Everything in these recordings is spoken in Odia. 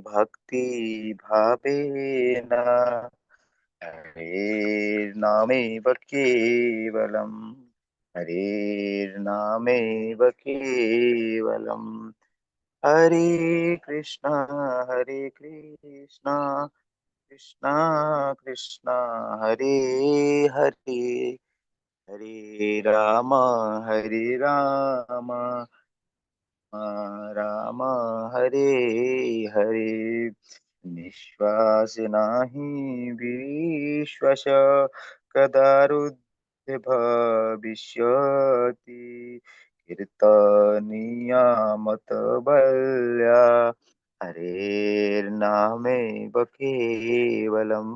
ভক্তি ভাবেন হরের্নামেব কেবলম, হরের্নামেব কেবলম। হরে কৃষ্ণ হরে কৃষ্ণ, কৃষ্ণ কৃষ্ণ হরে হরে, হরে রাম হরে রাম, রাম হরে হরে। নিঃশ্বাস নাহি বিশ্বাস, কদারুদ্ধ ভবিষ্যতি, কীর্তনিয়া মত বল্যা, হরের নামেব কেবলম,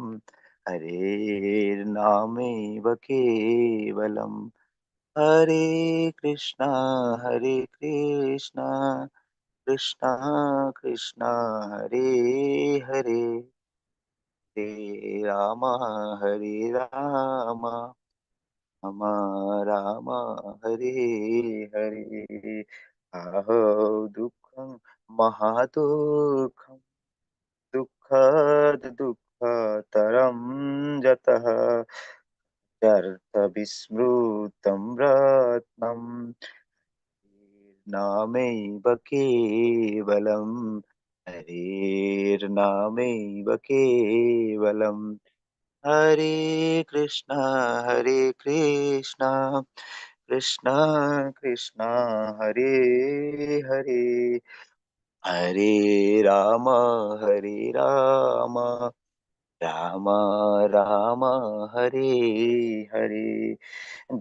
হরের নামেব কেবলম। হরে কৃষ্ণ হরে কৃষ্ণ, কৃষ্ণ কৃষ্ণ হরে হরে, হরে রাম হরে রাম, রাম রাম হরে হরে। আহ দুঃখং মহাদুঃখং, দুঃখাদ দুঃখতরং যতঃ, চর্থ বিস্মৃতং রত্নম, নামেব কেবলম, হরের্নামেব কেবলম। হরে কৃষ্ণ হরে কৃষ্ণ, কৃষ্ণ কৃষ্ণ হরে হরে, হরে রাম হরে রাম, রাম রাম হরে হরে।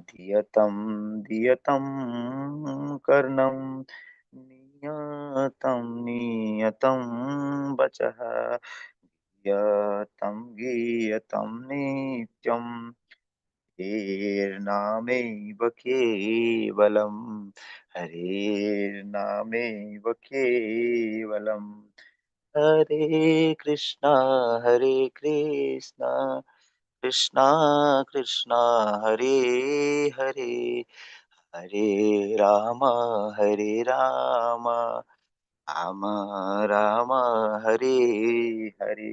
দিয়তম দিয়তম কর্ণম, নিয়তম নিয়তম বচঃ, গীয়তম গীয়তম নিত্যম, হরের্নামেব কেবলম, হরের্নামেব কেবলম। হরে কৃষ্ণ হরে কৃষ্ণ, কৃষ্ণ কৃষ্ণ হরে হরে, হরে রাম হরে রাম, রাম রাম হরে হরে।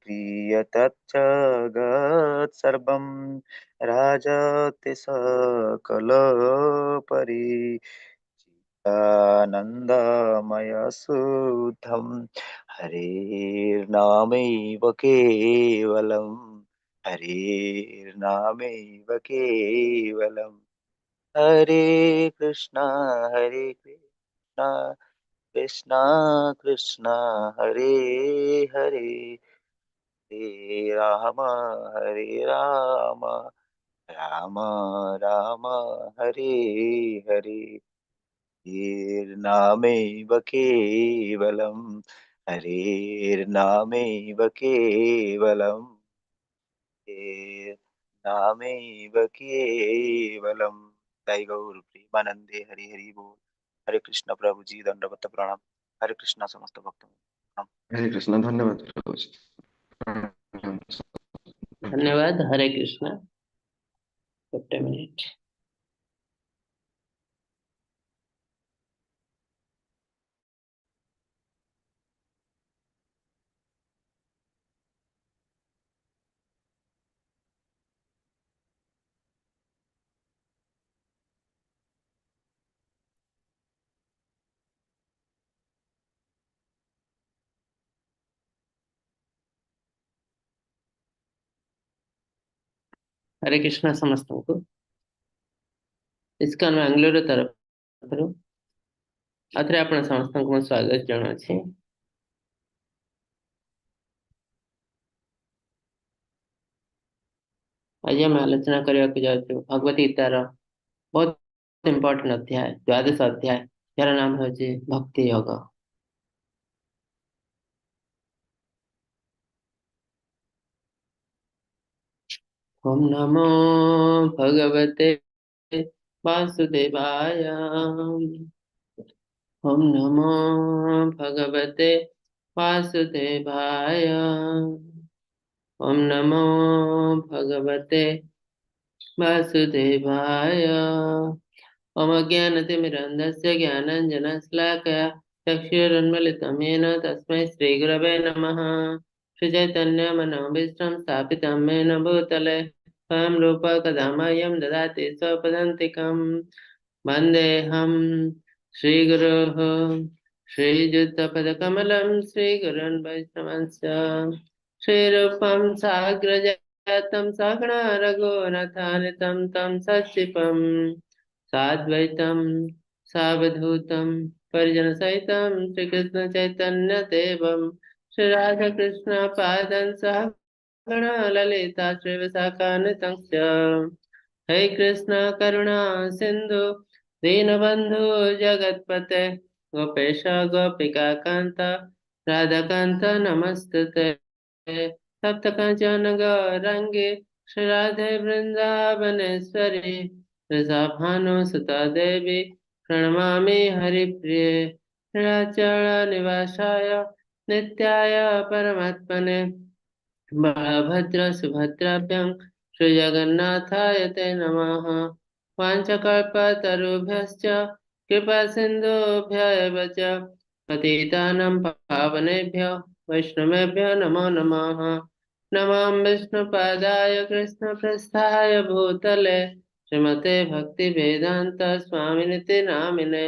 প্রিয়তৎজগৎ সর্বং, রাজতে সকল পরি, আনন্দময় শুদ্ধম, হরের্নামেব কেবলম, হরের্নামেব কেবলম। হরে কৃষ্ণ হরে কৃষ্ণ, কৃষ্ণ কৃষ্ণ হরে হরে, হরে রাম হরে রাম, রাম রাম হরে হরে। হরের্নামেব কেবলম, হরের্নামেব কেবলম, হরের্নামেব কেবলম। তাই গৌর প্রেমানন্দে হরি হরি বল। হরে কৃষ্ণ প্রভুজি, দণ্ডবত প্রণাম। হরে কৃষ্ণ সমস্ত ভক্ত। হরে কৃষ্ণ, ধন্যবাদ প্রভুজি। ଧନ୍ୟବାଦ, ହରେ କୃଷ୍ଣ। ଗୋଟେ ମିନିଟ। ହରେ କୃଷ୍ଣ ସମସ୍ତଙ୍କୁ ଇସ୍କନ ବାଙ୍ଗାଲୋର ତରଫରୁ ଆଉଥରେ ଆପଣ ସମସ୍ତଙ୍କୁ ମୁଁ ସ୍ୱାଗତ ଜଣାଉଛି। ଆଜି ଆମେ ଆଲୋଚନା କରିବାକୁ ଯାଉଛୁ ଭଗବତ ଗୀତାର ବହୁତ ଇମ୍ପୋର୍ଟାଣ୍ଟ ଅଧ୍ୟାୟ, ଦ୍ୱାଦଶ ଅଧ୍ୟାୟ, ଯାହାର ନାମ ହେଉଛି ଭକ୍ତି ଯୋଗ। ଓମ୍ ନମୋ ଭଗବତେ ବାସୁଦେବାୟ। ଓମ୍ ନମୋ ଭଗବତେ ବାସୁଦେବାୟ। ଓମ୍ ନମୋ ଭଗବତେ ବାସୁଦେବାୟ। ଓମ୍ ଅଜ୍ଞାନତିମିରାନ୍ଧସ୍ୟ ଜ୍ଞାନାଞ୍ଜନଶଲାକୟା चक्षुरुन्मिलितं येन तस्मै श्रीगुरवे नमः। श्रीचैतन्यमनोभीष्टं स्थापितं येन भूतले स्वयं रूप कदा मह्यं ददाति स्वपदान्तिकं। वन्देऽहं श्रीगुरोः श्रीयुतपदकमलं श्रीगुरून् वैष्णवांश्च। श्रीरूपं साग्रजातं सहगण रघुनाथान्वितं तं सचिपं साद्वैतं सावधूतं परिजनसहितं श्रीकृष्ण चैतन्य देवं श्री राधा कृष्ण पादं सहगण ललिता श्रीविशाखान्वितं च। हे कृष्ण करुणा सिंधु दीनबंधु जगत्पते गोपेश गोपिका कांत राधाकांत नमस्ते। सप्त कांचन गौरंगे श्री राधे वृंदावनेश्वरी वृषभानु सुता देवी प्रणमामि हरिप्रिये। नीलाचल निवासाय नित्याय परमात्मने बलभद्र सुभद्राभ्यां श्री जगन्नाथाय ते नमः। वाञ्छाकल्पतरुभ्यश्च कृपा सिन्धुभ्य एव च पतितानां पावनेभ्यो वैष्णवेभ्यो नमो नमः। नमः विष्णुपादाय कृष्णप्रस्थाय भूतले श्रीमते भक्ति वेदांत स्वामिनिति नामिने।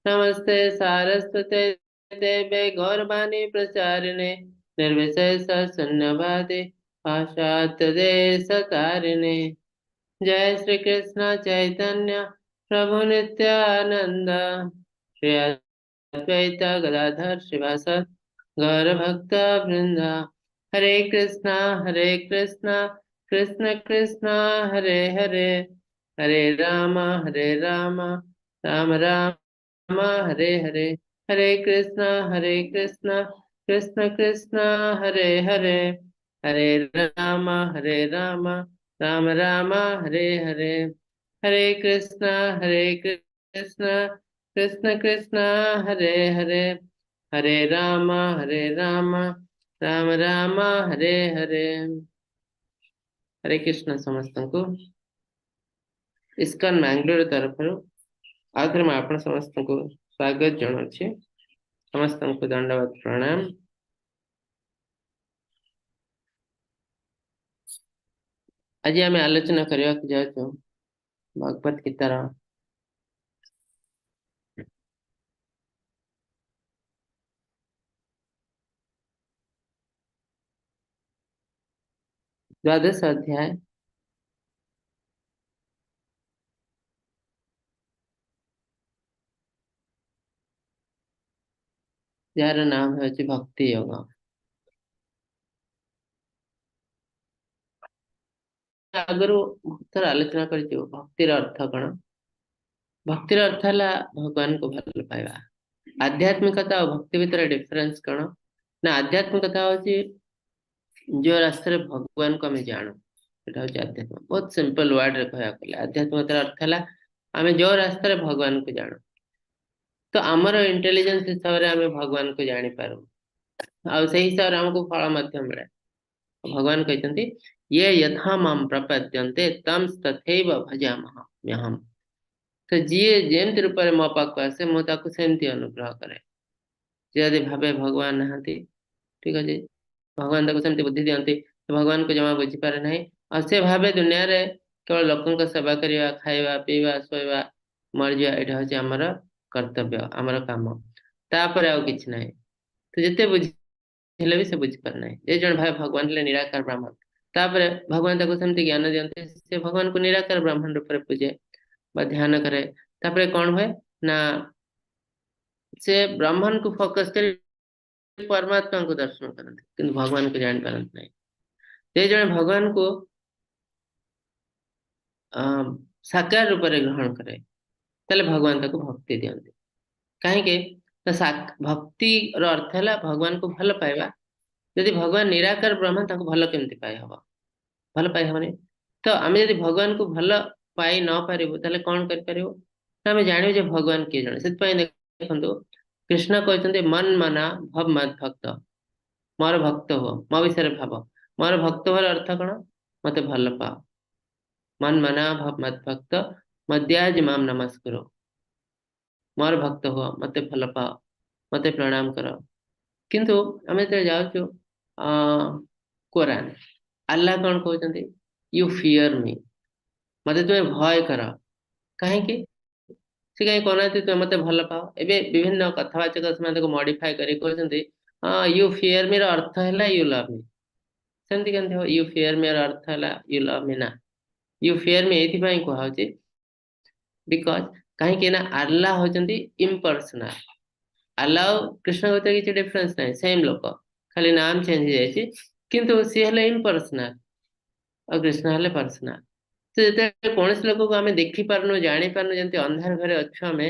नमस्ते सारस्वते देवे गौरवाणी प्रचारिणे निर्विशेष शून्यवादी पाश्चात्य देश तारिणे। जय श्री कृष्ण चैतन्य प्रभु नित्यानंद श्री अद्वैत गदाधर श्रीवासद गौर भक्त वृंद। हरे कृष्णा कृष्ण कृष्ण हरे हरे, हरे राम राम राम हरे हरे। हरे कृष्णा कृष्ण कृष्ण हरे हरे, हरे राम राम राम हरे हरे। हरे कृष्णा कृष्ण कृष्ण हरे हरे, हरे राम राम राम हरे हरे। हरे कृष्ण समस्त को इस्कॉन बैंगलोर तरफ आउथरे मुझे आपण समस्त को स्वागत जनाउछि। समस्त को दंडवत प्रणाम। आज आम आलोचना करने जाऊँ भगवत गीतार द्वादश अध्याय यार नाम है भक्ति योग। आगु थर आलोचना कर भक्तिर अर्थ कौन? भक्तिर अर्थ है भगवान को भल पाइबा। आध्यात्मिकता और भक्ति भितर डिफरेंस कौन ना? आध्यात्मिकता हूँ जो रास्ते भगवान को आम जाणु, सेटा हूँ आध्यात्म। बहुत सिंपल वर्ड रे कहया गले आध्यात्मिकतार अर्थ है आम जो रास्ते भगवान को जाणु, तो आमर इंटेलिजेंस हिसाब से आम भगवान को जाणी पारू आ से हिसाब से आमको फल मध्य मिले। भगवान कहते ये यथा माम प्रपद्यन्ते तम तथैव भजामहम्। तो जी जेमति रूप में मो पाखक आसे मु ताकू सेमति अनुग्रह करे। जे भावे भगवान नहांती, ठीक अच्छे, भगवान ताकू सेमति बुद्धि दियंती, भगवान को जमा बुझी पारे नहीं। और से भावे दुनिया रे केवल लोकଙ୍କ सेवा करिवा, खाइबा पीवा शोइबा मरिजिବା, एटा होची हमर कर्तव्य, हमर काम, तापर आउ किछि नाही। तो जेते बुझिले भी से बुझी पारे नहीं। जे जण भावे भगवान हेले निराकार ब्राह्मण, तापर भगवान ताकू सेमति ज्ञान दियंती, से भगवान को निराकार ब्राह्मण रूप रे पूजे बा ध्यान करे। तापर कौन हुए ना, से ब्राह्मण को फोकस कर परमात्मा को दर्शन करते, किंतु भगवान को जान पारंती नहीं। जे जण भगवान को साकार रूप रे ग्रहण करे ताले भगवान ताकू भक्ति दियंती। काहे के भक्ति रो अर्थ है भगवान को भल पाइबा। यदि भगवान निराकार ब्रह्म ताकू भल केमति पाई हबो? भल पाई हबनी। तो आमे यदि भगवान को भल पाई न पारिबु ताले कोन कर परिबु? आमे जानिबु जे भगवान किए जणे। सेतपाई देखंतु कृष्ण कहते मन मना भव मत भक्त, मोर भक्त हो, मो विषय भाव। मोर भक्त होर अर्थ कोन? मते भल पाओ। मन मना भव मत भक्त मध्याज माम नमस्करो, मोर भक्त हो, मते भल पाओ, ମତେ ପ୍ରଣାମ କର। କିନ୍ତୁ ଆମେ ଯେତେବେଳେ ଯାଉଛୁ ଅ କୋରାନ, ଆଲ୍ଲାହ କଣ କହୁଛନ୍ତି? You fear ମି, ମତେ ତୁମେ ଭୟ କର। କାହିଁକି ସେ କାହିଁ କହୁନାହାନ୍ତି ତୁମେ ମତେ ଭଲ ପାଅ? ଏବେ ବିଭିନ୍ନ କଥାବାଚକ ସେମାନେ ତାକୁ ମଡିଫାଏ କରି କହୁଛନ୍ତି ହଁ, you fear ମି ର ଅର୍ଥ ହେଲା you love ମି। ସେମିତି କେମିତି ହବ? You fear ମି ର ଅର୍ଥ ହେଲା you love ମି? ନା, you fear ମି ଏଇଥିପାଇଁ କୁହାହଉଛି because କାହିଁକି ନା ଆଲ୍ଲାହ ହଉଛନ୍ତି ଇମ୍ପର୍ସନାଲ। ଆଲ୍ଲାହ ଆଉ କୃଷ୍ଣଙ୍କ ଭିତରେ କିଛି ଡିଫରେନ୍ସ ନାହିଁ, ସେମ ଲୋକ, ଖାଲି ନାମ ଚେଞ୍ଜ ହେଇଯାଇଛି, କିନ୍ତୁ ସିଏ ହେଲେ ଇମ୍ପର୍ସନାଲ ଆଉ କୃଷ୍ଣ ହେଲେ ପର୍ସନାଲ। ତ ଯେତେବେଳେ କୌଣସି ଲୋକକୁ ଆମେ ଦେଖିପାରୁନୁ, ଜାଣିପାରୁନୁ, ଯେମିତି ଅନ୍ଧାର ଘରେ ଅଛୁ ଆମେ,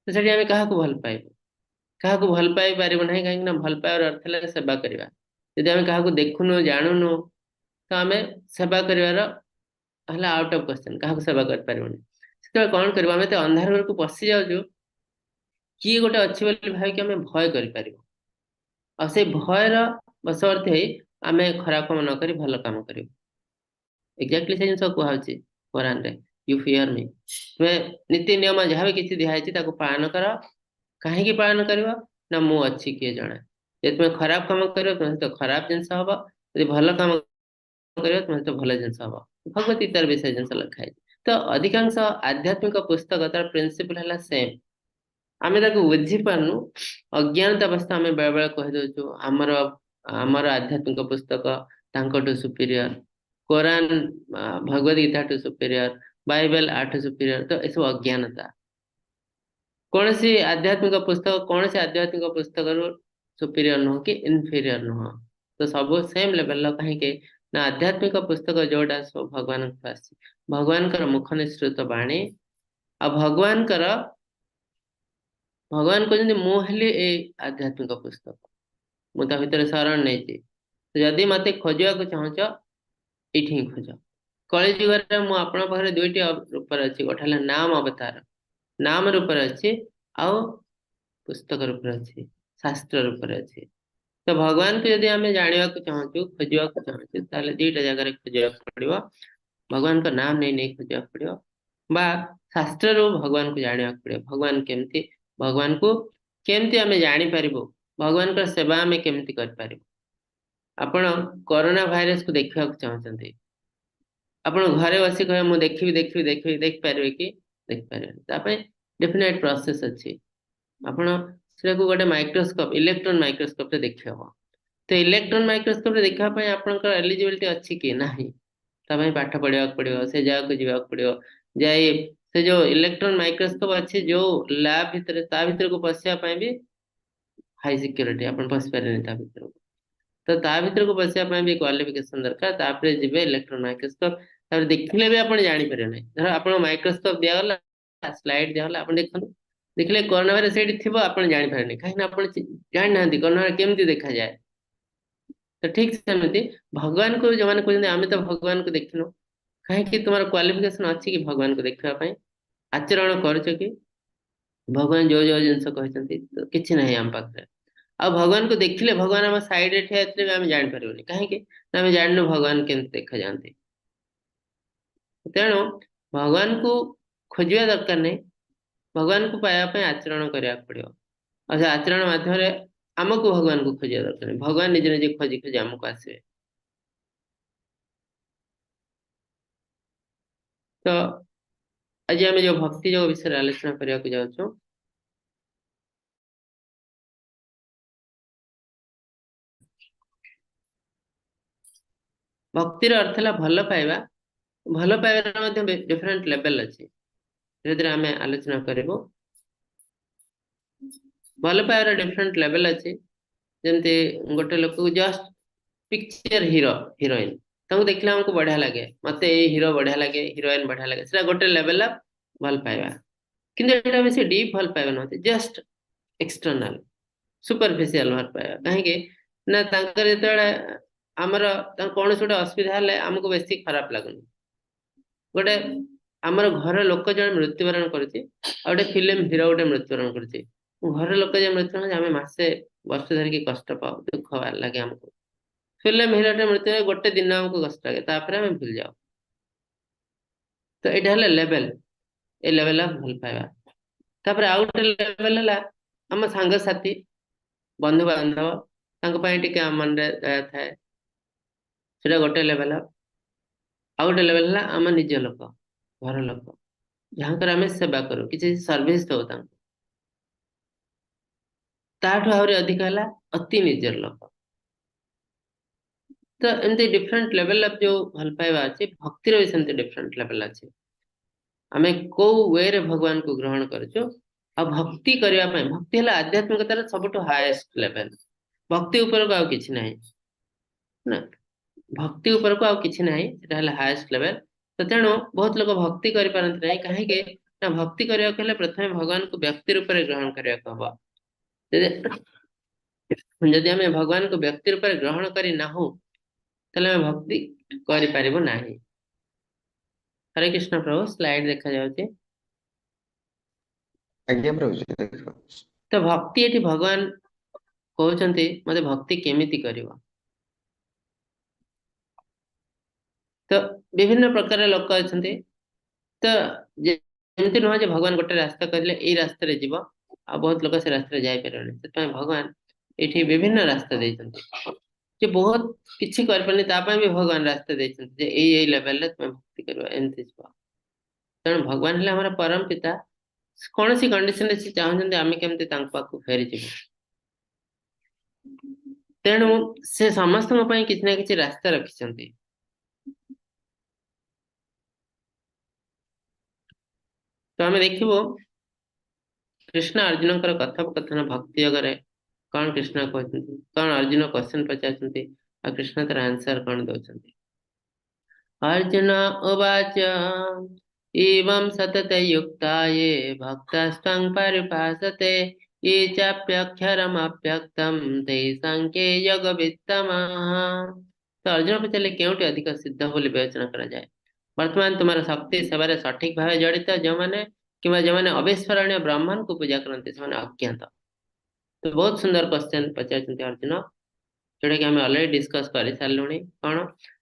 ତ ସେଠି ଆମେ କାହାକୁ ଭଲ ପାଇବୁ? କାହାକୁ ଭଲ ପାଇପାରିବୁ ନାହିଁ। କାହିଁକି ନା ଭଲ ପାଇବାର ଅର୍ଥ ହେଲା ସେବା କରିବା। ଯଦି ଆମେ କାହାକୁ ଦେଖୁନୁ, ଜାଣୁନୁ, ତ ଆମେ ସେବା କରିବାର ହେଲା ଆଉଟ ଅଫ କ୍ୱେଶ୍ଚନ, କାହାକୁ ସେବା କରିପାରିବୁନି। ସେତେବେଳେ କଣ କରିବୁ? ଆମେ ତ ଅନ୍ଧାର ଘରକୁ ପଶି ଯାଉଛୁ, କିଏ ଗୋଟେ ଅଛି ବୋଲି ଭାବିକି ଆମେ ଭୟ କରିପାରିବୁ, ଆଉ ସେଇ ଭୟର ବଶବର୍ତ୍ତୀ ହେଇ ଆମେ ଖରାପ କାମ ନ କରି ଭଲ କାମ କରିବୁ। ଏକ୍ଜାକ୍ଟଲି ସେ ଜିନିଷ କୁହାହଉଛି କୋରାନରେ, you fear ମି। ତୁମେ ନୀତି ନିୟମ ଯାହା ବି କିଛି ଦିଆହେଇଛି ତାକୁ ପାଳନ କର। କାହିଁକି ପାଳନ କରିବ? ନା ମୁଁ ଅଛି କିଏ ଜଣେ। ଯଦି ତୁମେ ଖରାପ କାମ କରିବ ତୁମ ସହିତ ଖରାପ ଜିନିଷ ହବ, ଯଦି ଭଲ କାମ କରିବ ତୁମ ସହିତ ଭଲ ଜିନିଷ ହବ। ଭଗବତ ଗୀତାର ବି ସେ ଜିନିଷ ଲେଖା ହେଇଛି। ତ ଅଧିକାଂଶ ଆଧ୍ୟାତ୍ମିକ ପୁସ୍ତକ ତାର ପ୍ରିନ୍ସିପଲ ହେଲା ସେମ୍। ଆମେ ତାକୁ ବୁଝିପାରୁନୁ, ଅଜ୍ଞାନତା ଅବସ୍ଥା ଆମେ ବେଳେ ବେଳେ କହିଦଉଛୁ ଆମର ଆମର ଆଧ୍ୟାତ୍ମିକ ପୁସ୍ତକ ତାଙ୍କଠୁ ସୁପିରିୟର, କୋରାନ ଭଗବତ ଗୀତାଠୁ ସୁପିରିୟର, ବାଇବେଲ ଆଠୁ ସୁପିରିୟର। ତ ଏସବୁ ଅଜ୍ଞାନତା। କୌଣସି ଆଧ୍ୟାତ୍ମିକ ପୁସ୍ତକ କୌଣସି ଆଧ୍ୟାତ୍ମିକ ପୁସ୍ତକରୁ ସୁପିରିୟର ନୁହଁ କି ଇନଫିରିୟର ନୁହଁ, ତ ସବୁ ସେମ ଲେଭେଲର। କାହିଁକି ନା ଆଧ୍ୟାତ୍ମିକ ପୁସ୍ତକ ଯୋଉଟା ସବୁ ଭଗବାନଙ୍କ ଆସିଛି, ଭଗବାନଙ୍କର ମୁଖ ନିଃସୃତ ବାଣୀ। ଆଉ ଭଗବାନ କହୁଛନ୍ତି ମୁଁ ହେଲି ଏଇ ଆଧ୍ୟାତ୍ମିକ ପୁସ୍ତକ, ମୁଁ ତା ଭିତରେ ଶରଣ ନେଇଛି। ଯଦି ମତେ ଖୋଜିବାକୁ ଚାହୁଁଛ ଏଇଠି ହିଁ ଖୋଜ। କଳି ଯୁଗରେ ମୁଁ ଆପଣଙ୍କ ପାଖରେ ଦୁଇଟି ରୂପରେ ଅଛି, ଗୋଟେ ହେଲା ନାମ ଅବତାର, ନାମ ରୂପରେ ଅଛି, ଆଉ ପୁସ୍ତକ ରୂପରେ ଅଛି, ଶାସ୍ତ୍ର ରୂପରେ ଅଛି। ତ ଭଗବାନଙ୍କୁ ଯଦି ଆମେ ଜାଣିବାକୁ ଚାହୁଁଛୁ, ଖୋଜିବାକୁ ଚାହୁଁଛୁ, ତାହେଲେ ଦିଟା ଜାଗାରେ ଖୋଜିବାକୁ ପଡିବ। ଭଗବାନଙ୍କ ନାମ ନେଇ ନେଇ ଖୋଜିବାକୁ ପଡିବ, ବା ଶାସ୍ତ୍ରରୁ ଭଗବାନଙ୍କୁ ଜାଣିବାକୁ ପଡିବ। ଭଗବାନ କେମିତି, ଭଗବାନଙ୍କୁ କେମିତି ଆମେ ଜାଣିପାରିବୁ, ଭଗବାନଙ୍କର ସେବା ଆମେ କେମିତି କରିପାରିବୁ? ଆପଣ କରୋନା ଭାଇରସକୁ ଦେଖିବାକୁ ଚାହୁଁଛନ୍ତି, ଆପଣ ଘରେ ବସି କହିବେ ମୁଁ ଦେଖିବି ଦେଖିବି ଦେଖିବି, ଦେଖିପାରିବେ କି? ଦେଖିପାରିବେନି। ତା ପାଇଁ ଡେଫିନାଇଟ ପ୍ରୋସେସ ଅଛି। ଆପଣ ସେଟାକୁ ଗୋଟେ ମାଇକ୍ରୋସ୍କୋପ, ଇଲେକ୍ଟ୍ରନ ମାଇକ୍ରୋସ୍କୋପରେ ଦେଖିହବ। ତ ଇଲେକ୍ଟ୍ରନ ମାଇକ୍ରୋସ୍କୋପରେ ଦେଖିବା ପାଇଁ ଆପଣଙ୍କର ଏଲିଜିବିଲିଟି ଅଛି କି ନାହିଁ, ତା ପାଇଁ ପାଠ ପଢିବାକୁ ପଡିବ, ସେ ଜାଗାକୁ ଯିବାକୁ ପଡିବ, ଯାଇ ସେ ଯୋଉ ଇଲେକ୍ଟ୍ରନ ମାଇକ୍ରୋସ୍କୋପ ଅଛି ଯୋଉ ଲ୍ୟାବ ଭିତରେ, ତା ଭିତରକୁ ପଶିବା ପାଇଁ ବି ହାଇ ସିକ୍ୟୁରିଟି, ଆପଣ ପଶି ପାରିବେନି ତା ଭିତରକୁ। ତ ତା ଭିତରକୁ ପଶିବା ପାଇଁ ବି କ୍ୱାଲିଫିକେସନ ଦରକାର। ତାପରେ ଯିବେ ଇଲେକ୍ଟ୍ରନ ମାଇକ୍ରୋସ୍କୋପ, ତାପରେ ଦେଖିଲେ ବି ଆପଣ ଜାଣିପାରିବେ ନାହିଁ। ଧର ଆପଣ ମାଇକ୍ରୋସ୍କୋପ ଦିଆଗଲା, ସ୍ଲାଇଡ ଦିଆଗଲା, ଆପଣ ଦେଖନ୍ତୁ, ଦେଖିଲେ କରୋନା ଭାଇରସ ସେଇଠି ଥିବ, ଆପଣ ଜାଣିପାରିବେନି, କାହିଁକି ନା ଆପଣ ଜାଣିନାହାନ୍ତି କରୋନା ଭାଇରସ କେମିତି ଦେଖାଯାଏ। ତ ଠିକ ସେମିତି ଭଗବାନଙ୍କୁ ଯୋଉମାନେ କହୁଛନ୍ତି ଆମେ ତ ଭଗବାନଙ୍କୁ ଦେଖିନୁ, କାହିଁକି? ତୁମର କ୍ୱାଲିଫିକେସନ ଅଛି କି ଭଗବାନଙ୍କୁ ଦେଖିବା ପାଇଁ? ଆଚରଣ କରୁଛ କି? ଭଗବାନ ଯୋଉ ଯୋଉ ଜିନିଷ କହିଛନ୍ତି ତ କିଛି ନାହିଁ ଆମ ପାଖରେ। ଆଉ ଭଗବାନଙ୍କୁ ଦେଖିଲେ ଭଗବାନ ଆମ ସାଇଡରେ ଠିଆ ହେଇଥିଲେ ବି ଆମେ ଜାଣିପାରିବୁନି, କାହିଁକି ନା ଆମେ ଜାଣିନୁ ଭଗବାନ କେମିତି ଦେଖାଯାଆନ୍ତି। ତେଣୁ ଭଗବାନଙ୍କୁ ଖୋଜିବା ଦରକାର ନାହିଁ, ଭଗବାନଙ୍କୁ ପାଇବା ପାଇଁ ଆଚରଣ କରିବାକୁ ପଡିବ। ଆଉ ସେ ଆଚରଣ ମାଧ୍ୟମରେ ଆମକୁ ଭଗବାନଙ୍କୁ ଖୋଜିବା ଦରକାର ନାହିଁ, ଭଗବାନ ନିଜେ ନିଜେ ଖୋଜି ଖୋଜି ଆମକୁ ଆସିବେ। ତ ଆଜି ଆମେ ଯୋଉ ଭକ୍ତି ଯୋଗ ବିଷୟରେ ଆଲୋଚନା କରିବାକୁ ଯାଉଛୁ, ଭକ୍ତିର ଅର୍ଥ ହେଲା ଭଲ ପାଇବା। ଭଲ ପାଇବାର ମଧ୍ୟ ଡିଫରେଣ୍ଟ ଲେଭେଲ ଅଛି, ଯେଉଁଥିରେ ଆମେ ଆଲୋଚନା କରିବୁ। ଭଲ ପାଇବାର ଡିଫରେଣ୍ଟ ଲେଭେଲ ଅଛି। ଯେମିତି ଗୋଟେ ଲୋକକୁ ଜଷ୍ଟ ପିକ୍ଚର ହିରୋ ହିରୋଇନ ତାଙ୍କୁ ଦେଖିଲେ ଆମକୁ ବଢିଆ ଲାଗେ, ମତେ ଏଇ ହିରୋ ବଢିଆ ଲାଗେ, ହିରୋଇନ ବଢିଆ ଲାଗେ, ସେଟା ଗୋଟେ ଲେଭେଲ ଅଫ ଭଲ ପାଇବା। କିନ୍ତୁ ଏଇଟା ବେଶୀ ଡିପ୍ ଭଲ ପାଇବା ନୁହଁ, ଜଷ୍ଟ ଏକ୍ସଟର୍ନାଲ ସୁପରଫିସିଆଲ ଭଲ ପାଇବା। କାହିଁକି ନା ତାଙ୍କର ଯେତେବେଳେ ଆମର ତାଙ୍କ କୌଣସି ଗୋଟେ ଅସୁବିଧା ହେଲେ ଆମକୁ ବେଶୀ ଖରାପ ଲାଗୁନି। ଗୋଟେ ଆମର ଘର ଲୋକ ଜଣେ ମୃତ୍ୟୁବରଣ କରୁଛି, ଆଉ ଗୋଟେ ଫିଲ୍ମ ହିରୋ ଗୋଟେ ମୃତ୍ୟୁବରଣ କରୁଛି, ଘର ଲୋକ ଯେ ମୃତ୍ୟୁବରଣ, ଆମେ ମାସେ ବର୍ଷ ଧରିକି କଷ୍ଟ ପାଉ, ଦୁଃଖ ଲାଗେ ଆମକୁ। ଫିଲ୍ମ ହିରୋଟେ ମୃତ୍ୟୁ ହେଲେ ଗୋଟେ ଦିନ ଆମକୁ କଷ୍ଟ ଲାଗେ, ତାପରେ ଆମେ ଭୁଲି ଯାଉ। ତ ଏଇଟା ହେଲା ଲେଭେଲ, ଏ ଲେଭେଲ ଅଫ ଭଲ ପାଇବା। ତାପରେ ଆଉ ଗୋଟେ ଲେଭେଲ ହେଲା ଆମ ସାଙ୍ଗସାଥି, ବନ୍ଧୁବାନ୍ଧବ, ତାଙ୍କ ପାଇଁ ଟିକେ ଆମ ମନରେ ଦୟା ଥାଏ, ସେଟା ଗୋଟେ ଲେଭେଲ। ଆଉ ଗୋଟେ ଲେଭେଲ ହେଲା ଆମ ନିଜ ଲୋକ, ଘର ଲୋକ, ଯାହାଙ୍କର ଆମେ ସେବା କରୁ, କିଛି ସର୍ଭିସ ଦଉ ତାଙ୍କୁ। ତାଠୁ ଆହୁରି ଅଧିକ ହେଲା ଅତି ନିଜର ଲୋକ। ତ ଏମିତି ଡିଫରେଣ୍ଟ ଲେଭେଲ ଅଫ ଯୋଉ ଭଲ ପାଇବା ଅଛି, ଭକ୍ତିର ବି ସେମିତି ଡିଫରେଣ୍ଟ ଲେଭେଲ ଅଛି। ଆମେ କୋଉ ୱେରେ ଭଗବାନଙ୍କୁ ଗ୍ରହଣ କରୁଛୁ। ଆଉ ଭକ୍ତି କରିବା ପାଇଁ, ଭକ୍ତି ହେଲା ଆଧ୍ୟାତ୍ମିକତାର ସବୁଠୁ ହାଏଷ୍ଟ ଲେଭେଲ। ଭକ୍ତି ଉପରକୁ ଆଉ କିଛି ନାହିଁ ନା, ଭକ୍ତି ଉପରକୁ ଆଉ କିଛି ନାହିଁ, ସେଟା ହେଲା ହାଏଷ୍ଟ ଲେଭେଲ। ତ ତେଣୁ ବହୁତ ଲୋକ ଭକ୍ତି କରିପାରନ୍ତି ନାହିଁ। କାହିଁକି ନା ଭକ୍ତି କରିବାକୁ ହେଲେ ପ୍ରଥମେ ଭଗବାନଙ୍କୁ ବ୍ୟକ୍ତି ରୂପରେ ଗ୍ରହଣ କରିବାକୁ ହବ। ଯଦି ଆମେ ଭଗବାନଙ୍କୁ ବ୍ୟକ୍ତି ରୂପରେ ଗ୍ରହଣ କରି ନାହୁଁ, ତାହେଲେ ଆମେ ଭକ୍ତି କରିପାରିବୁ ନାହିଁ। ହରେ କୃଷ୍ଣ ପ୍ରଭୁ, ସ୍ଲାଇଡ ଦେଖାଯାଉଛି? ଆଜ୍ଞା ପ୍ରଭୁଜୀ, ଦେଖାଯାଉଛି। ତ ଭକ୍ତି ଏଠି ଭଗବାନ କହୁଛନ୍ତି ମତେ ଭକ୍ତି କେମିତି କରିବ। ତ ବିଭିନ୍ନ ପ୍ରକାର ଲୋକ ଅଛନ୍ତି। ତ ଏମିତି ନୁହଁ ଯେ ଭଗବାନ ଗୋଟେ ରାସ୍ତା କହିଲେ ଏଇ ରାସ୍ତାରେ ଯିବ, ଆଉ ବହୁତ ଲୋକ ସେ ରାସ୍ତାରେ ଯାଇପାରିବେନି। ସେଥିପାଇଁ ଭଗବାନ ଏଇଠି ବିଭିନ୍ନ ରାସ୍ତା ଦେଇଛନ୍ତି। ଯେ ବହୁତ କିଛି କରିପାରୁନି ତା ପାଇଁ ବି ଭଗବାନ ରାସ୍ତା ଦେଇଛନ୍ତି ଯେ ଏଇ ଏଇ ଲେଭେଲରେ ତୁମେ ଭକ୍ତି କରିବ, ଏମିତି ଯିବ। ତେଣୁ ଭଗବାନ ହେଲେ ଆମର ପରମ ପିତା। କୌଣସି କଣ୍ଡିସନରେ ସେ ଚାହୁଁଛନ୍ତି ଆମେ କେମିତି ତାଙ୍କ ପାଖକୁ ଫେରିଯିବୁ। ତେଣୁ ସେ ସମସ୍ତଙ୍କ ପାଇଁ କିଛି ନା କିଛି ରାସ୍ତା ରଖିଛନ୍ତି। ତ ଆମେ ଦେଖିବୁ କୃଷ୍ଣ ଅର୍ଜୁନଙ୍କର କଥୋପକଥନ ଭକ୍ତି ଯୋଗରେ କଣ କୃଷ୍ଣ କହୁଛନ୍ତି, କଣ ଅର୍ଜୁନ କ୍ୱେଶ୍ଚନ ପଚାରୁଛନ୍ତି, ଆଉ କୃଷ୍ଣ ତାର ଆନ୍ସର କଣ ଦଉଛନ୍ତି। ଅର୍ଜୁନ ଉବାଚ एवं सततयुक्ताये भक्तास्त्वं परिभासते ये चाप्यक्षरमव्यक्तं तेषां के योगवित्तमाः। ତ ଅର୍ଜୁନ ପଚାରିଲେ କେଉଁଟି ଅଧିକ ସିଦ୍ଧ ବୋଲି ବିବେଚନା କରାଯାଏ? ବର୍ତ୍ତମାନ ତୁମର ଶକ୍ତି ସେବାରେ ସଠିକ ଭାବେ ଜଡ଼ିତ ଯେଉଁମାନେ କିମ୍ବା ଯେଉଁମାନେ ଅବିସ୍ମରଣୀୟ ବ୍ରାହ୍ମଣକୁ ପୂଜା କରନ୍ତି ସେମାନେ ଅଜ୍ଞାତ। ତ ବହୁତ ସୁନ୍ଦର କ୍ୱେଶ୍ଚନ ପଚାରିଛନ୍ତି ଅର୍ଜୁନ, ଯୋଉଟା କି ଆମେ ଅଲରେଡି ଡିସ୍କସ କରିସାରିଲୁଣି। କଣ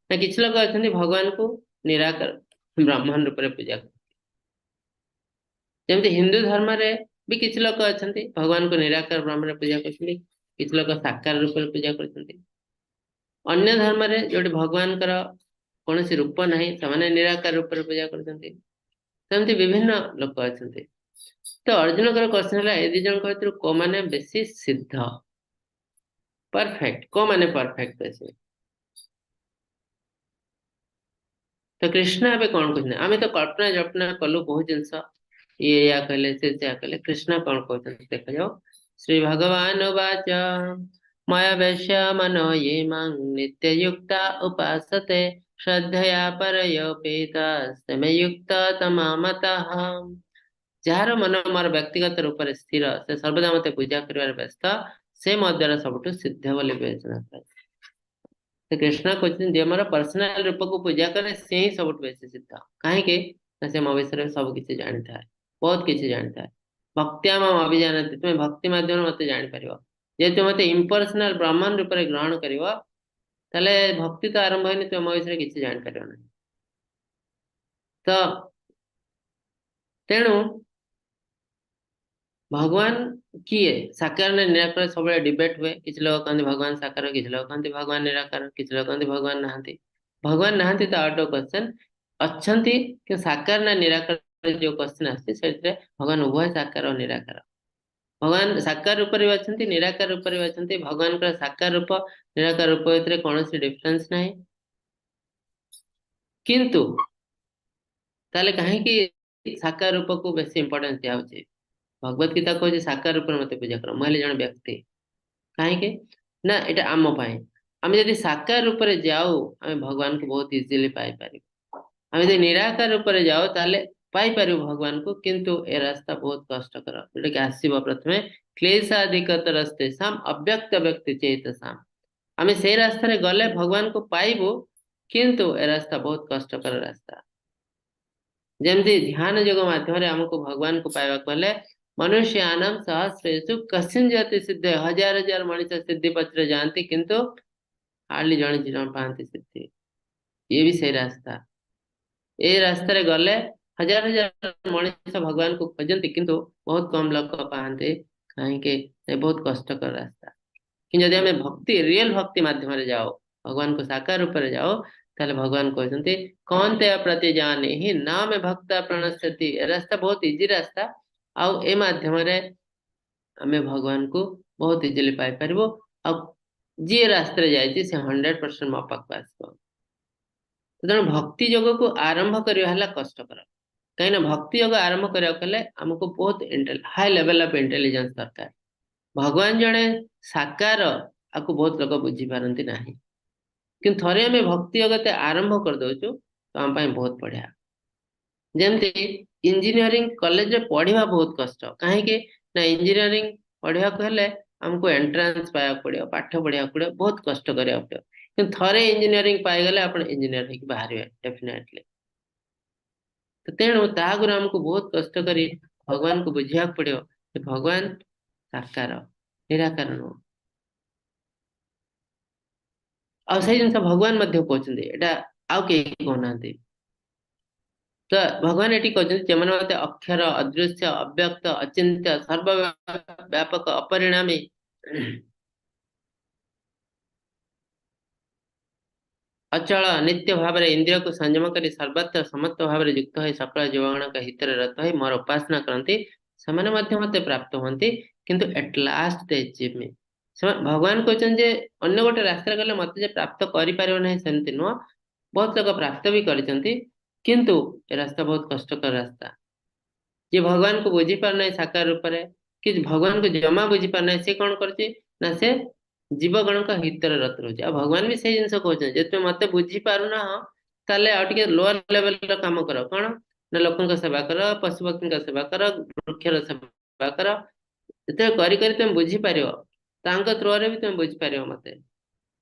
ନା କିଛି ଲୋକ ଅଛନ୍ତି ଭଗବାନଙ୍କୁ ନିରାକାର ବ୍ରାହ୍ମଣ ରୂପରେ ପୂଜା କରନ୍ତି। ଯେମିତି ହିନ୍ଦୁ ଧର୍ମରେ ବି କିଛି ଲୋକ ଅଛନ୍ତି ଭଗବାନଙ୍କୁ ନିରାକାର ବ୍ରାହ୍ମଣରେ ପୂଜା କରୁଛନ୍ତି, କିଛି ଲୋକ ସାକାର ରୂପରେ ପୂଜା କରୁଛନ୍ତି। ଅନ୍ୟ ଧର୍ମରେ ଯୋଉଠି ଭଗବାନଙ୍କର କୌଣସି ରୂପ ନାହିଁ ସେମାନେ ନିରାକାର ରୂପରେ ପୂଜା କରୁଛନ୍ତି। ସେମିତି ବିଭିନ୍ନ ଲୋକ ଅଛନ୍ତି। ତ ଅର୍ଜୁନଙ୍କର କ୍ୱେଶ୍ଚନ ହେଲା ଏ ଦି ଜଣଙ୍କ ଭିତରୁ କୋଉମାନେ ବେଶୀ ସିଦ୍ଧ, ପରଫେକ୍ଟ, କୋଉମାନେ ପରଫେକ୍ଟ ବେଶୀ? ତ କୃଷ୍ଣ ଏବେ କଣ କହୁଛନ୍ତି? ଆମେ ତ କଳ୍ପନା ଜଳ୍ପନା କଲୁ ବହୁତ ଜିନିଷ, ଇଏ ଏଇଆ କହିଲେ ସେ ସେୟା କହିଲେ, କୃଷ୍ଣ କଣ କହୁଛନ୍ତି ଦେଖାଯାଉ। ଶ୍ରୀ ଭଗବାନ ଉବାଚ ମୟା ବୈଶ୍ୟ ମନୋ ୟେ ମାଂ ନିତ୍ୟୟୁକ୍ତା ଉପାସତେ ଶ୍ରଦ୍ଧୟା ପରୟୋପେତା ଯୁକ୍ତ ତମାମତଃ। ଯାହାର ମନ ମୋର ବ୍ୟକ୍ତିଗତ ରୂପରେ ସ୍ଥିର, ସେ ସର୍ବଦା ମତେ ପୂଜା କରିବାରେ ବ୍ୟସ୍ତ, ସେ ମୋ ଦ୍ୱାରା ସବୁଠୁ ସିଦ୍ଧ ବୋଲି ବିବେଚନା କରାଯାଏ। ତ କୃଷ୍ଣ କହୁଛନ୍ତି ଯିଏ ମୋର ପର୍ସନାଲ ରୂପକୁ ପୂଜା କରେ ସେ ହିଁ ସବୁଠୁ ବେଶୀ ସିଦ୍ଧ। କାହିଁକି ନା ସେ ମୋ ବିଷୟରେ ସବୁ କିଛି ଜାଣିଥାଏ, ବହୁତ କିଛି ଜାଣିଥାଏ। ଭକ୍ତ୍ୟା ମାମ୍ ଅଭିଜାନନ୍ତି, ତୁମେ ଭକ୍ତି ମାଧ୍ୟମରେ ମତେ ଜାଣିପାରିବ। ଯେହେତୁ ମତେ ଇମ୍ପର୍ସନାଲ ବ୍ରାହ୍ମଣ ରୂପରେ ଗ୍ରହଣ କରିବ, ତାହେଲେ ଭକ୍ତି ତ ଆରମ୍ଭ ହେଇନି, ତୁମେ ମୋ ବିଷୟରେ କିଛି ଜାଣିପାରିବ ନାହିଁ। ତ ତେଣୁ ଭଗବାନ କିଏ, ସାକାର ନା ନିରାକାର ସବୁବେଳେ ଡିବେଟ ହୁଏ। କିଛି ଲୋକ କହନ୍ତି ଭଗବାନ ସାକାର, କିଛି ଲୋକ କହନ୍ତି ଭଗବାନ ନିରାକାର, କିଛି ଲୋକ କହନ୍ତି ଭଗବାନ ନାହାନ୍ତି। ଭଗବାନ ନାହାନ୍ତି ତ ଆଉଟ ଅଫ କ୍ୱେଶ୍ଚନ, ଅଛନ୍ତି କିନ୍ତୁ ସାକାର ନା ନିରାକାର ଯୋଉ କ୍ୱେଶ୍ଚନ ଆସୁଛି ସେଥିରେ ଭଗବାନ ଉଭୟ ସାକାର ଓ ନିରାକାର। ଭଗବାନ ସାକାର ରୂପରେ ବି ଅଛନ୍ତି, ନିରାକାର ରୂପରେ ବି ଅଛନ୍ତି। ଭଗବାନଙ୍କର ସାକାର ରୂପ ନିରାକାର ରୂପ ଭିତରେ କୌଣସି ଡିଫରେନ୍ସ ନାହିଁ। କିନ୍ତୁ ତାହେଲେ କାହିଁକି ସାକାର ରୂପକୁ ବେଶୀ ଇମ୍ପୋର୍ଟାନ୍ସ ଦିଆହଉଛି? ଭଗବତ ଗୀତା କହୁଛି ସାକାର ରୂପରେ ମତେ ପୂଜା କର, ମୁଁ ହେଲି ଜଣେ ବ୍ୟକ୍ତି। କାହିଁକି ନା ଏଇଟା ଆମ ପାଇଁ। ଆମେ ଯଦି ସାକାର ରୂପରେ ଯାଉ ଆମେ ଭଗବାନଙ୍କୁ ବହୁତ ଇଜିଲି ପାଇପାରିବୁ। ଆମେ ଯଦି ନିରାକାର ରୂପରେ ଯାଉ ତାହେଲେ ପାଇପାରିବୁ ଭଗବାନଙ୍କୁ, କିନ୍ତୁ ଏ ରାସ୍ତା ବହୁତ କଷ୍ଟକର। ଯୋଉଟା କି ଆସିବ ପ୍ରଥମେ କ୍ଲେଶାଧିକତରସ୍ତେଷାମ ଅବ୍ୟକ୍ତ ବ୍ୟକ୍ତି ଚେତସାମ। ଆମେ ସେଇ ରାସ୍ତାରେ ଗଲେ ଭଗବାନଙ୍କୁ ପାଇବୁ, କିନ୍ତୁ ଏ ରାସ୍ତା ବହୁତ କଷ୍ଟକର ରାସ୍ତା। ଯେମିତି ଧ୍ୟାନ ଯୋଗ ମାଧ୍ୟମରେ ଆମକୁ ଭଗବାନଙ୍କୁ ପାଇବାକୁ ହେଲେ ମନୁଷ୍ୟାନାମ ସହସ୍ରେଷୁ କସିନ ଜାତି ସିଦ୍ଧ, ହଜାର ହଜାର ମଣିଷ ସିଦ୍ଧି ପଛରେ ଯାଆନ୍ତି, କିନ୍ତୁ ହାର୍ଡଲି ଜଣେ ଦି ଜଣ ପାଆନ୍ତି ସିଦ୍ଧି। ଇଏ ବି ସେଇ ରାସ୍ତା। ଏଇ ରାସ୍ତାରେ ଗଲେ ହଜାର ହଜାର ମଣିଷ ଭଗବାନଙ୍କୁ ଖୋଜନ୍ତି, କିନ୍ତୁ ବହୁତ କମ ଲୋକ ପାଆନ୍ତି। କାହିଁକି? ଏ ବହୁତ କଷ୍ଟକର ରାସ୍ତା। କିନ୍ତୁ ଯଦି ଆମେ ଭକ୍ତି, ରିଏଲ ଭକ୍ତି ମାଧ୍ୟମରେ ଯାଉ, ଭଗବାନଙ୍କୁ ସାକାର ରୂପରେ ଯାଉ, ତାହେଲେ ଭଗବାନ କହୁଛନ୍ତି କୌନ୍ତେୟ ପ୍ରତିଜାନିହି ନା ମେ ଭକ୍ତ ପ୍ରଣଶ୍ୟତି। ଏ ରାସ୍ତା ବହୁତ ଇଜି ରାସ୍ତା, ଆଉ ଏ ମାଧ୍ୟମରେ ଆମେ ଭଗବାନଙ୍କୁ ବହୁତ ଇଜିଲି ପାଇପାରିବୁ। ଆଉ ଯିଏ ରାସ୍ତାରେ ଯାଇଛି ସେ 100% ମୋ ପାଖକୁ ଆସିବ। ତେଣୁ ଭକ୍ତି ଯୋଗକୁ ଆରମ୍ଭ କରିବା ହେଲା କଷ୍ଟକର, କାହିଁକିନା ଭକ୍ତି ଯୋଗ ଆରମ୍ଭ କରିବାକୁ ହେଲେ ଆମକୁ ବହୁତ ହାଇ ଲେଭେଲ ଅଫ ଇଣ୍ଟେଲିଜେନ୍ସ ଦରକାର। ଭଗବାନ ଜଣେ ସାକାର, ଆକୁ ବହୁତ ଲୋକ ବୁଝିପାରନ୍ତି ନାହିଁ। କିନ୍ତୁ ଥରେ ଆମେ ଭକ୍ତି ଯୋଗ ଆରମ୍ଭ କରିଦଉଛୁ ତ ଆମ ପାଇଁ ବହୁତ ବଢିଆ। ଯେମିତି ଇଞ୍ଜିନିୟରିଂ କଲେଜରେ ପଢିବା ବହୁତ କଷ୍ଟ, କାହିଁକି ନା ଇଞ୍ଜିନିୟରିଂ ପଢିବାକୁ ହେଲେ ଆମକୁ ଏଣ୍ଟ୍ରାନ୍ସ ପାଇବାକୁ ପଡିବ, ପାଠ ପଢିବାକୁ ପଡିବ, ବହୁତ କଷ୍ଟ କରିବାକୁ ପଡିବ। କିନ୍ତୁ ଥରେ ଇଞ୍ଜିନିୟରିଂ ପାଇଗଲେ ଆପଣ ଇଞ୍ଜିନିୟର ହେଇକି ବାହାରିବେ ଡେଫିନେଟଲି। ତ ତେଣୁ ତା ଆଗରୁ ଆମକୁ ବହୁତ କଷ୍ଟ କରି ଭଗବାନଙ୍କୁ ବୁଝିବାକୁ ପଡିବ ଯେ ଭଗବାନ ସାକାର, ନିରାକାର ନୁହଁ। ଆଉ ସେଇ ଜିନିଷ ଭଗବାନ ମଧ୍ୟ କହୁଛନ୍ତି, ଏଇଟା ଆଉ କେହି କହୁନାହାନ୍ତି। ତ ଭଗବାନ ଏଠି କହୁଛନ୍ତି ଯେଉଁମାନେ ମତେ ଅକ୍ଷର, ଅଦୃଶ୍ୟ, ଅବ୍ୟକ୍ତ, ଅଚିନ୍ତ୍ୟ, ସର୍ବବ୍ୟାପକ, ଅପରିଣାମୀ, ଅଚଳ, ନିତ୍ୟ ଭାବରେ ଇନ୍ଦ୍ରିୟକୁ ସଂଯମ କରି ସର୍ବତ୍ର ସମତ୍ୱ ଭାବରେ ଯୁକ୍ତ ହୋଇ ସକଳ ଜୀବଗଣଙ୍କ ହିତରେ ରତ ହୋଇ ମୋର ଉପାସନା କରନ୍ତି, ସେମାନେ ମଧ୍ୟ ମତେ ପ୍ରାପ୍ତ ହୁଅନ୍ତି। କିନ୍ତୁ at last they achieve me. ସେମାନେ ଭଗବାନ କହୁଛନ୍ତି ଯେ ଅନ୍ୟ ଗୋଟେ ରାସ୍ତାରେ ଗଲେ ମତେ ଯେ ପ୍ରାପ୍ତ କରିପାରିବ ନାହିଁ ସେମିତି ନୁହଁ, ବହୁତ ଲୋକ ପ୍ରାପ୍ତ ବି କରିଛନ୍ତି, କିନ୍ତୁ ଏ ରାସ୍ତା ବହୁତ କଷ୍ଟକର ରାସ୍ତା। ଯିଏ ଭଗବାନଙ୍କୁ ବୁଝିପାରୁନାହିଁ ସାକାର ରୂପରେ, କି ଭଗବାନଙ୍କୁ ଜମା ବୁଝିପାରୁନାହିଁ, ସେ କଣ କରୁଛି ନା ସେ ଜୀବଗଣଙ୍କ ହିତରେ ରତ ରହୁଛି। ଆଉ ଭଗବାନ ବି ସେଇ ଜିନିଷ କହୁଛନ୍ତି ଯେ ତୁମେ ମତେ ବୁଝିପାରୁନାହ ତାହେଲେ ଆଉ ଟିକେ ଲୋଅର ଲେଭେଲର କାମ କର। କଣ ନା ଲୋକଙ୍କ ସେବା କର, ପଶୁପକ୍ଷୀଙ୍କ ସେବା କର, ବୃକ୍ଷର ସେବା କର। ଯେତେବେଳେ କରି କରି ତୁମେ ବୁଝିପାରିବ, ତାଙ୍କ ଥ୍ରୋରେ ବି ତୁମେ ବୁଝିପାରିବ ମତେ।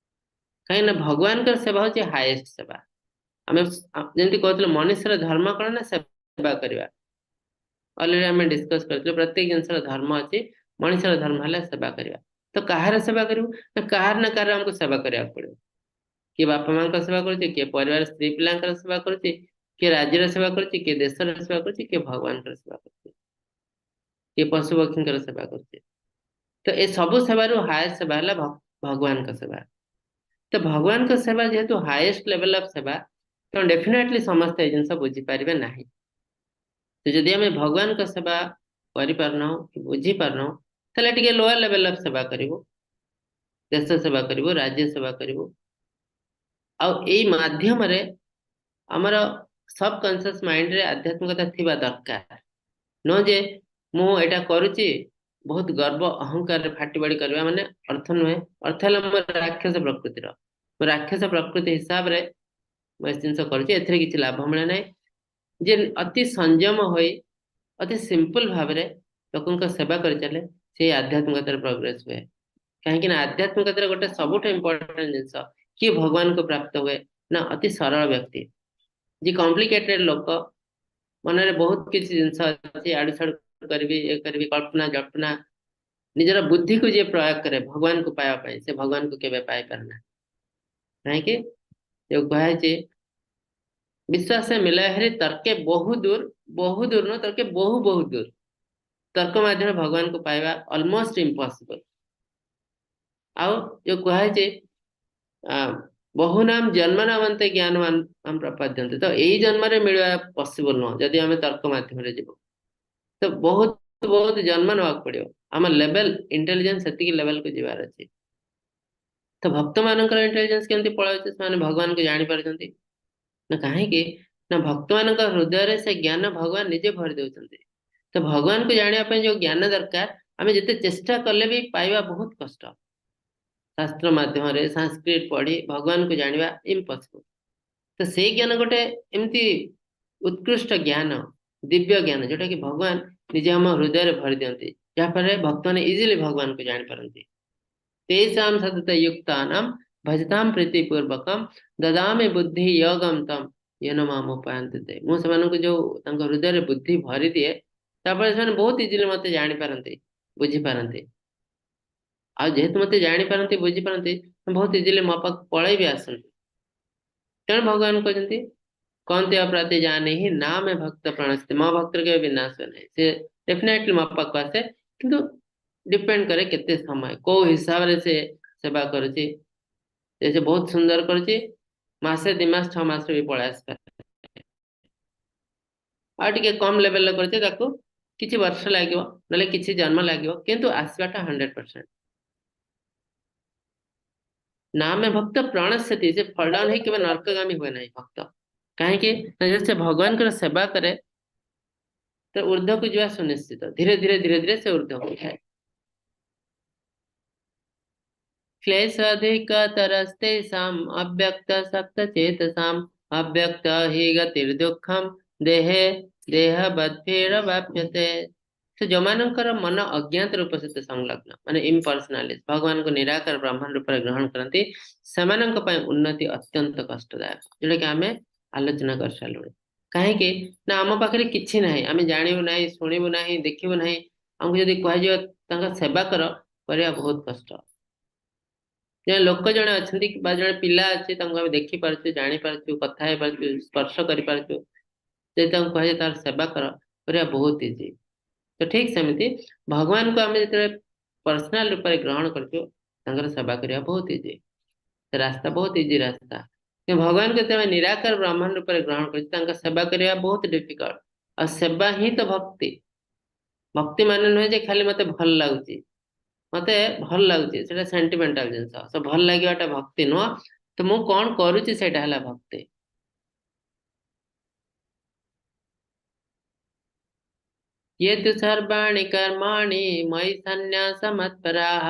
କାହିଁକି ନା ଭଗବାନଙ୍କର ସେବା ହଉଛି ହାଇଏଷ୍ଟ ସେବା। ଆମେ ଯେମିତି କହୁଥିଲେ ମନୁଷ୍ୟର ଧର୍ମ କଣ ନା ସେବା କରିବା। ଅଲରେଡି ଆମେ ଡିସ୍କସ କରିଥିଲୁ ପ୍ରତ୍ୟେକ ଜିନିଷର ଧର୍ମ ଅଛି, ମଣିଷର ଧର୍ମ ହେଲା ସେବା କରିବା। ତ କାହାର ସେବା କରିବୁ ନା କାହାର ନା କାହାର ଆମକୁ ସେବା କରିବାକୁ ପଡିବ। କିଏ ବାପା ମାଙ୍କ ସେବା କରୁଛି, କିଏ ପରିବାର ସ୍ତ୍ରୀ ପିଲାଙ୍କର ସେବା କରୁଛି, କିଏ ରାଜ୍ୟର ସେବା କରୁଛି, କିଏ ଦେଶର ସେବା କରୁଛି, କିଏ ଭଗବାନଙ୍କର ସେବା କରୁଛି, କିଏ ପଶୁ ପକ୍ଷୀଙ୍କର ସେବା କରୁଛି। ତ ଏ ସବୁ ସେବାରୁ ହାଏଷ୍ଟ ସେବା ହେଲା ଭଗବାନଙ୍କ ସେବା। ତ ଭଗବାନଙ୍କ ସେବା ଯେହେତୁ ହାଏଷ୍ଟ ଲେଭେଲ ଅଫ ସେବା, ତେଣୁ ଡେଫିନେଟଲି ସମସ୍ତେ ଏ ଜିନିଷ ବୁଝିପାରିବେ ନାହିଁ। ତ ଯଦି ଆମେ ଭଗବାନଙ୍କ ସେବା କରିପାରୁନାହୁଁ କି ବୁଝିପାରୁନାହୁଁ, ତାହେଲେ ଟିକେ ଲୋଅର ଲେଭେଲ ଅଫ ସେବା କରିବୁ, ଦେଶ ସେବା କରିବୁ, ରାଜ୍ୟ ସେବା କରିବୁ। ଆଉ ଏଇ ମାଧ୍ୟମରେ ଆମର ସବକନସିୟସ ମାଇଣ୍ଡରେ ଆଧ୍ୟାତ୍ମିକତା ଥିବା ଦରକାର। ନୁହଁ ଯେ ମୁଁ ଏଇଟା କରୁଛି ବହୁତ ଗର୍ବ ଅହଙ୍କାରରେ ଫାଟି ବାଡି କରିବା ମାନେ ଅର୍ଥ ନୁହେଁ। ଅର୍ଥ ହେଲା ମୋ ରାକ୍ଷସ ପ୍ରକୃତିର, ମୋ ରାକ୍ଷସ ପ୍ରକୃତି ହିସାବରେ ମୁଁ ଏ ଜିନିଷ କରୁଛି, ଏଥିରେ କିଛି ଲାଭ ମିଳେ ନାହିଁ। ଯେ ଅତି ସଂଯମ ହୋଇ ଅତି ସିମ୍ପଲ ଭାବରେ ଲୋକଙ୍କ ସେବା କରିଚାଲେ, ସେଇ ଆଧ୍ୟାତ୍ମିକତାରେ ପ୍ରୋଗ୍ରେସ ହୁଏ। କାହିଁକି ନା ଆଧ୍ୟାତ୍ମିକତାରେ ଗୋଟେ ସବୁଠୁ ଇମ୍ପୋର୍ଟାଣ୍ଟ ଜିନିଷ, କିଏ ଭଗବାନଙ୍କୁ ପ୍ରାପ୍ତ ହୁଏ ନା ଅତି ସରଳ ବ୍ୟକ୍ତି। ଯିଏ କମ୍ପ୍ଲିକେଟେଡ ଲୋକ, ମନରେ ବହୁତ କିଛି ଜିନିଷ ଅଛି, ଆଡୁ ସାଡୁ କରିବି, ଇଏ କରିବି, କଳ୍ପନା ଜଳ୍ପନା, ନିଜର ବୁଦ୍ଧିକୁ ଯିଏ ପ୍ରୟୋଗ କରେ ଭଗବାନଙ୍କୁ ପାଇବା ପାଇଁ, ସେ ଭଗବାନଙ୍କୁ କେବେ ପାଇପାରେ ନା। କାହିଁକି ଯୋଉ କୁହାଯାଇଛି ବିଶ୍ୱାସ ମିଳୟ ହରି ତର୍କେ ବହୁ ଦୂର, ବହୁ ଦୂର ନୁହଁ, ତର୍କେ ବହୁ ବହୁ ଦୂର। ତର୍କ ମାଧ୍ୟମରେ ଭଗବାନଙ୍କୁ ପାଇବା ଅଲମୋଷ୍ଟ ଇମ୍ପସିବଲ। ଆଉ ଯୋଉ କୁହାଯାଇଛି ବହୁନାମ ଜନ୍ମନାମନ୍ତେ ଜ୍ଞାନବାନ ପ୍ରପାଦ୍ୟନ୍ତେ, ତ ଏଇ ଜନ୍ମରେ ମିଳିବା ପସିବଲ ନୁହଁ ଯଦି ଆମେ ତର୍କ ମାଧ୍ୟମରେ ଯିବୁ। ତ ବହୁତ ବହୁତ ଜନ୍ମ ନେବାକୁ ପଡିବ, ଆମ ଲେଭେଲ ଇଣ୍ଟେଲିଜେନ୍ସ ସେତିକି ଲେଭେଲକୁ ଯିବାର ଅଛି। ତ ଭକ୍ତ ମାନଙ୍କର ଇଣ୍ଟେଲିଜେନ୍ସ କେମିତି ପଳାଉଛି, ସେମାନେ ଭଗବାନଙ୍କୁ ଜାଣିପାରୁଛନ୍ତି ନା। କାହିଁକି ନା ଭକ୍ତ ମାନଙ୍କ ହୃଦୟରେ ସେ ଜ୍ଞାନ ଭଗବାନ ନିଜେ ଭରି ଦଉଛନ୍ତି। ତ ଭଗବାନଙ୍କୁ ଜାଣିବା ପାଇଁ ଯୋଉ ଜ୍ଞାନ ଦରକାର, ଆମେ ଯେତେ ଚେଷ୍ଟା କଲେ ବି ପାଇବା ବହୁତ କଷ୍ଟ। ଶାସ୍ତ୍ର ମାଧ୍ୟମରେ ସାଂସ୍କ୍ରିଟ ପଢି ଭଗବାନଙ୍କୁ ଜାଣିବା ଇମ୍ପସିବଲ। ତ ସେଇ ଜ୍ଞାନ ଗୋଟେ ଏମିତି ଉତ୍କୃଷ୍ଟ ଜ୍ଞାନ, ଦିବ୍ୟ ଜ୍ଞାନ, ଯୋଉଟା କି ଭଗବାନ ନିଜେ ଆମ ହୃଦୟରେ ଭରି ଦିଅନ୍ତି, ଯାହାଫଳରେ ଭକ୍ତମାନେ ଇଜିଲି ଭଗବାନଙ୍କୁ ଜାଣିପାରନ୍ତି। ତେଷାಂ ସତତ ୟୁକ୍ତାନାಂ ଭଜତାಂ ପ୍ରୀତିପୂର୍ବକಂ ଦଦାମି ବୁଦ୍ଧି ଯୋଗಂ ତମ୍ ୟେନ ମାମ୍ ଉପାୟନ୍ତେ ତେ। ମୁଁ ସେମାନଙ୍କୁ ଯୋଉ ତାଙ୍କ ହୃଦୟରେ ବୁଦ୍ଧି ଭରି ଦିଏ, ତାପରେ ସେମାନେ ବହୁତ ଇଜିଲି ମତେ ଜାଣିପାରନ୍ତି, ବୁଝିପାରନ୍ତି। ଆଉ ଯେହେତୁ ମତେ ଜାଣିପାରନ୍ତି, ବୁଝିପାରନ୍ତି, ବହୁତ ଇଜିଲି ମୋ ପାଖକୁ ପଳେଇ ବି ଆସନ୍ତି। ତେଣୁ ଭଗବାନ କହୁଛନ୍ତି କହନ୍ତି ଅପ୍ରାତି ଜାନିହି ନା ମେ ଭକ୍ତ ପ୍ରଣଶ୍ୟତି, ମୋ ଭକ୍ତର କେବେ ବିନାଶ ହୁଏ ନାହିଁ। ସେ ଡେଫିନେଟଲି ମୋ ପାଖକୁ ଆସେ, କିନ୍ତୁ ଡିପେଣ୍ଡ କରେ କେତେ ସମୟ, କୋଉ ହିସାବରେ ସେ ସେବା କରୁଛି, ସେ ବହୁତ ସୁନ୍ଦର କରୁଛି, ମାସେ 2 ମାସ 6 ମାସରେ ବି ପଳେଇ ଆସିପାରେ। ଆଉ ଟିକେ କମ ଲେଭେଲରେ କରୁଛି ତାକୁ କିଛି ବର୍ଷ ଲାଗିବ, ନହେଲେ କିଛି ଜନ୍ମ ଲାଗିବ, କିନ୍ତୁ ଆସିବାଟା 100%। ନାମେ ଭକ୍ତ ପ୍ରଣଶ୍ୟତି, ସେ ଫଲ ଡାଉନ ହେଇ କେବେ ନର୍କଗାମୀ ହୁଏ ନାହିଁ ଭକ୍ତ। କାହିଁକି ନା ଯଦି ସେ ଭଗବାନଙ୍କର ସେବା କରେ ତ ଉର୍ଦ୍ଧ୍ୱକୁ ଯିବା ସୁନିଶ୍ଚିତ, ଧୀରେ ଧୀରେ ଧୀରେ ଧୀରେ ସେ ଉର୍ଦ୍ଧ୍ୱକୁ ଯାଏ। କ୍ଲେଶାଧିକତରସ୍ତେଷାମ୍ ଅବ୍ୟକ୍ତ ସକ୍ତ ଚେତସାମ୍ ଅବ୍ୟକ୍ତ ହି ଗତିର୍ଦୁଃଖମ୍ ଦେହେ ଦେହବଦ୍ଭିରବାପ୍ୟତେ। ସେ ଯୋଉମାନଙ୍କର ମନ ଅଜ୍ଞାତ ରୂପ ସହିତ ସଂଲଗ୍ନ, ମାନେ ଇମ୍ପର୍ସନାଲିଷ୍ଟ, ଭଗବାନଙ୍କୁ ନିରାକାର ବ୍ରହ୍ମ ରୂପରେ ଗ୍ରହଣ କରନ୍ତି, ସେମାନଙ୍କ ପାଇଁ ଉନ୍ନତି ଅତ୍ୟନ୍ତ କଷ୍ଟଦାୟକ, ଯୋଉଟାକି ଆମେ ଆଲୋଚନା କରିସାରିଲୁଣି। କାହିଁକି ନା ଆମ ପାଖରେ କିଛି ନାହିଁ, ଆମେ ଜାଣିବୁ ନାହିଁ, ଶୁଣିବୁ ନାହିଁ, ଦେଖିବୁ ନାହିଁ। ଆମକୁ ଯଦି କୁହାଯିବ ତାଙ୍କ ସେବା କର, କରିବା ବହୁତ କଷ୍ଟ। ଜଣେ ଲୋକ ଜଣେ ଅଛନ୍ତି ବା ଜଣେ ପିଲା ଅଛି, ତାଙ୍କୁ ଆମେ ଦେଖିପାରୁଛୁ, ଜାଣିପାରୁଛୁ, କଥା ହେଇପାରୁଛୁ, ସ୍ପର୍ଶ କରିପାରୁଛୁ, ଯଦି ତାଙ୍କୁ କୁହାଯାଏ ତାର ସେବା କର, କରିବା ବହୁତ ଇଜି। ତ ଠିକ ସେମିତି ଭଗବାନଙ୍କୁ ଆମେ ଯେତେବେଳେ ପର୍ସନାଲ ରୂପରେ ଗ୍ରହଣ କରୁଛୁ, ତାଙ୍କର ସେବା କରିବା ବହୁତ ଇଜି, ସେ ରାସ୍ତା ବହୁତ ଇଜି ରାସ୍ତା। କିନ୍ତୁ ଭଗବାନଙ୍କୁ ଯେତେବେଳେ ନିରାକାର ବ୍ରାହ୍ମଣ ରୂପରେ ଗ୍ରହଣ କରୁଛୁ, ତାଙ୍କ ସେବା କରିବା ବହୁତ ଡିଫିକଲ୍ଟ। ଆଉ ସେବା ହିଁ ତ ଭକ୍ତି। ଭକ୍ତି ମାନେ ନୁହେଁ ଯେ ଖାଲି ମତେ ଭଲ ଲାଗୁଛି, ମତେ ଭଲ ଲାଗୁଛି, ସେଟା ସେଣ୍ଟିମେଣ୍ଟାଲ ଜିନିଷ। ସେ ଭଲ ଲାଗିବାଟା ଭକ୍ତି ନୁହଁ, ତ ମୁଁ କଣ କରୁଛି ସେଇଟା ହେଲା ଭକ୍ତି। ये तु सर्वाणि कर्माणि मयि सन्न्यासमत्पराः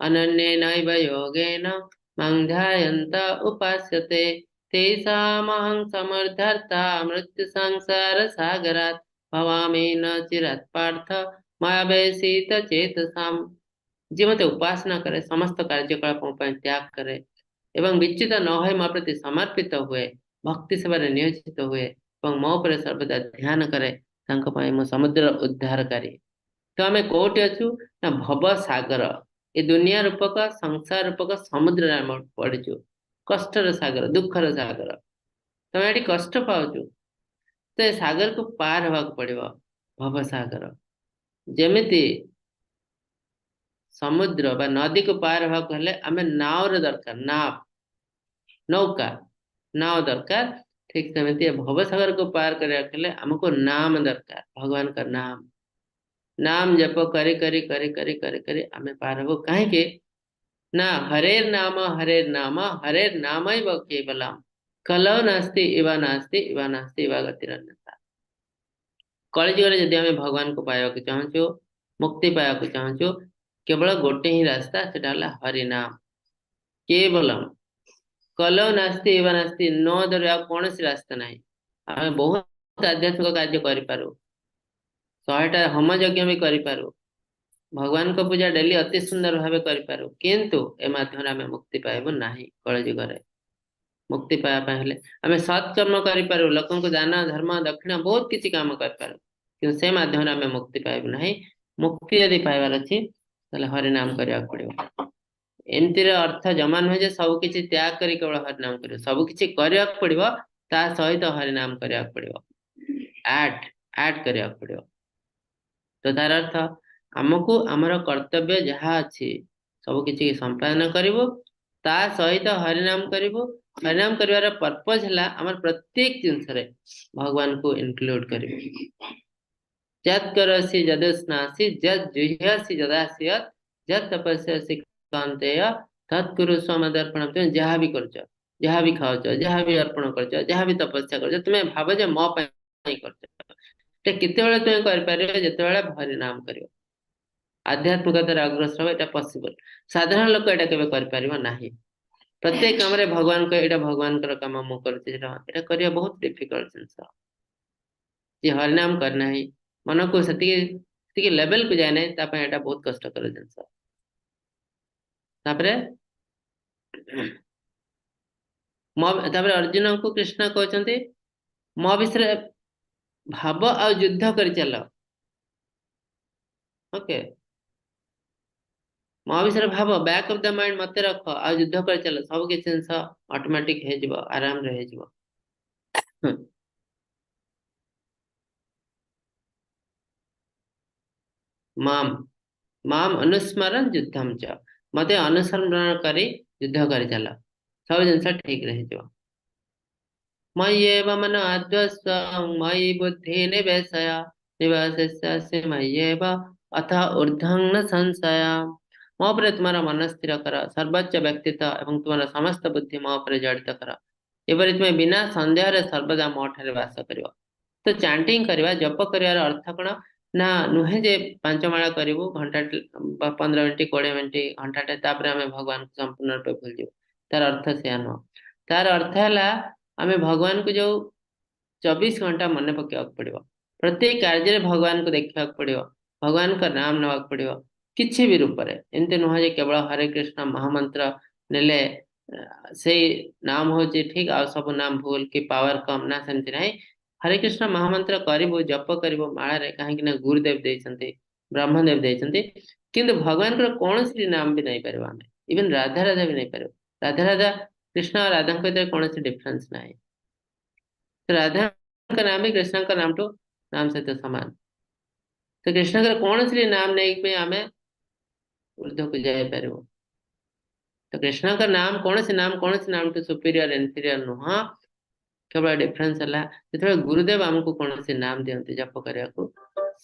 अनन्येनैव योगेन मां ध्यायन्त उपास्यते तेषामहं समर्थर्ता मृत्यु संसार सागरात् भवामि न चिरात् पार्थ मयावेशित चेतसाम्। ଯିଏ ମତେ ଉପାସନା କରେ, ସମସ୍ତ କାର୍ଯ୍ୟକଳାପ ମୋ ପାଇଁ ତ୍ୟାଗ କରେ ଏବଂ ବିଚ୍ୟୁତ ନ ହୋଇ ମୋ ପ୍ରତି ସମର୍ପିତ ହୁଏ, ଭକ୍ତି ସେବାରେ ନିୟୋଜିତ ହୁଏ ଏବଂ ମୋ ଉପରେ ସର୍ବଦା ଧ୍ୟାନ କରେ, ତାଙ୍କ ପାଇଁ ମୁଁ ସମୁଦ୍ର ଉଦ୍ଧାରକାରୀ। ତ ଆମେ କୋଉଠି ଅଛୁ ନା ଭବ ସାଗର, ଏ ଦୁନିଆ ରୂପକ ସଂସାର ରୂପକ ସମୁଦ୍ରରେ ଆମେ ପଡିଛୁ, କଷ୍ଟର ସାଗର, ଦୁଃଖର ସାଗର। ତମେ ଏଠି କଷ୍ଟ ପାଉଛୁ, ତ ଏ ସାଗରକୁ ପାର ହେବାକୁ ପଡିବ, ଭବ ସାଗର। ଯେମିତି ସମୁଦ୍ର ବା ନଦୀକୁ ପାର ହେବାକୁ ହେଲେ ଆମେ ନାওରେ ଦରକାର, ନାବ, ନୌକା, ନାव ଦରକାର। ଠିକ ସେମିତି ଏ ଭବସାଗରକୁ ପାର କରିବାକୁ ହେଲେ ଆମକୁ ନାମ ଦରକାର, ଭଗବାନଙ୍କ ନାମ। ନାମ ଜପ କରି କରି କରି କରି କରି କରି ଆମେ ପାର ହବୁ। କାହିଁକି ନା ହରେର ନାମ ହରେର ନାମ ହରେର ନାମୈବ କେବଲମ୍ କଲौ ନାସ୍ତି ଇବ ନାସ୍ତି ଇବ ନାସ୍ତି ଇବ ଗତିରନ୍ୟଥା। କଳିଯୁଗରେ ଯଦି ଆମେ ଭଗବାନଙ୍କୁ ପାଇବାକୁ ଚାହୁଁଛୁ, ମୁକ୍ତି ପାଇବାକୁ ଚାହୁଁଛୁ, କେବଳ ଗୋଟେ ହିଁ ରାସ୍ତା, ସେଟା ହେଲା ହରିନାମ କେବଲମ୍। କଲौ ନାସ୍ତି ଇବ ନାସ୍ତି, ନ ଧରି ଆଉ କୌଣସି ରାସ୍ତା ନାହିଁ। ଆମେ ବହୁତ ଆଧ୍ୟାତ୍ମିକ କାର୍ଯ୍ୟ କରିପାରୁ, 100ଟା ହୋମ ଯଜ୍ଞ ବି କରିପାରୁ, ଭଗବାନଙ୍କ ପୂଜା ଡେଲି ଅତି ସୁନ୍ଦର ଭାବେ କରିପାରୁ, କିନ୍ତୁ ଏ ମାଧ୍ୟମରେ ଆମେ ମୁକ୍ତି ପାଇବୁ ନାହିଁ। କଳିଯୁଗରେ ମୁକ୍ତି ପାଇବା ପାଇଁ ହେଲେ ଆମେ ସତ୍କର୍ମ କରିପାରୁ, ଲୋକଙ୍କୁ ଦାନ ଧର୍ମ ଦକ୍ଷିଣା ବହୁତ କିଛି କାମ କରିପାରୁ, କିନ୍ତୁ ସେ ମାଧ୍ୟମରେ ଆମେ ମୁକ୍ତି ପାଇବୁ ନାହିଁ। ମୁକ୍ତି ଯଦି ପାଇବାର ଅଛି ତାହେଲେ ହରିନାମ କରିବାକୁ ପଡିବ। ଏମିତିରେ ଅର୍ଥ ଜମା ନୁହେଁ ଯେ ସବୁ କିଛି ତ୍ୟାଗ କରି କେବଳ ହରିନାମ କରିବ, ସବୁ କିଛି କରିବାକୁ ପଡିବ, ତା ସହିତ ହରିନାମ କରିବାକୁ ପଡିବ, ଆଡ୍ କରିବାକୁ ପଡିବ। ତ ତାର ଅର୍ଥ ଆମକୁ ଆମର କର୍ତ୍ତବ୍ୟ ଯାହା ଅଛି ସବୁ କିଛି ସମ୍ପାଦନ କରିବୁ, ତା ସହିତ ହରିନାମ କରିବୁ। ହରିନାମ କରିବାର ପର୍ପଜ ହେଲା ଆମର ପ୍ରତ୍ୟେକ ଜିନିଷରେ ଭଗବାନଙ୍କୁ ଇନକ୍ଲୁଡ କରିବୁ। ଯତ୍ କରୋସି ଯଦୁସ୍ନାସି ଯଦ୍ ଜୁହ୍ୟାସି ଯଦାସିୟତ୍ ଯତ୍ ତପସ୍ୟାସି କାନ୍ତେୟ ତତ୍ କୁରୁ ସ୍ୱମଦର୍ପଣମ୍। ତୁମେ ଯାହା ବି କରୁଛ, ଯାହା ବି ଖାଉଛ, ଯାହା ବି ଅର୍ପଣ କରୁଛ, ଯାହା ବି ତପସ୍ୟା କରୁଛ, ତୁମେ ଭାବ ଯେ ମୋ ପାଇଁ କରୁଛ। ଏଟା କେତେବେଳେ ତୁମେ କରିପାରିବ? ଯେତେବେଳେ ହରିନାମ କରିବ, ଆଧ୍ୟାତ୍ମିକତାରେ ଅଗ୍ରସର ହବ, ଏଇଟା ପସିବଲ। ସାଧାରଣ ଲୋକ ଏଇଟା କେବେ କରିପାରିବ ନାହିଁ। ପ୍ରତ୍ୟେକ କାମରେ ଭଗବାନଙ୍କ ଏଇଟା ଭଗବାନଙ୍କର କାମ ମୁଁ କରୁଛି, ଏଇଟା କରିବା ବହୁତ ଡିଫିକଲ୍ଟ ଜିନିଷ। ଯିଏ ହରିନାମ କରିନାହିଁ, ମନକୁ ସେତିକି ଲେଭେଲକୁ ଯାଏ ନାହିଁ, ତା ପାଇଁ ଏଇଟା ବହୁତ କଷ୍ଟକର ଜିନିଷ। ତାପରେ ଅର୍ଜୁନଙ୍କୁ କୃଷ୍ଣ କହୁଛନ୍ତି ମୋ ବିଷୟରେ ଭାବ ଆଉ ଯୁଦ୍ଧ କରି ଚାଲ। ଓକେ, ମୋ ବିଷୟରେ ଭାବ, ବ୍ୟାକ୍ ଅଫ the mind ମତେ ରଖ ଆଉ ଯୁଦ୍ଧ କରି ଚାଲ, ସବୁ କିଛି ଜିନିଷ ଅଟୋମେଟିକ ହେଇଯିବ, ଆରାମରେ ହେଇଯିବ। ମାମ ମାମ ଅନୁସ୍ମରଣ ଯୁଦ୍ଧମ ଚ, ମତେ ଅନୁସରଣ କରି ଯୁଦ୍ଧ କରିଚାଲ, ସବୁ ଜିନିଷ ଠିକ ରହିଯିବ। ମୟ୍ୟେବ ମନ ଆଦ୍ୱସ୍ୱ ମୟି ବୁଦ୍ଧି ନିବେଶୟ ନିବାସିଷ୍ୟାସି ମୟ୍ୟେବ ଅଥ ଊର୍ଦ୍ଧ୍ୱଂ ନ ସଂଶୟ। ମୋ ଉପରେ ତୁମର ମନ ସ୍ଥିର କର, ସର୍ବୋଚ୍ଚ ବ୍ୟକ୍ତିତ୍ୱ ଏବଂ ତୁମର ସମସ୍ତ ବୁଦ୍ଧି ମୋ ଉପରେ ଜଡ଼ିତ କର। ଏପରି ତୁମେ ବିନା ସନ୍ଦେହରେ ସର୍ବଦା ମୋ ଠାରେ ବାସ କରିବ। ତ ଚାଣ୍ଟିଂ କରିବା, ଜପ କରିବାର ଅର୍ଥ କଣ ନା ନୁହେଁ ଯେ 5 ମାଳା କରିବୁ ଘଣ୍ଟା ବା 15 ମିନିଟ 20 ମିନିଟ ଘଣ୍ଟାଟେ, ତାପରେ ଆମେ ଭଗବାନଙ୍କୁ ସମ୍ପୂର୍ଣ୍ଣ ରୂପେ ଭୁଲିଯିବୁ। ତାର ଅର୍ଥ ସେୟା ନୁହଁ। ତାର ଅର୍ଥ ହେଲା ଆମେ ଭଗବାନଙ୍କୁ ଯୋଉ 24 ଘଣ୍ଟା ମନେ ପକେଇବାକୁ ପଡିବ, ପ୍ରତ୍ୟେକ କାର୍ଯ୍ୟରେ ଭଗବାନଙ୍କୁ ଦେଖିବାକୁ ପଡିବ, ଭଗବାନଙ୍କ ନାମ ନେବାକୁ ପଡିବ କିଛି ବି ରୂପରେ। ଏମିତି ନୁହଁ ଯେ କେବଳ ହରେ କୃଷ୍ଣ ମହାମନ୍ତ୍ର ନେଲେ ସେଇ ନାମ ହଉଛି ଠିକ ଆଉ ସବୁ ନାମ ଭୁଲ କି ପାୱାର କମ, ନା ସେମିତି ନାହିଁ। ହରେ କୃଷ୍ଣ ମହାମନ୍ତ୍ର କରିବୁ, ଜପ କରିବୁ ମାଳାରେ, କାହିଁକି ନା ଗୁରୁଦେବ ଦେଇଛନ୍ତି, ବ୍ରହ୍ମଦେବ ଦେଇଛନ୍ତି। କିନ୍ତୁ ଭଗବାନଙ୍କର କୌଣସି ନାମ ବି ନେଇପାରିବ ଆମେ, ଇଭେନ ରାଧା ରାଧା ବି ନେଇପାରିବ। ରାଧା ରାଧା କୃଷ୍ଣ ଆଉ ରାଧାଙ୍କ ଭିତରେ କୌଣସି ଡିଫରେନ୍ସ ନାହିଁ। ରାଧାଙ୍କ ନାମ ବି କୃଷ୍ଣଙ୍କ ନାମଠୁ ନାମ ସହିତ ସମାନ। ତ କୃଷ୍ଣଙ୍କର କୌଣସି ନାମ ନେଇକି ବି ଆମେ ଉର୍ଦ୍ଧ୍ୱକୁ ଯାଇପାରିବୁ। ତ କୃଷ୍ଣଙ୍କ ନାମ କୌଣସି ନାମ କୌଣସି ନାମଠୁ ସୁପିରିୟର ଇନଫିରିୟର ନୁହଁ। କେବଳ ଡିଫରେନ୍ସ ହେଲା ଯେତେବେଳେ ଗୁରୁଦେବ ଆମକୁ କୌଣସି ନାମ ଦିଅନ୍ତି ଜପ କରିବାକୁ,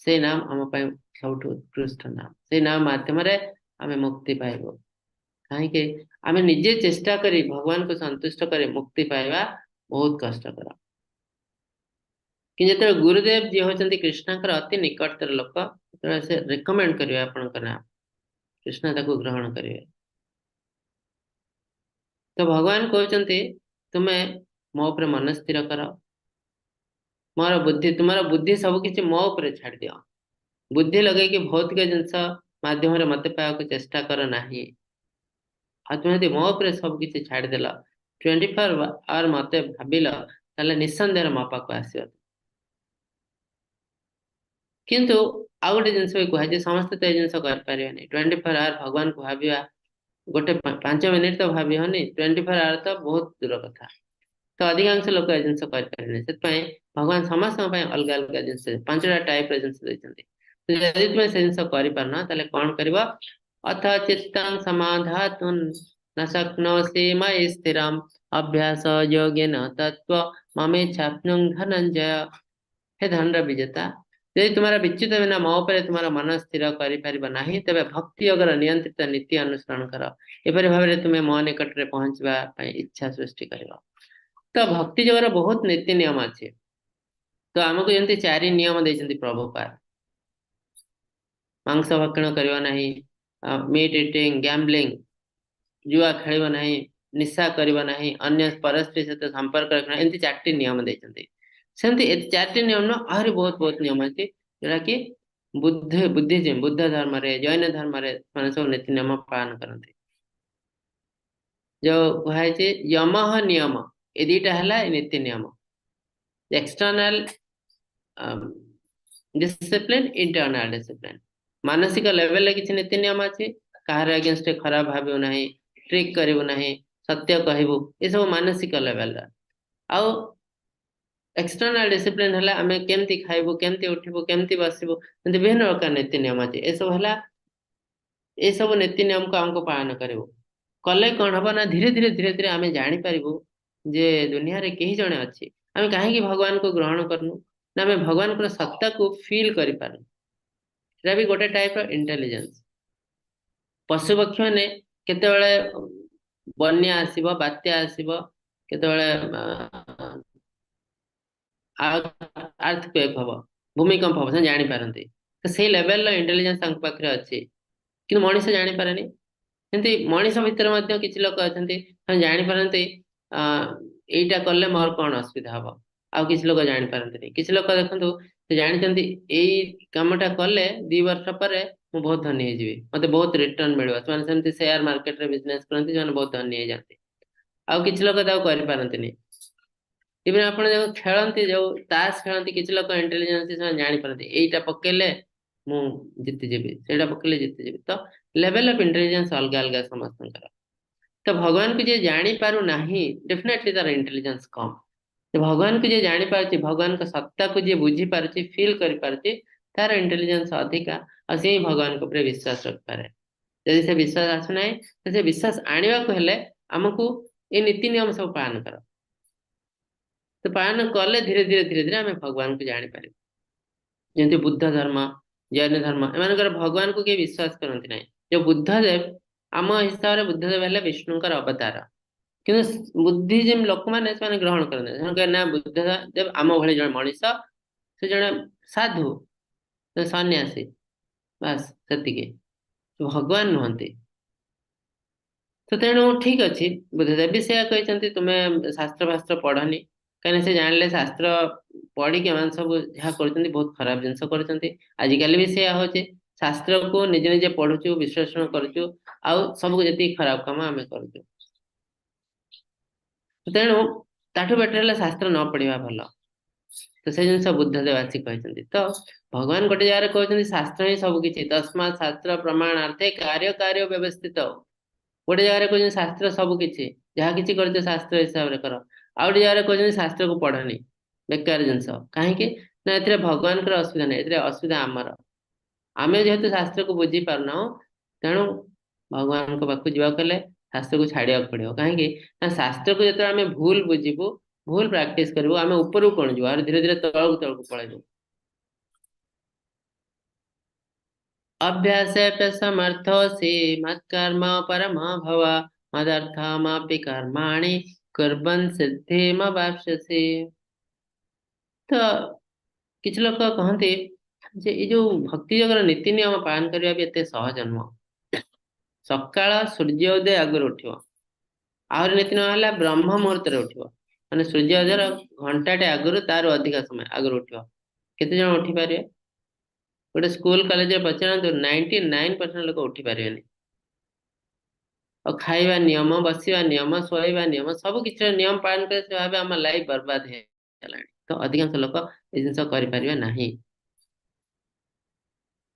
ସେଇ ନାମ ଆମ ପାଇଁ ସବୁଠୁ ଉତ୍କୃଷ୍ଟ ନାମ। ସେଇ ନାମ ମାଧ୍ୟମରେ ଆମେ ମୁକ୍ତି ପାଇବୁ। କାହିଁକି ଆମେ ନିଜେ ଚେଷ୍ଟା କରି ଭଗବାନଙ୍କୁ ସନ୍ତୁଷ୍ଟ କରି ମୁକ୍ତି ପାଇବା ବହୁତ କଷ୍ଟକର। କିନ୍ତୁ ଯେତେବେଳେ ଗୁରୁଦେବ ଯିଏ ହଉଛନ୍ତି କୃଷ୍ଣଙ୍କର ଅତି ନିକଟତର ଲୋକ, ଯେତେବେଳେ ସେ ରେକମେଣ୍ଡ କରିବେ ଆପଣଙ୍କ ନାମ, କୃଷ୍ଣ ତାକୁ ଗ୍ରହଣ କରିବେ। ତ ଭଗବାନ କହୁଛନ୍ତି ତୁମେ ମୋ ଉପରେ ମନ ସ୍ଥିର କର, ମୋର ବୁଦ୍ଧି ତୁମର ବୁଦ୍ଧି ସବୁ କିଛି ମୋ ଉପରେ ଛାଡ଼ିଦିଅ। ବୁଦ୍ଧି ଲଗେଇକି ଭୌତିକ ଜିନିଷ ମାଧ୍ୟମରେ ମତେ ପାଇବାକୁ ଚେଷ୍ଟା କର ନାହିଁ। ଆଉ ତୁମେ ଯଦି ମୋ ଉପରେ ସବୁ କିଛି ଛାଡ଼ିଦେଲ, 24 ଆୱାର ମତେ ଭାବିଲ, ତାହେଲେ ନିଃସନ୍ଦେହରେ ମୋ ପାଖକୁ ଆସିବ। କିନ୍ତୁ ଆଉ ଗୋଟେ ଜିନିଷ ବି କୁହାଯାଏ, ସମସ୍ତେ ତ ଏ ଜିନିଷ କରିପାରିବେନି। 24 ଆୱାର ଭଗବାନଙ୍କୁ ଭାବିବା ଗୋଟେ 5 ମିନିଟ ତ ଭାବି ହଉନି, 24 ଆୱାର ତ ବହୁତ ଦୂର କଥା। ତ ଅଧିକାଂଶ ଲୋକ ଏ ଜିନିଷ କରିପାରିବେନି। ସେଥିପାଇଁ ଭଗବାନ ସମସ୍ତଙ୍କ ପାଇଁ ଅଲଗା ଅଲଗା ଜିନିଷ, 5ଟା ଟାଇପର ଜିନିଷ ଦେଇଛନ୍ତି। ଯଦି ତୁମେ ସେ ଜିନିଷ କରିପାରୁନ ତାହେଲେ କଣ କରିବ? ଅଥ ଚିତ୍ତଂ ସମାଧାତୁନ୍ ନ ଶକ୍ନୋସି ମୟି ସ୍ଥିରମ୍ ଅଭ୍ୟାସ ଯୋଗେନ ତତ୍ତ୍ୱ ମମେଚ୍ଛାପ୍ନୁଂ ଧନଞ୍ଜୟ। ହେ ଧନର ବିଜେତା, ଯଦି ତୁମର ବିଚ୍ୟୁତ ବିନା ମୋ ଉପରେ ତୁମର ମନ ସ୍ଥିର କରିପାରିବ ନାହିଁ, ତେବେ ଭକ୍ତି ଯୋଗର ନିୟନ୍ତ୍ରିତ ନୀତି ଅନୁସରଣ କର। ଏପରି ଭାବରେ ତୁମେ ମୋ ନିକଟରେ ପହଞ୍ଚିବା ପାଇଁ ଇଚ୍ଛା ସୃଷ୍ଟି କରିବ। ତ ଭକ୍ତି ଯୋଗର ବହୁତ ନୀତି ନିୟମ ଅଛି। ତ ଆମକୁ ଯେମିତି 4 ନିୟମ ଦେଇଛନ୍ତି ପ୍ରଭୁପାଦ, ମାଂସ ଭକ୍ଷଣ କରିବ ନାହିଁ, ମିଟ୍ ଇଟିଂ, ଗ୍ୟାମ୍ବଲିଂ, ଜୁଆ ଖେଳିବ ନାହିଁ, ନିଶା କରିବ ନାହିଁ, ଅନ୍ୟ ପରସ୍ତ୍ରୀ ସହିତ ସମ୍ପର୍କ ରଖିବ ନାହିଁ, ଏମିତି 4ଟି ନିୟମ ଦେଇଛନ୍ତି। ସେମିତି ଏ 4ଟି ନିୟମ ନୁହଁ, ଆହୁରି ବହୁତ ବହୁତ ନିୟମ ଅଛି, ଯୋଉଟା କି ବୁଦ୍ଧିଜିମ୍, ବୁଦ୍ଧ ଧର୍ମରେ, ଜୈନ ଧର୍ମରେ ସେମାନେ ସବୁ ନୀତି ନିୟମ ପାଳନ କରନ୍ତି। ଯୋଉ କୁହାଯାଇଛି ଯମହ ନିୟମ, ଏ ଦିଟା ହେଲା ଏ ନୀତି ନିୟମ, ଏକ୍ସଟର୍ନାଲ ଡିସିପ୍ଲିନ, ଇଣ୍ଟରନାଲ ଡିସିପ୍ଲିନ। ମାନସିକ ଲେଭେଲରେ କିଛି ନୀତି ନିୟମ ଅଛି, କାହାର ଏଗେନଷ୍ଟ ଖରାପ ଭାବିବୁ ନାହିଁ, ଟ୍ରିକ୍ କରିବୁ ନାହିଁ, ସତ୍ୟ କହିବୁ, ଏସବୁ ମାନସିକ ଲେଭେଲର। ଆଉ ଏକ୍ସଟର୍ନାଲ ଡିସିପ୍ଲିନ ହେଲା ଆମେ କେମିତି ଖାଇବୁ, କେମିତି ଉଠିବୁ, କେମିତି ବସିବୁ, ଏମିତି ବିଭିନ୍ନ ପ୍ରକାର ନୀତି ନିୟମ ଅଛି। ଏସବୁ ହେଲା, ଏସବୁ ନୀତି ନିୟମକୁ ଆମକୁ ପାଳନ କରିବୁ। କଲେ କଣ ହବ ନା ଧୀରେ ଧୀରେ ଧୀରେ ଧୀରେ ଆମେ ଜାଣିପାରିବୁ ଯେ ଦୁନିଆରେ କେହି ଜଣେ ଅଛି। ଆମେ କାହିଁକି ଭଗବାନଙ୍କୁ ଗ୍ରହଣ କରୁନୁ ନା ଆମେ ଭଗବାନଙ୍କର ସତ୍ତାକୁ ଫିଲ୍ କରିପାରୁନୁ। ସେଟା ବି ଗୋଟେ ଟାଇପର ଇଣ୍ଟେଲିଜେନ୍ସ। ପଶୁ ପକ୍ଷୀ ମାନେ କେତେବେଳେ ବନ୍ୟା ଆସିବ, ବାତ୍ୟା ଆସିବ, କେତେବେଳେ ଆର୍ଥକ୍ୱେକ୍ ହବ, ଭୂମିକମ୍ପ ହବ, ସେମାନେ ଜାଣିପାରନ୍ତି। ତ ସେଇ ଲେଭେଲର ଇଣ୍ଟେଲିଜେନ୍ସ ତାଙ୍କ ପାଖରେ ଅଛି, କିନ୍ତୁ ମଣିଷ ଜାଣିପାରେନି। ସେମିତି ମଣିଷ ଭିତରେ ମଧ୍ୟ କିଛି ଲୋକ ଅଛନ୍ତି, ସେମାନେ ଜାଣିପାରନ୍ତି ଏଇଟା କଲେ ମୋର କଣ ଅସୁବିଧା ହବ। ଆଉ କିଛି ଲୋକ ଜାଣିପାରନ୍ତିନି। କିଛି ଲୋକ ଦେଖନ୍ତୁ ସେ ଜାଣିଛନ୍ତି ଏଇ କାମଟା କଲେ 2 ବର୍ଷ ପରେ ମୁଁ ବହୁତ ଧନୀ ହେଇଯିବି, ମତେ ବହୁତ ରିଟର୍ନ ମିଳିବ। ସେମାନେ ସେମିତି ସେୟାର ମାର୍କେଟରେ ବିଜନେସ କରନ୍ତି, ସେମାନେ ବହୁତ ଧନୀ ହେଇଯାନ୍ତି। ଆଉ କିଛି ଲୋକ ତାକୁ କରିପାରନ୍ତିନି। ଇଭେନ ଆପଣ ଯୋଉ ଖେଳନ୍ତି, ଯୋଉ ତାସ ଖେଳନ୍ତି, କିଛି ଲୋକ ଇଣ୍ଟେଲିଜେନ୍ସ ସେମାନେ ଜାଣିପାରନ୍ତି ଏଇଟା ପକେଇଲେ ମୁଁ ଜିତିଯିବି, ସେଇଟା ପକେଇଲେ ଜିତିଯିବି। ତ ଲେଭେଲ ଅଫ ଇଣ୍ଟେଲିଜେନ୍ସ ଅଲଗା ଅଲଗା ସମସ୍ତଙ୍କର। ତ ଭଗବାନଙ୍କୁ ଯିଏ ଜାଣିପାରୁ ନାହିଁ, ଡେଫିନେଟଲି ତାର ଇଣ୍ଟେଲିଜେନ୍ସ କମ। ଭଗବାନଙ୍କୁ ଯିଏ ଜାଣିପାରୁଛି, ଭଗବାନଙ୍କ ସତ୍ତାକୁ ଯିଏ ବୁଝିପାରୁଛି, ଫିଲ୍ କରିପାରୁଛି, ତାର ଇଣ୍ଟେଲିଜେନ୍ସ ଅଧିକା, ଆଉ ସେ ହିଁ ଭଗବାନଙ୍କ ଉପରେ ବିଶ୍ୱାସ ରଖିପାରେ। ଯଦି ସେ ବିଶ୍ୱାସ ଆସୁନାହିଁ, ତ ସେ ବିଶ୍ୱାସ ଆଣିବାକୁ ହେଲେ ଆମକୁ ଏ ନୀତି ନିୟମ ସବୁ ପାଳନ କର। ତ ପାଳନ କଲେ ଧୀରେ ଧୀରେ ଧୀରେ ଧୀରେ ଆମେ ଭଗବାନଙ୍କୁ ଜାଣିପାରିବୁ। ଯେମିତି ବୁଦ୍ଧ ଧର୍ମ, ଜୈନ ଧର୍ମ, ଏମାନଙ୍କର ଭଗବାନଙ୍କୁ କେହି ବିଶ୍ୱାସ କରନ୍ତି ନାହିଁ। ଯୋଉ ବୁଦ୍ଧଦେବ, ଆମ ହିସାବରେ ବୁଦ୍ଧଦେବ ହେଲେ ବିଷ୍ଣୁଙ୍କର ଅବତାର, କିନ୍ତୁ ବୁଦ୍ଧିଜିମ୍ ଲୋକମାନେ ସେମାନେ ଗ୍ରହଣ କରନ୍ତି। ସେମାନେ କହିବେ ନା, ବୁଦ୍ଧଦେବ ଆମ ଭଳି ଜଣେ ମଣିଷ, ସେ ଜଣେ ସାଧୁ, ସନ୍ନ୍ୟାସୀ, ବାସ୍ ସେତିକି, ଭଗବାନ ନୁହନ୍ତି। ତ ତେଣୁ ଠିକ ଅଛି, ବୁଦ୍ଧଦେବ ବି ସେଇଆ କହିଛନ୍ତି, ତୁମେ ଶାସ୍ତ୍ର ଫାସ୍ତ୍ର ପଢନି। କାହିଁକିନା ସେ ଜାଣିଲେ ଶାସ୍ତ୍ର ପଢିକି ଏମାନେ ସବୁ ଯାହା କରୁଛନ୍ତି ବହୁତ ଖରାପ ଜିନିଷ କରୁଛନ୍ତି। ଆଜିକାଲି ବି ସେଇଆ ହଉଛି, ଶାସ୍ତ୍ରକୁ ନିଜେ ନିଜେ ପଢୁଛୁ, ବିଶ୍ଳେଷଣ କରୁଛୁ, ଆଉ ସବୁ ଯେତିକି ଖରାପ କାମ ଆମେ କରୁଛୁ। ତେଣୁ ତାଠୁ ବେଟର ହେଲା ଶାସ୍ତ୍ର ନ ପଢିବା ଭଲ। ତ ସେ ଜିନିଷ ବୁଦ୍ଧଦେବ ଆସି କହିଛନ୍ତି। ତ ଭଗବାନ ଗୋଟେ ଜାଗାରେ କହୁଛନ୍ତି ଶାସ୍ତ୍ର ହିଁ ସବୁ କିଛି, ତସ୍ମାତ୍ ଶାସ୍ତ୍ର ପ୍ରମାଣାର୍ଥେ କାର୍ଯ୍ୟ କାର୍ଯ୍ୟ ବ୍ୟବସ୍ଥିତ। ଗୋଟେ ଜାଗାରେ କହୁଛନ୍ତି ଶାସ୍ତ୍ର ସବୁ କିଛି, ଯାହା କିଛି କରୁଛ ଶାସ୍ତ୍ର ହିସାବରେ କର। ଆଉ ଗୋଟେ ଜାଗାରେ କହୁଛନ୍ତି ଶାସ୍ତ୍ରକୁ ପଢନି, ବେକାର ଜିନିଷ। କାହିଁକି ନା ଏଥିରେ ଭଗବାନଙ୍କର ଅସୁବିଧା ନାହିଁ, ଏଥିରେ ଅସୁବିଧା ଆମର। ଆମେ ଯେହେତୁ ଶାସ୍ତ୍ରକୁ ବୁଝି ପାରୁନାହୁଁ, ତେଣୁ ଭଗବାନଙ୍କ ପାଖକୁ ଯିବାକୁ ହେଲେ ଶାସ୍ତ୍ରକୁ ଛାଡିବାକୁ ପଡିବ। କାହିଁକି ନା ଶାସ୍ତ୍ରକୁ ଯେତେବେଳେ ଆମେ ଭୁଲ ବୁଝିବୁ, ଭୁଲ ପ୍ରାକ୍ଟିସ କରିବୁ, ଆମେ ଉପରକୁ କଣ ଯିବୁ, ଆହୁରି ଧୀରେ ଧୀରେ ତଳକୁ ତଳକୁ ପଳେଇବୁ। ଅଭ୍ୟାସେପ୍ୟ ସମର୍ଥୋସି ମତ୍କର୍ମ ପରମ ଭବ ମଦର୍ଥମପି କର୍ମାଣि କୁର୍ବନ୍ ସିଦ୍ଧିମବାପ୍ସ୍ୟସି। ତ କିଛି ଲୋକ କହନ୍ତି ଯେ ଏଇ ଯୋଉ ଭକ୍ତି ଯୋଗର ନୀତି ନିୟମ ପାଳନ କରିବା ବି ଏତେ ସହଜ ନୁହଁ। ସକାଳ ସୂର୍ଯ୍ୟ ଉଦୟ ଆଗରୁ ଉଠିବ, ଆହୁରି ନୀତି ନିୟମ ହେଲା ବ୍ରହ୍ମ ମୁହୂର୍ତ୍ତରେ ଉଠିବ, ମାନେ ସୂର୍ଯ୍ୟ ଉଦୟର ଘଣ୍ଟାଟେ ଆଗରୁ, ତାର ଅଧିକା ସମୟ ଆଗରୁ ଉଠିବ। କେତେ ଜଣ ଉଠି ପାରିବେ? ଗୋଟେ ସ୍କୁଲ କଲେଜରେ ପଚାରନ୍ତୁ, 99% ଲୋକ ଉଠି ପାରିବେନି। ଆଉ ଖାଇବା ନିୟମ, ବସିବା ନିୟମ, ଶୋଇବା ନିୟମ, ସବୁ କିଛିର ନିୟମ ପାଳନ କରି ସେ ଭାବେ ଆମ ଲାଇଫ ବର୍ବାଦ ହେଇଗଲାଣି। ତ ଅଧିକାଂଶ ଲୋକ ଏ ଜିନିଷ କରିପାରିବେ ନାହିଁ।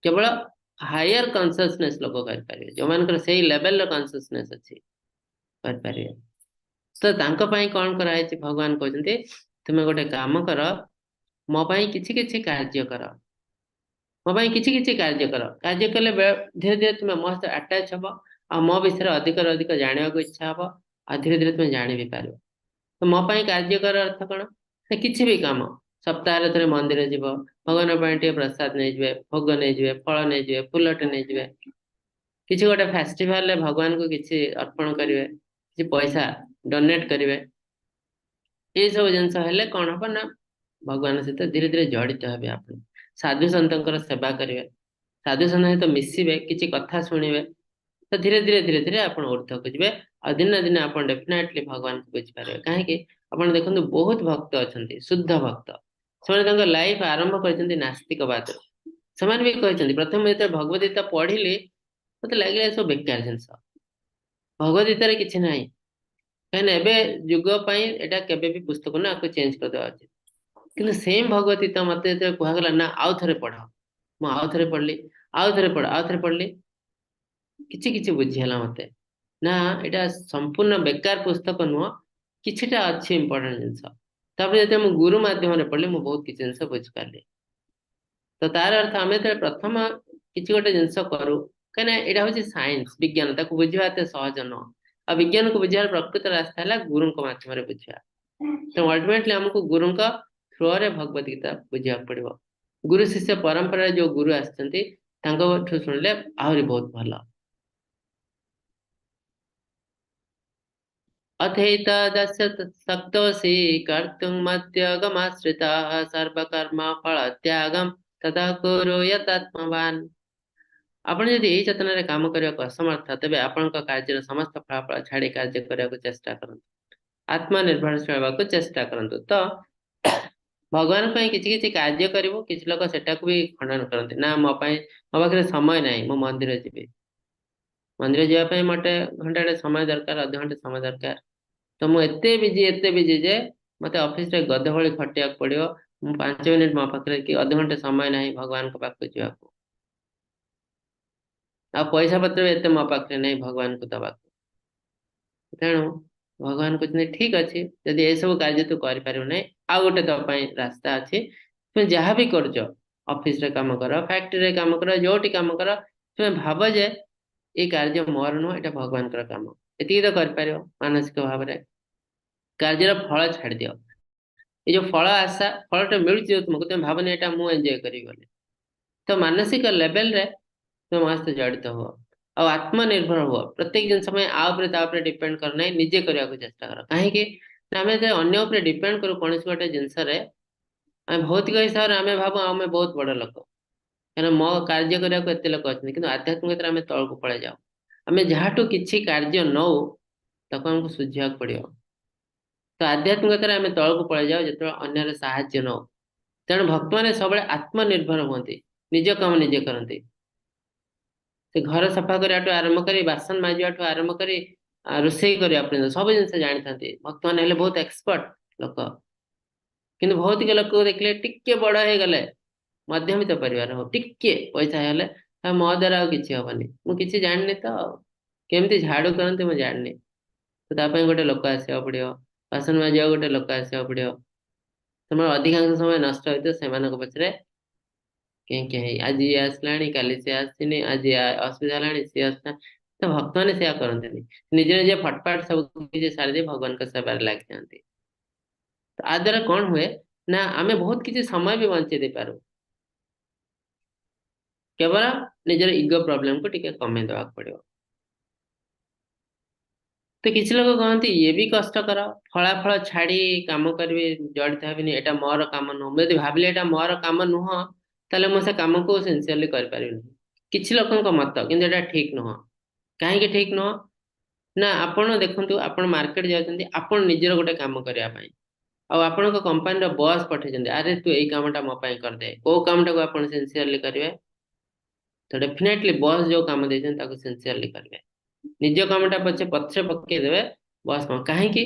କେବଳ ହାୟର କନସିୟସନେସ୍ ଲୋକ କରିପାରିବେ, ଯୋଉମାନଙ୍କର ସେଇ ଲେଭେଲର କନସିୟସନେସ୍ ଅଛି କରିପାରିବେ। ତ ତାଙ୍କ ପାଇଁ କଣ କରାହେଇଛି, ଭଗବାନ କହୁଛନ୍ତି ତୁମେ ଗୋଟେ କାମ କର, ମୋ ପାଇଁ କିଛି କିଛି କାର୍ଯ୍ୟ କର, ମୋ ପାଇଁ କିଛି କିଛି କାର୍ଯ୍ୟ କର। କାର୍ଯ୍ୟ କଲେ ଧୀରେ ଧୀରେ ତୁମେ ମୋ ସହିତ ଆଟାଚ୍ ହବ, ଆଉ ମୋ ବିଷୟରେ ଅଧିକରୁ ଅଧିକ ଜାଣିବାକୁ ଇଚ୍ଛା ହବ, ଆଉ ଧୀରେ ଧୀରେ ତୁମେ ଜାଣି ବି ପାରିବ। ତ ମୋ ପାଇଁ କାର୍ଯ୍ୟ କର ଅର୍ଥ କଣ? ନା କିଛି ବି କାମ, ସପ୍ତାହରେ ଥରେ ମନ୍ଦିର ଯିବ, ଭଗବାନଙ୍କ ପାଇଁ ଟିକେ ପ୍ରସାଦ ନେଇଯିବେ, ଭୋଗ ନେଇଯିବେ, ଫଳ ନେଇଯିବେ, ଫୁଲଟେ ନେଇଯିବେ, କିଛି ଗୋଟେ ଫେଷ୍ଟିଭାଲରେ ଭଗବାନଙ୍କୁ କିଛି ଅର୍ପଣ କରିବେ, କିଛି ପଇସା ଡୋନେଟ କରିବେ। ଏଇସବୁ ଜିନିଷ ହେଲେ କଣ ହବ ନା ଭଗବାନ ସହିତ ଧୀରେ ଧୀରେ ଜଡିତ ହେବେ ଆପଣ। ସାଧୁ ସନ୍ତଙ୍କର ସେବା କରିବେ, ସାଧୁ ସନ୍ତ ସହିତ ମିଶିବେ, କିଛି କଥା ଶୁଣିବେ, ତ ଧୀରେ ଧୀରେ ଧୀରେ ଧୀରେ ଆପଣ ଉର୍ଦ୍ଧ୍ୱକୁ ଯିବେ। ଆଉ ଦିନେ ନା ଦିନେ ଆପଣ ଡେଫିନେଟଲି ଭଗବାନଙ୍କୁ ବୁଝିପାରିବେ। କାହିଁକି ଆପଣ ଦେଖନ୍ତୁ ବହୁତ ଭକ୍ତ ଅଛନ୍ତି, ଶୁଦ୍ଧ ଭକ୍ତ, ସେମାନେ ତାଙ୍କ ଲାଇଫ ଆରମ୍ଭ କରିଛନ୍ତି ନାସ୍ତିକବାଦରୁ। ସେମାନେ ବି କହିଛନ୍ତି, ପ୍ରଥମେ ଯେତେବେଳେ ଭଗବତ ଗୀତା ପଢିଲି ମତେ ଲାଗିଲା ଏସବୁ ବେକାର ଜିନିଷ, ଭଗବତ ଗୀତାରେ କିଛି ନାହିଁ। କାହିଁକିନା ଏବେ ଯୁଗ ପାଇଁ ଏଇଟା କେବେ ବି ପୁସ୍ତକ ନା, ଆକୁ ଚେଞ୍ଜ କରିଦେବା ଉଚିତ। କିନ୍ତୁ ସେମ୍ ଭଗବତ ଗୀତା ମତେ ଯେତେବେଳେ କୁହାଗଲା ନା ଆଉ ଥରେ ପଢ, ମୁଁ ଆଉ ଥରେ ପଢିଲି, ଆଉ ଥରେ ପଢ, ଆଉ ଥରେ ପଢିଲି, କିଛି କିଛି ବୁଝିହେଲା ମତେ ନା ଏଇଟା ସମ୍ପୂର୍ଣ୍ଣ ବେକାର ପୁସ୍ତକ ନୁହଁ, କିଛିଟା ଅଛି ଇମ୍ପୋର୍ଟାଣ୍ଟ ଜିନିଷ। ତାପରେ ଯେତେବେଳେ ମୁଁ ଗୁରୁ ମାଧ୍ୟମରେ ପଢିଲି, ମୁଁ ବହୁତ କିଛି ଜିନିଷ ବୁଝିପାରିଲି। ତ ତାର ଅର୍ଥ ଆମେ ଯେତେବେଳେ ପ୍ରଥମ କିଛି ଗୋଟେ ଜିନିଷ କରୁ, କାହିଁକିନା ଏଇଟା ହଉଛି ସାଇନ୍ସ, ବିଜ୍ଞାନ, ତାକୁ ବୁଝିବା ଏତେ ସହଜ ନୁହଁ। ଆଉ ବିଜ୍ଞାନକୁ ବୁଝିବାର ପ୍ରକୃତ ରାସ୍ତା ହେଲା ଗୁରୁଙ୍କ ମାଧ୍ୟମରେ ବୁଝିବା। ତ ଅଲ୍ଟିମେଟଲି ଆମକୁ ଗୁରୁଙ୍କ ଥ୍ରୋରେ ଭଗବତ ଗୀତା ବୁଝିବାକୁ ପଡିବ। ଗୁରୁ ଶିଷ୍ୟ ପରମ୍ପରାରେ ଯୋଉ ଗୁରୁ ଆସିଛନ୍ତି ତାଙ୍କଠୁ ଶୁଣିଲେ ଆହୁରି ବହୁତ ଭଲ। ଅଥୈତଦସ୍ୟ ଶକ୍ତୋସି କର୍ତ୍ତୁଂ ମତ୍ୟଗମାଶ୍ରିତः ସର୍ବକର୍ମ ଫଳତ୍ୟାଗಂ ତତଃ କୁରୁ ଯତାତ୍ମବାନ। ଆପଣ ଯଦି ଏଇ ଚେତନାରେ କାମ କରିବାକୁ ଅସମର୍ଥ, ତେବେ ଆପଣଙ୍କ କାର୍ଯ୍ୟର ସମସ୍ତ ଫଳାଫଳ ଛାଡି କାର୍ଯ୍ୟ କରିବାକୁ ଚେଷ୍ଟା କରନ୍ତୁ, ଆତ୍ମନିର୍ଭରଶୀଳ ହେବାକୁ ଚେଷ୍ଟା କରନ୍ତୁ। ତ ଭଗବାନଙ୍କ ପାଇଁ କିଛି କିଛି କାର୍ଯ୍ୟ କରିବୁ, କିଛି ଲୋକ ସେଟାକୁ ବି ଖଣ୍ଡନ କରନ୍ତି, ନା ମୋ ପାଇଁ ମୋ ପାଖରେ ସମୟ ନାହିଁ, ମୁଁ ମନ୍ଦିର ଯିବି, ମନ୍ଦିର ଯିବା ପାଇଁ ମତେ ଘଣ୍ଟାଟେ ସମୟ ଦରକାର, ଅଧଘଣ୍ଟେ ସମୟ ଦରକାର, ତ ମୁଁ ଏତେ ବିଜି, ଏତେ ବିଜି ଯେ ମତେ ଅଫିସରେ ଗଧ ଭଳି ଖଟିବାକୁ ପଡିବ, ମୁଁ 5 ମିନିଟ ମୋ ପାଖରେ କି ଅଧଘଣ୍ଟେ ସମୟ ନାହିଁ ଭଗବାନଙ୍କ ପାଖକୁ ଯିବାକୁ, ଆଉ ପଇସା ପତ୍ର ବି ଏତେ ମୋ ପାଖରେ ନାହିଁ ଭଗବାନଙ୍କୁ ଦବାକୁ। ତେଣୁ ଭଗବାନ କହୁଛନ୍ତି ଠିକ ଅଛି, ଯଦି ଏସବୁ କାର୍ଯ୍ୟ ତୁ କରିପାରିବୁ ନାହିଁ, ଆଉ ଗୋଟେ ତୋ ପାଇଁ ରାସ୍ତା ଅଛି, ତୁମେ ଯାହା ବି କରୁଛ, ଅଫିସରେ କାମ କର, ଫ୍ୟାକ୍ଟ୍ରିରେ କାମ କର, ଯୋଉଠି କାମ କର, ତୁମେ ଭାବ ଯେ ଏଇ କାର୍ଯ୍ୟ ମୋର ନୁହଁ, ଏଇଟା ଭଗବାନଙ୍କର କାମ, ଏତିକି ତ କରିପାରିବ ମାନସିକ ଭାବରେ। କାର୍ଯ୍ୟର ଫଳ ଛାଡିଦିଅ। ଏଇ ଯୋଉ ଫଳ ଆଶା, ଫଳଟା ମିଳୁଛି ଯୋଉ ତୁମକୁ, ତମେ ଭାବନି ଏଇଟା ମୁଁ ଏନ୍ଜୟ କରିବି ବୋଲି। ତ ମାନସିକ ଲେଭେଲରେ ତୁମେ ମୋ ସହିତ ଜଡିତ ହୁଅ ଆଉ ଆତ୍ମନିର୍ଭର ହୁଅ। ପ୍ରତ୍ୟେକ ଜିନିଷ ପାଇଁ ଆ ଉପରେ ତା ଉପରେ ଡିପେଣ୍ଡ କର ନାହିଁ, ନିଜେ କରିବାକୁ ଚେଷ୍ଟା କର। କାହିଁକି ନା ଆମେ ଯେତେବେଳେ ଅନ୍ୟ ଉପରେ ଡିପେଣ୍ଡ କରୁ କୌଣସି ଗୋଟେ ଜିନିଷରେ, ଆମେ ଭୌତିକ ହିସାବରେ ଆମେ ଭାବୁ ଆମେ ବହୁତ ବଡ ଲୋକ, କାରଣ ମୋ କାର୍ଯ୍ୟ କରିବାକୁ ଏତେ ଲୋକ ଅଛନ୍ତି। କିନ୍ତୁ ଆଧ୍ୟାତ୍ମିକତାରେ ଆମେ ତଳକୁ ପଳେଇ ଯାଉ। ଆମେ ଯାହାଠୁ କିଛି କାର୍ଯ୍ୟ ନଉ ତାକୁ ଆମକୁ ସୁଝିବାକୁ ପଡିବ। ତ ଆଧ୍ୟାତ୍ମିକତାରେ ଆମେ ତଳକୁ ପଳେଇ ଯାଉ ଯେତେବେଳେ ଅନ୍ୟର ସାହାଯ୍ୟ ନଉ। ତେଣୁ ଭକ୍ତମାନେ ସବୁବେଳେ ଆତ୍ମନିର୍ଭର ହୁଅନ୍ତି, ନିଜ କାମ ନିଜେ କରନ୍ତି। ସେ ଘର ସଫା କରିବାଠୁ ଆରମ୍ଭ କରି ବାସନ ମାଜିବାଠୁ ଆରମ୍ଭ କରି ରୋଷେଇ କରିବା ପର୍ଯ୍ୟନ୍ତ ସବୁ ଜିନିଷ ଜାଣିଥାନ୍ତି। ଭକ୍ତମାନେ ହେଲେ ବହୁତ ଏକ୍ସପର୍ଟ ଲୋକ। କିନ୍ତୁ ଭୌତିକ ଲୋକକୁ ଦେଖିଲେ ଟିକେ ବଡ ହେଇଗଲେ, ମଧ୍ୟବିତ୍ତ ପରିବାର ହଉ, ଟିକେ ପଇସା ହେଇଗଲେ, ଆଉ ମୋ ଦ୍ୱାରା ଆଉ କିଛି ହବନି, ମୁଁ କିଛି ଜାଣିନି ତ, ଆଉ କେମିତି ଝାଡୁ କରନ୍ତି ମୁଁ ଜାଣିନି, ତ ତା ପାଇଁ ଗୋଟେ ଲୋକ ଆସିବାକୁ ପଡିବ, ବାସନ ମାଜିବାକୁ ଗୋଟେ ଲୋକ ଆସିବାକୁ ପଡିବ। ତୁମର ଅଧିକାଂଶ ସମୟ ନଷ୍ଟ ହେଇଥିବ ସେମାନଙ୍କ ପଛରେ କେଁ କେଁ ହେଇ, ଆଜି ଇଏ ଆସିଲାଣି, କାଲି ସିଏ ଆସିନି, ଆଜି ଅସୁବିଧା ହେଲାଣି, ସିଏ ଆସିଲା। ତ ଭକ୍ତମାନେ ସେୟା କରନ୍ତିନି, ନିଜେ ନିଜେ ଫଟଫାଟ ସବୁ କିଛି ସାରିଦେଇ ଭଗବାନଙ୍କ ସେବାରେ ଲାଗିଯାଆନ୍ତି। ତ ଆ ଦ୍ୱାରା କଣ ହୁଏ ନା ଆମେ ବହୁତ କିଛି ସମୟ ବି ବଞ୍ଚେଇ ଦେଇପାରୁ, କେବଳ ନିଜର ଇଗୋ ପ୍ରୋବ୍ଲେମକୁ ଟିକେ କମେଇ ଦେବାକୁ ପଡିବ। ତ କିଛି ଲୋକ କହନ୍ତି ଇଏ ବି କଷ୍ଟକର, ଫଳାଫଳ ଛାଡି କାମ କରିବି, ଜଡିତ ହେବିନି, ଏଇଟା ମୋର କାମ ନୁହଁ। ମୁଁ ଯଦି ଭାବିଲି ଏଇଟା ମୋର କାମ ନୁହଁ, ତାହେଲେ ମୁଁ ସେ କାମକୁ ସିନସିୟରଲି କରିପାରିବିନି। କିଛି ଲୋକଙ୍କ ମତ, କିନ୍ତୁ ଏଇଟା ଠିକ ନୁହଁ। କାହିଁକି ଠିକ ନୁହଁ ନା, ଆପଣ ଦେଖନ୍ତୁ, ଆପଣ ମାର୍କେଟ ଯାଉଛନ୍ତି ଆପଣ ନିଜର ଗୋଟେ କାମ କରିବା ପାଇଁ, ଆଉ ଆପଣଙ୍କ କମ୍ପାନୀର ବସ୍ ପଠେଇଛନ୍ତି, ଆରେ ତୁ ଏଇ କାମଟା ମୋ ପାଇଁ କରିଦେ। କୋଉ କାମଟାକୁ ଆପଣ ସିନସିୟରଲି କରିବେ? ତ ଡେଫିନେଟଲି ବସ୍ ଯୋଉ କାମ ଦେଇଛନ୍ତି ତାକୁ ସିନସିୟରଲି କରିବେ। ନିଜ କାମଟା ପଛେ ପଛରେ ପକେଇଦେବେ ବସ୍ କାମ। କାହିଁକି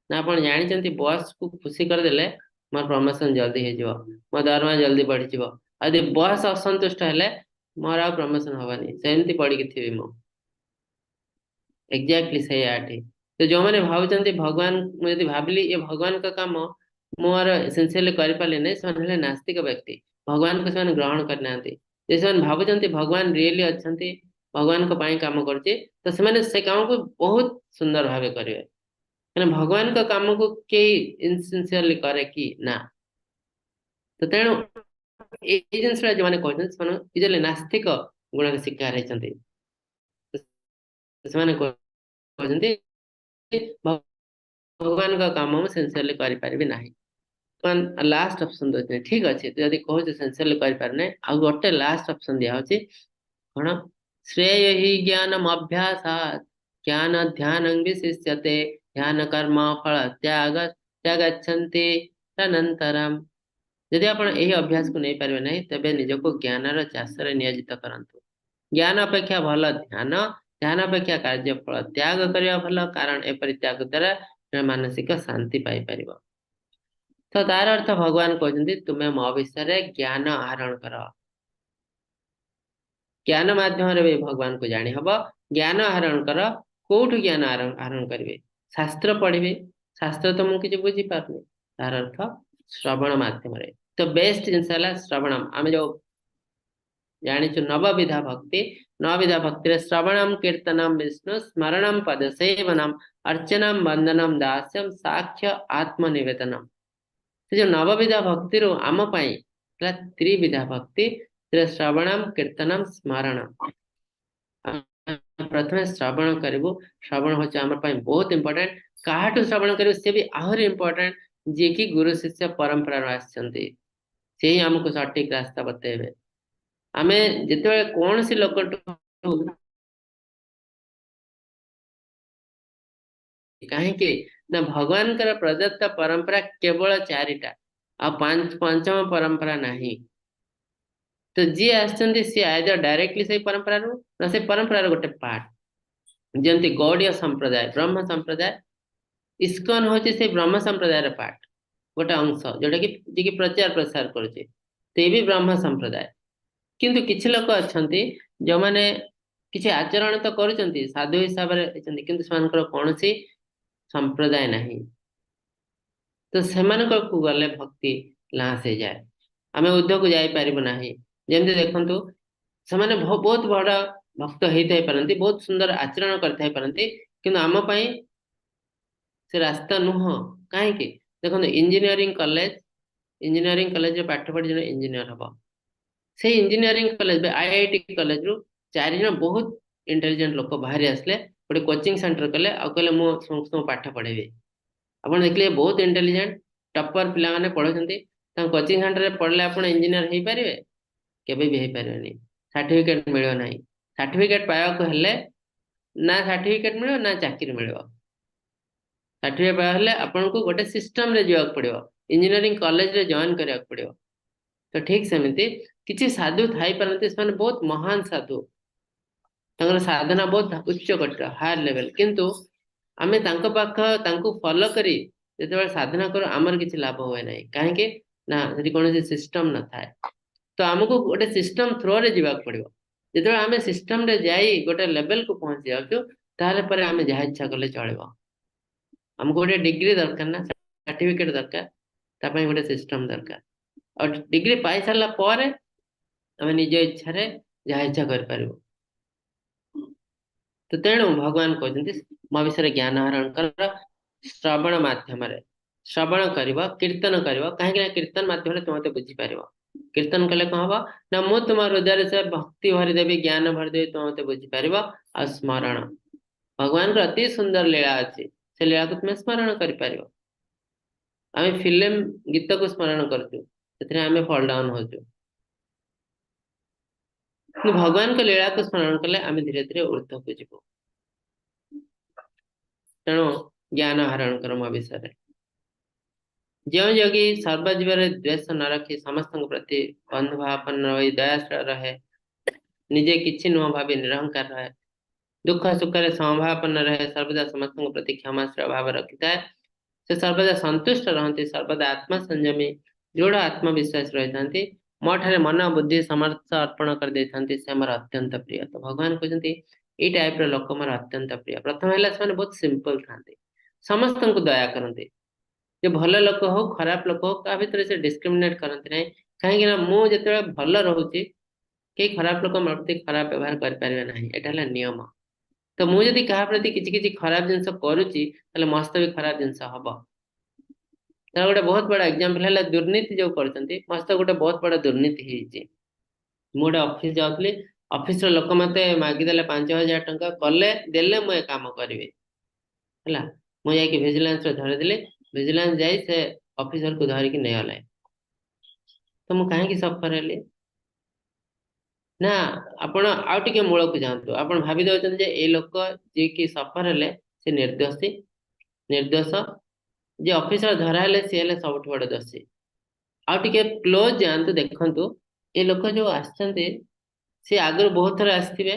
ନା ଆପଣ ଜାଣିଛନ୍ତି ବସ୍ କୁ ଖୁସି କରିଦେଲେ ମୋର ପ୍ରମୋସନ ଜଲ୍ଦି ହେଇଯିବ, ମୋ ଦରମା ଜଲ୍ଦି ବଢିଯିବ। ଆଉ ଯଦି ବସ୍ ଅସନ୍ତୁଷ୍ଟ ହେଲେ ମୋର ଆଉ ପ୍ରମୋସନ ହବନି, ସେମିତି ପଡିକି ଥିବି ମୁଁ। ଏକ୍ଜାକ୍ଟଲି ସେଇଆ ଏଠି। ତ ଯୋଉମାନେ ଭାବୁଛନ୍ତି ଭଗବାନ, ମୁଁ ଯଦି ଭାବିଲି ଏ ଭଗବାନଙ୍କ କାମ ମୋର ସିନସିୟରଲି କରିପାରିଲିନି, ସେମାନେ ହେଲେ ନାସ୍ତିକ ବ୍ୟକ୍ତି, ଭଗବାନଙ୍କୁ ସେମାନେ ଗ୍ରହଣ କରିନାହାନ୍ତି। ଯଦି ସେମାନେ ଭାବୁଛନ୍ତି ଭଗବାନ ରିଏଲି ଅଛନ୍ତି, ଭଗବାନଙ୍କ ପାଇଁ କାମ କରୁଛି, ତ ସେମାନେ ସେ କାମକୁ ବହୁତ ସୁନ୍ଦର ଭାବେ କରିବେ। କାରଣ ଭଗବାନଙ୍କ କାମକୁ କେହି ଇନସିନସିୟରଲି କରେ କି ନା? ତ ତେଣୁ ଏଇ ଜିନିଷଟା ଯୋଉମାନେ କହୁଛନ୍ତି ସେମାନେ ୟୁଜୁଆଲି ନାସ୍ତିକ ଗୁଣର ଶିକାର ହେଇଛନ୍ତି। ସେମାନେ କହୁଛନ୍ତି ଭଗବାନଙ୍କ କାମ ମୁଁ ସିନସିୟରଲି କରିପାରିବି ନାହିଁ। ଲାଷ୍ଟ ଅପସନ ଦଉଛନ୍ତି, ଠିକ ଅଛି, ତୁ ଯଦି କହୁଛୁ ସିନସିୟରଲି କରିପାରୁନାହିଁ, ଆଉ ଗୋଟେ ଲାଷ୍ଟ ଅପସନ ଦିଆହଉଛି କଣ? ଶ୍ରେୟ ହି ଜ୍ଞାନମ ଅଭ୍ୟାସାତ୍ ଜ୍ଞାନ ଧ୍ୟାନଂ ବିଶିଷ୍ୟତେ ଧ୍ୟାନ କର୍ମ ଫଳ ତ୍ୟାଗ ତ୍ୟାଗଚ୍ଛନ୍ତି ତଦନନ୍ତରମ୍। ଯଦି ଆପଣ ଏହି ଅଭ୍ୟାସକୁ ନେଇପାରିବେ ନାହିଁ, ତେବେ ନିଜକୁ ଜ୍ଞାନର ଚାଷରେ ନିୟୋଜିତ କରନ୍ତୁ। ଜ୍ଞାନ ଅପେକ୍ଷା ଭଲ ଧ୍ୟାନ, ଧ୍ୟାନ ଅପେକ୍ଷା କାର୍ଯ୍ୟ ଫଳ ତ୍ୟାଗ କରିବା ଭଲ, କାରଣ ଏପରି ତ୍ୟାଗ ଦ୍ୱାରା ଜଣେ ମାନସିକ ଶାନ୍ତି ପାଇପାରିବ। ତ ତାର ଅର୍ଥ ଭଗବାନ କହୁଛନ୍ତି ତୁମେ ମୋ ବିଷୟରେ ଜ୍ଞାନ ଆହରଣ କର। ଜ୍ଞାନ ମାଧ୍ୟମରେ ବି ଭଗବାନଙ୍କୁ ଜାଣି ହବ। ଜ୍ଞାନ ଆହରଣ କର। କୋଉଠୁ ଜ୍ଞାନ ଆହରଣ କରିବେ? ଶାସ୍ତ୍ର ପଢିବେ। ଶାସ୍ତ୍ର ତ ମୁଁ କିଛି ବୁଝିପାରୁନି। ତାର ଅର୍ଥ ଶ୍ରବଣ ମାଧ୍ୟମରେ। ତ ବେଷ୍ଟ ଜିନିଷ ହେଲା ଶ୍ରବଣ। ଆମେ ଯୋଉ ଜାଣିଛୁ ନବବିଧା ଭକ୍ତି, ନବବିଧା ଭକ୍ତିରେ ଶ୍ରବଣମ କୀର୍ତ୍ତନମ ବିଷ୍ଣୁ ସ୍ମରଣମ ପଦ ସେବନମ ଅର୍ଚ୍ଚନମ ବନ୍ଦନମ ଦାସ୍ୟମ ସାକ୍ଷ୍ୟ ଆତ୍ମନିବେଦନମ। ସେ ଯୋଉ ନବବିଧା ଭକ୍ତିରୁ ଆମ ପାଇଁ ହେଲା ତ୍ରିବିଧା ଭକ୍ତି, ଶ୍ରବଣମ କୀର୍ତ୍ତନମ ସ୍ମରଣମ। ପ୍ରଥମେ ଶ୍ରବଣ କରିବୁ। ଶ୍ରବଣ ହଉଛି ଆମ ପାଇଁ ବହୁତ ଇମ୍ପୋର୍ଟାଣ୍ଟ। କାହାଠୁ ଶ୍ରବଣ କରିବୁ ସେ ବି ଆହୁରି ଇମ୍ପୋର୍ଟାଣ୍ଟ, ଯିଏକି ଗୁରୁ ଶିଷ୍ୟ ପରମ୍ପରାରୁ ଆସିଛନ୍ତି, ସେ ହିଁ ଆମକୁ ସଠିକ ରାସ୍ତା ବତେଇବେ। ଆମେ ଯେତେବେଳେ କୌଣସି ଲୋକଠୁ, କାହିଁକି ନା ଭଗବାନଙ୍କର ପ୍ରଦତ୍ତ ପରମ୍ପରା କେବଳ 4ଟା, ଆଉ ପଞ୍ଚମ ପରମ୍ପରା ନାହିଁ। ତ ଯିଏ ଆସିଛନ୍ତି ସିଏ ଆଇଦର ଡାଇରେକ୍ଟଲି ସେଇ ପରମ୍ପରାରୁ ନା ସେଇ ପରମ୍ପରାର ଗୋଟେ ପାର୍ଟ। ଯେମିତି ଗୌଡୀୟ ସମ୍ପ୍ରଦାୟ, ବ୍ରହ୍ମ ସମ୍ପ୍ରଦାୟ, ଇସ୍କନ ହଉଛି ସେଇ ବ୍ରହ୍ମ ସମ୍ପ୍ରଦାୟର ପାର୍ଟ, ଗୋଟେ ଅଂଶ, ଯୋଉଟା କି ଯିଏକି ପ୍ରଚାର ପ୍ରସାର କରୁଛି, ସେ ବି ବ୍ରହ୍ମ ସମ୍ପ୍ରଦାୟ। କିନ୍ତୁ କିଛି ଲୋକ ଅଛନ୍ତି ଯୋଉମାନେ କିଛି ଆଚରଣ ତ କରୁଛନ୍ତି, ସାଧୁ ହିସାବରେ ଅଛନ୍ତି, କିନ୍ତୁ ସେମାନଙ୍କର କୌଣସି ସମ୍ପ୍ରଦାୟ ନାହିଁ। ତ ସେମାନଙ୍କ ପାଖକୁ ଗଲେ ଭକ୍ତି ଲାସ୍ ହେଇଯାଏ, ଆମେ ଉର୍ଦ୍ଧ୍ୱକୁ ଯାଇପାରିବୁ ନାହିଁ। ଯେମିତି ଦେଖନ୍ତୁ ସେମାନେ ବହୁତ ବଡ ଭକ୍ତ ହେଇଥାଇ ପାରନ୍ତି, ବହୁତ ସୁନ୍ଦର ଆଚରଣ କରିଥାଇ ପାରନ୍ତି, କିନ୍ତୁ ଆମ ପାଇଁ ସେ ରାସ୍ତା ନୁହଁ। କାହିଁକି? ଦେଖନ୍ତୁ, ଇଞ୍ଜିନିୟରିଂ କଲେଜରେ ପାଠ ପଢି ଜଣେ ଇଞ୍ଜିନିୟର ହବ। ସେଇ ଇଞ୍ଜିନିୟରିଂ କଲେଜ, ଆଇଆଇଟି କଲେଜରୁ ଚାରି ଜଣ ବହୁତ ଇଣ୍ଟେଲିଜେଣ୍ଟ ଲୋକ ବାହାରି ଆସିଲେ, ଗୋଟେ କୋଚିଂ ସେଣ୍ଟର କଲେ ଆଉ କହିଲେ, ମୁଁ ସମସ୍ତଙ୍କୁ ପାଠ ପଢେଇବି। ଆପଣ ଦେଖିଲେ, ବହୁତ ଇଣ୍ଟେଲିଜେଣ୍ଟ ଟପର ପିଲାମାନେ ପଢୁଛନ୍ତି। ତାଙ୍କ କୋଚିଂ ସେଣ୍ଟରରେ ପଢିଲେ ଆପଣ ଇଞ୍ଜିନିୟର ହେଇପାରିବେ? କେବେ ବି ହେଇପାରିବେନି। ସାର୍ଟିଫିକେଟ ମିଳିବ ନାହିଁ। ସାର୍ଟିଫିକେଟ ପାଇବାକୁ ହେଲେ, ନା ସାର୍ଟିଫିକେଟ ମିଳିବ ନା ଚାକିରି ମିଳିବ। ସାର୍ଟିଫିକେଟ ପାଇବାକୁ ହେଲେ ଆପଣଙ୍କୁ ଗୋଟେ ସିଷ୍ଟମରେ ଯିବାକୁ ପଡିବ, ଇଞ୍ଜିନିୟରିଂ କଲେଜରେ ଜଏନ କରିବାକୁ ପଡିବ। ତ ଠିକ ସେମିତି କିଛି ସାଧୁ ଥାଇପାରନ୍ତି, ସେମାନେ ବହୁତ ମହାନ ସାଧୁ, ତାଙ୍କର ସାଧନା ବହୁତ ଉଚ୍ଚ କୋଟିର, ହାୟର ଲେଭେଲ। କିନ୍ତୁ ଆମେ ତାଙ୍କ ପାଖ ତାଙ୍କୁ ଫଲୋ କରି ଯେତେବେଳେ ସାଧନା କରୁ, ଆମର କିଛି ଲାଭ ହୁଏ ନାହିଁ। କାହିଁକି ନା ସେଠି କୌଣସି ସିଷ୍ଟମ ନଥାଏ। ତ ଆମକୁ ଗୋଟେ ସିଷ୍ଟମ ଥ୍ରୋରେ ଯିବାକୁ ପଡିବ। ଯେତେବେଳେ ଆମେ ସିଷ୍ଟମରେ ଯାଇ ଗୋଟେ ଲେଭେଲକୁ ପହଞ୍ଚି ଯାଉଛୁ, ତାହେଲେ ପରେ ଆମେ ଯାହା ଇଚ୍ଛା କଲେ ଚଳିବ। ଆମକୁ ଗୋଟେ ଡିଗ୍ରୀ ଦରକାର ନା ସାର୍ଟିଫିକେଟ ଦରକାର? ତା ପାଇଁ ଗୋଟେ ସିଷ୍ଟମ ଦରକାର। ଆଉ ଡିଗ୍ରୀ ପାଇସାରିଲା ପରେ ଆମେ ନିଜ ଇଚ୍ଛାରେ ଯାହା ଇଚ୍ଛା କରିପାରିବୁ। ତ ତେଣୁ ଭଗବାନ କହୁଛନ୍ତି, ମୋ ବିଷୟରେ ଜ୍ଞାନ ଆହରଣ କର ଶ୍ରବଣ ମାଧ୍ୟମରେ। ଶ୍ରବଣ କରିବ, କୀର୍ତ୍ତନ କରିବ। କାହିଁକି ନା କୀର୍ତ୍ତନ ମାଧ୍ୟମରେ ତୁମେ ମତେ ବୁଝିପାରିବ। କୀର୍ତ୍ତନ କଲେ କଣ ହବ ନା ମୁଁ ତୁମ ହୃଦୟରେ ସେ ଭକ୍ତି ଭରିଦେବି, ଜ୍ଞାନ ଭରିଦେବି, ତୁମେ ମତେ ବୁଝିପାରିବ। ଆଉ ସ୍ମରଣ, ଭଗବାନଙ୍କର ଅତି ସୁନ୍ଦର ଲୀଳା ଅଛି, ସେ ଲୀଳାକୁ ତୁମେ ସ୍ମରଣ କରିପାରିବ। ଆମେ ଫିଲ୍ମ ଗୀତକୁ ସ୍ମରଣ କରୁଛୁ, ସେଥିରେ ଆମେ ଫଲ୍ ଡାଉନ ହଉଛୁ। କିନ୍ତୁ ଭଗବାନଙ୍କ ଲୀଳାକୁ ସ୍ମରଣ କଲେ ଆମେ ଧୀରେ ଧୀରେ ଉର୍ଦ୍ଧ୍ୱକୁ ଯିବୁ। ତେଣୁ ଜ୍ଞାନ ଆହରଣ କର ମୋ ବିଷୟରେ। ଯେଉଁ ଯୋଗୀ ସର୍ବଜୀବରେ ଦ୍ୱେଷ ନ ରଖି ସମସ୍ତଙ୍କ ପ୍ରତି ବନ୍ଧୁଭାବାପନ୍ନ ରହି ଦୟାଶୀଳ ରହେ, ନିଜେ କିଛି ନୁହଁ ଭାବି ନିରହଙ୍କାର ରହେ, ଦୁଃଖ ସୁଖରେ ସମଭାବାପନ୍ନ ରହେ, ସର୍ବଦା ସମସ୍ତଙ୍କ ପ୍ରତି କ୍ଷମାଶୀଳ ଭାବ ରଖିଥାଏ, ସେ ସର୍ବଦା ସନ୍ତୁଷ୍ଟ ରହନ୍ତି, ସର୍ବଦା ଆତ୍ମସଂଯମୀ, ଦୃଢ ଆତ୍ମବିଶ୍ୱାସ ରହିଥାନ୍ତି, ମୋ ଠାରେ ମନ ବୁଦ୍ଧି ସମର୍ଥ ଅର୍ପଣ କରିଦେଇଥାନ୍ତି, ସେ ମୋର ଅତ୍ୟନ୍ତ ପ୍ରିୟ। ତ ଭଗବାନ କହୁଛନ୍ତି, ଏଇ ଟାଇପ ର ଲୋକ ମୋର ଅତ୍ୟନ୍ତ ପ୍ରିୟ। ପ୍ରଥମ ହେଲା, ସେମାନେ ବହୁତ ସିମ୍ପଲ ଥାନ୍ତି, ସମସ୍ତଙ୍କୁ ଦୟା କରନ୍ତି। ଯେ ଭଲ ଲୋକ ହଉ, ଖରାପ ଲୋକ ହଉ, କାହା ଭିତରେ ସେ ଡିସ୍କ୍ରିମିନେଟ କରନ୍ତି ନାହିଁ। କାହିଁକି ନା ମୁଁ ଯେତେବେଳେ ଭଲ ରହୁଛି, କେହି ଖରାପ ଲୋକ ମୋ ପ୍ରତି ଖରାପ ବ୍ୟବହାର କରିପାରିବେ ନାହିଁ। ଏଇଟା ହେଲା ନିୟମ। ତ ମୁଁ ଯଦି କାହା ପ୍ରତି କିଛି କିଛି ଖରାପ ଜିନିଷ କରୁଛି, ତାହେଲେ ମୋ ସହିତ ବି ଖରାପ ଜିନିଷ ହବ। ତାର ଗୋଟେ ବହୁତ ବଡ ଏକ୍ଜାମ୍ପଲ ହେଲା ଦୁର୍ନୀତି ଯୋଉ କରୁଛନ୍ତି। ମୋ ସହିତ ଗୋଟେ ବହୁତ ବଡ ଦୁର୍ନୀତି ହେଇଛି। ମୁଁ ଗୋଟେ ଅଫିସ ଯାଉଥିଲି, ଅଫିସର ଲୋକ ମତେ ମାଗିଦେଲେ 5,000 ଟଙ୍କା, କଲେ ଦେଲେ ମୁଁ ଏ କାମ କରିବି। ହେଲା, ମୁଁ ଯାଇକି ଭିଜିଲାନ୍ସରେ ଧରିଦେଲି। ଭିଜିଲାନ୍ସ ଯାଇ ସେ ଅଫିସରକୁ ଧରିକି ନେଇଗଲେ। ତ ମୁଁ କାହିଁକି ସଫର ହେଲି ନା, ଆପଣ ଆଉ ଟିକେ ମୂଳକୁ ଯାଆନ୍ତୁ। ଆପଣ ଭାବି ଦଉଛନ୍ତି ଯେ ଏଇ ଲୋକ ଯିଏକି ସଫର ହେଲେ ସେ ନିର୍ଦ୍ଦୋଷୀ, ନିର୍ଦ୍ଦୋଷ। ଯିଏ ଅଫିସର ଧରା ହେଲେ, ସିଏ ହେଲେ ସବୁଠୁ ବଡ ଦୋଷୀ। ଆଉ ଟିକେ କ୍ଲୋଜ ଯାଆନ୍ତୁ, ଦେଖନ୍ତୁ, ଏ ଲୋକ ଯୋଉ ଆସିଛନ୍ତି, ସେ ଆଗରୁ ବହୁତ ଥର ଆସିଥିବେ,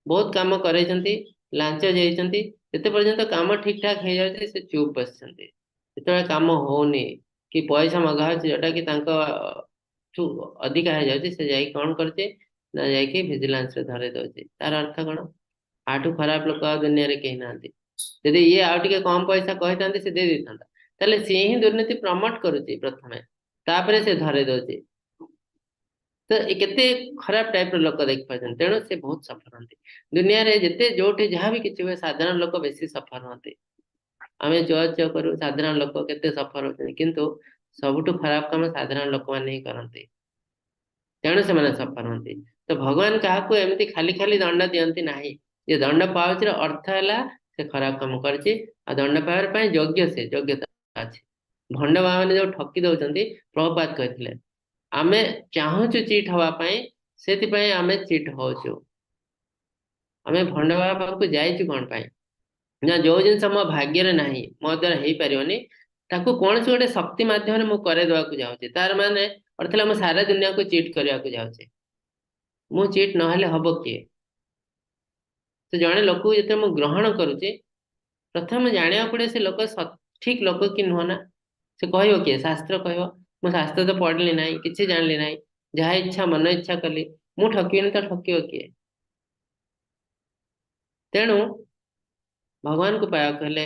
ବହୁତ କାମ କରେଇଛନ୍ତି, ଲାଞ୍ଚ ଯାଇଛନ୍ତି। ଯେତେ ପର୍ଯ୍ୟନ୍ତ କାମ ଠିକ ଠାକ ହେଇଯାଉଛି, ସେ ଚୁପ୍ ବସିଛନ୍ତି। ଯେତେବେଳେ କାମ ହଉନି କି ପଇସା ମଗା ହଉଛି, ଯୋଉଟା କି ତାଙ୍କ ଠୁ ଅଧିକା ହେଇଯାଉଛି, ସେ ଯାଇକି କଣ କରୁଛି ନା ଯାଇକି ଭିଜିଲାନ୍ସରେ ଧରେଇ ଦଉଛି। ତାର ଅର୍ଥ କଣ? ୟାଠୁ ଖରାପ ଲୋକ ଆଉ ଦୁନିଆରେ କେହି ନାହାନ୍ତି। ଯଦି ଇଏ ଆଉ ଟିକେ କମ ପଇସା କହିଥାନ୍ତେ, ସେ ଦେଇ ଦେଇଥାନ୍ତା। ତାହେଲେ ସିଏ ହିଁ ଦୁର୍ନୀତି ପ୍ରମୋଟ କରୁଛି ପ୍ରଥମେ, ତାପରେ ସେ ଧରେଇ ଦଉଛି। ତ ଏ କେତେ ଖରାପ ଟାଇପ ର ଲୋକ ଦେଖିପାରୁଛନ୍ତି। ତେଣୁ ସେ ବହୁତ ସଫର ହୁଅନ୍ତି। ଦୁନିଆରେ ଯେତେ ଯୋଉଠି ଯାହା ବି କିଛି ହୁଏ, ସାଧାରଣ ଲୋକ ବେଶୀ ସଫର ହୁଅନ୍ତି। ଆମେ ଜଜ୍ କରୁ, ସାଧାରଣ ଲୋକ କେତେ ସଫର ହଉଛନ୍ତି। କିନ୍ତୁ ସବୁଠୁ ଖରାପ କାମ ସାଧାରଣ ଲୋକମାନେ ହିଁ କରନ୍ତି, ତେଣୁ ସେମାନେ ସଫର ହୁଅନ୍ତି। ତ ଭଗବାନ କାହାକୁ ଏମିତି ଖାଲି ଖାଲି ଦଣ୍ଡ ଦିଅନ୍ତି ନାହିଁ। ଯେ ଦଣ୍ଡ ପାଉଛି, ଅର୍ଥ ହେଲା ସେ ଖରାପ କାମ କରିଛି ଆଉ ଦଣ୍ଡ ପାଇବା ପାଇଁ ଯୋଗ୍ୟ, ସେ ଯୋଗ୍ୟତା ଅଛି। ଭଣ୍ଡ ମାନେ ଯୋଉ ଠକି ଦଉଛନ୍ତି, ପ୍ରଭୁପାଦ କହିଥିଲେ, ଆମେ ଚାହୁଁଛୁ ଚିଟ୍ ହବା ପାଇଁ, ସେଥିପାଇଁ ଆମେ ଚିଟ୍ ହଉଛୁ। ଆମେ ଭଣ୍ଡ ବାବା ପାଖକୁ ଯାଇଛୁ କଣ ପାଇଁ ନା ଯୋଉ ଜିନିଷ ମୋ ଭାଗ୍ୟରେ ନାହିଁ, ମୋ ଦ୍ୱାରା ହେଇପାରିବନି, ତାକୁ କୌଣସି ଗୋଟେ ଶକ୍ତି ମାଧ୍ୟମରେ ମୁଁ କରେଇଦବାକୁ ଯାଉଛି। ତାର ମାନେ ଅର୍ଥ ହେଲା ମୁଁ ସାରା ଦୁନିଆକୁ ଚିଟ୍ କରିବାକୁ ଯାଉଛି। ମୁଁ ଚିଟ୍ ନହେଲେ ହବ କିଏ? ତ ଜଣେ ଲୋକକୁ ଯେତେବେଳେ ମୁଁ ଗ୍ରହଣ କରୁଛି, ପ୍ରଥମେ ଜାଣିବାକୁ ପଡିବ ସେ ଲୋକ ଠିକ ଲୋକ କି ନୁହଁ ନା। ସେ କହିବ କିଏ? ଶାସ୍ତ୍ର କହିବ। ମୁଁ ଶାସ୍ତ୍ର ତ ପଢିଲି ନାହିଁ, କିଛି ଜାଣିଲି ନାହିଁ, ଯାହା ଇଚ୍ଛା ମନ ଇଚ୍ଛା କଲି। ମୁଁ ଠକିବିନି ତ ଠକିବ କିଏ? ତେଣୁ ଭଗବାନଙ୍କୁ ପାଇବାକୁ ହେଲେ,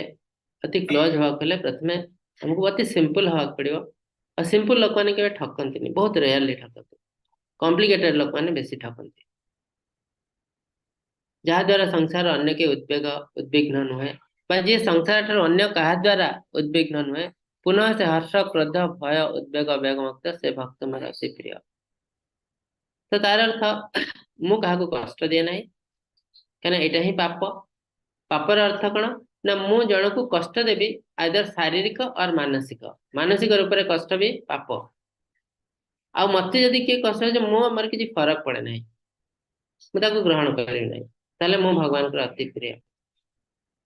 ଅତି କ୍ଲୋଜ ହବାକୁ ହେଲେ, ପ୍ରଥମେ ଆମକୁ ଅତି ସିମ୍ପଲ ହବାକୁ ପଡିବ। ଆଉ ସିମ୍ପଲ ଲୋକମାନେ କେବେ ଠକନ୍ତିନି, ବହୁତ ରେୟାରଲି ଠକନ୍ତି। କମ୍ପ୍ଲିକେଟେଡ ଲୋକମାନେ ବେଶୀ ଠକନ୍ତି। ଯାହାଦ୍ୱାରା ସଂସାର ଅନ୍ୟ କେହି ଉଦ୍ବେଗ ଉଦ୍ବିଗ୍ନ ନୁହେଁ ବା ଯିଏ ସଂସାର ଠାରୁ ଅନ୍ୟ କାହା ଦ୍ୱାରା ଉଦ୍ବିଗ୍ନ ନୁହେଁ, ପୁନଃ ସେ ହର୍ଷ କ୍ରୋଧ ଭୟ ଉଦ୍ବେଗ ବେଗମୁକ୍ତ, ସେ ଭକ୍ତ ମୋର ଅତି ପ୍ରିୟ। ତ ତାର ଅର୍ଥ ମୁଁ କାହାକୁ କଷ୍ଟ ଦିଏ ନାହିଁ, କାହିଁକିନା ଏଇଟା ହିଁ ପାପ। ପାପର ଅର୍ଥ କଣ ନା ମୁଁ ଜଣକୁ କଷ୍ଟ ଦେବି, ଆଇଦର ଶାରୀରିକ ଅର ମାନସିକ, ମାନସିକ ରୂପରେ କଷ୍ଟ ବି ପାପ। ଆଉ ମତେ ଯଦି କିଏ କଷ୍ଟ ଦିଏ, ମୁଁ ମୋର କିଛି ଫରକ ପଡେ ନାହିଁ, ମୁଁ ତାକୁ ଗ୍ରହଣ କରିବି ନାହିଁ, ତାହେଲେ ମୁଁ ଭଗବାନଙ୍କର ଅତି ପ୍ରିୟ।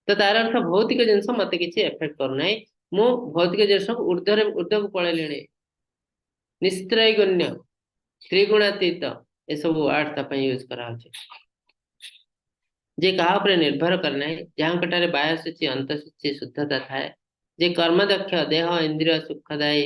ତ ତାର ଅର୍ଥ ଭୌତିକ ଜିନିଷ ମତେ କିଛି ଏଫେକ୍ଟ କରୁନାହିଁ, ମୁଁ ଭୌତିକ ଜିନିଷକୁ ଉର୍ଦ୍ଧ୍ୱକୁ ପଳେଇଲିଣି। ନିସ୍ତ୍ରୈଗୁଣ୍ୟ, ତ୍ରିଗୁଣାତୀତ, ଏସବୁ ୱାର୍ଡ ତା ପାଇଁ ୟୁଜ କରାହଉଛି। ଯେ କାହା ଉପରେ ନିର୍ଭର କରେ ନାହିଁ, ଯାହାଙ୍କ ଠାରେ ବାହ୍ୟ ସୂଚି ଅନ୍ତଃସୂଚି ଶୁଦ୍ଧତା ଥାଏ, ଯେ କର୍ମଦକ୍ଷ, ଦେହ ଇନ୍ଦ୍ରିୟ ସୁଖଦାୟୀ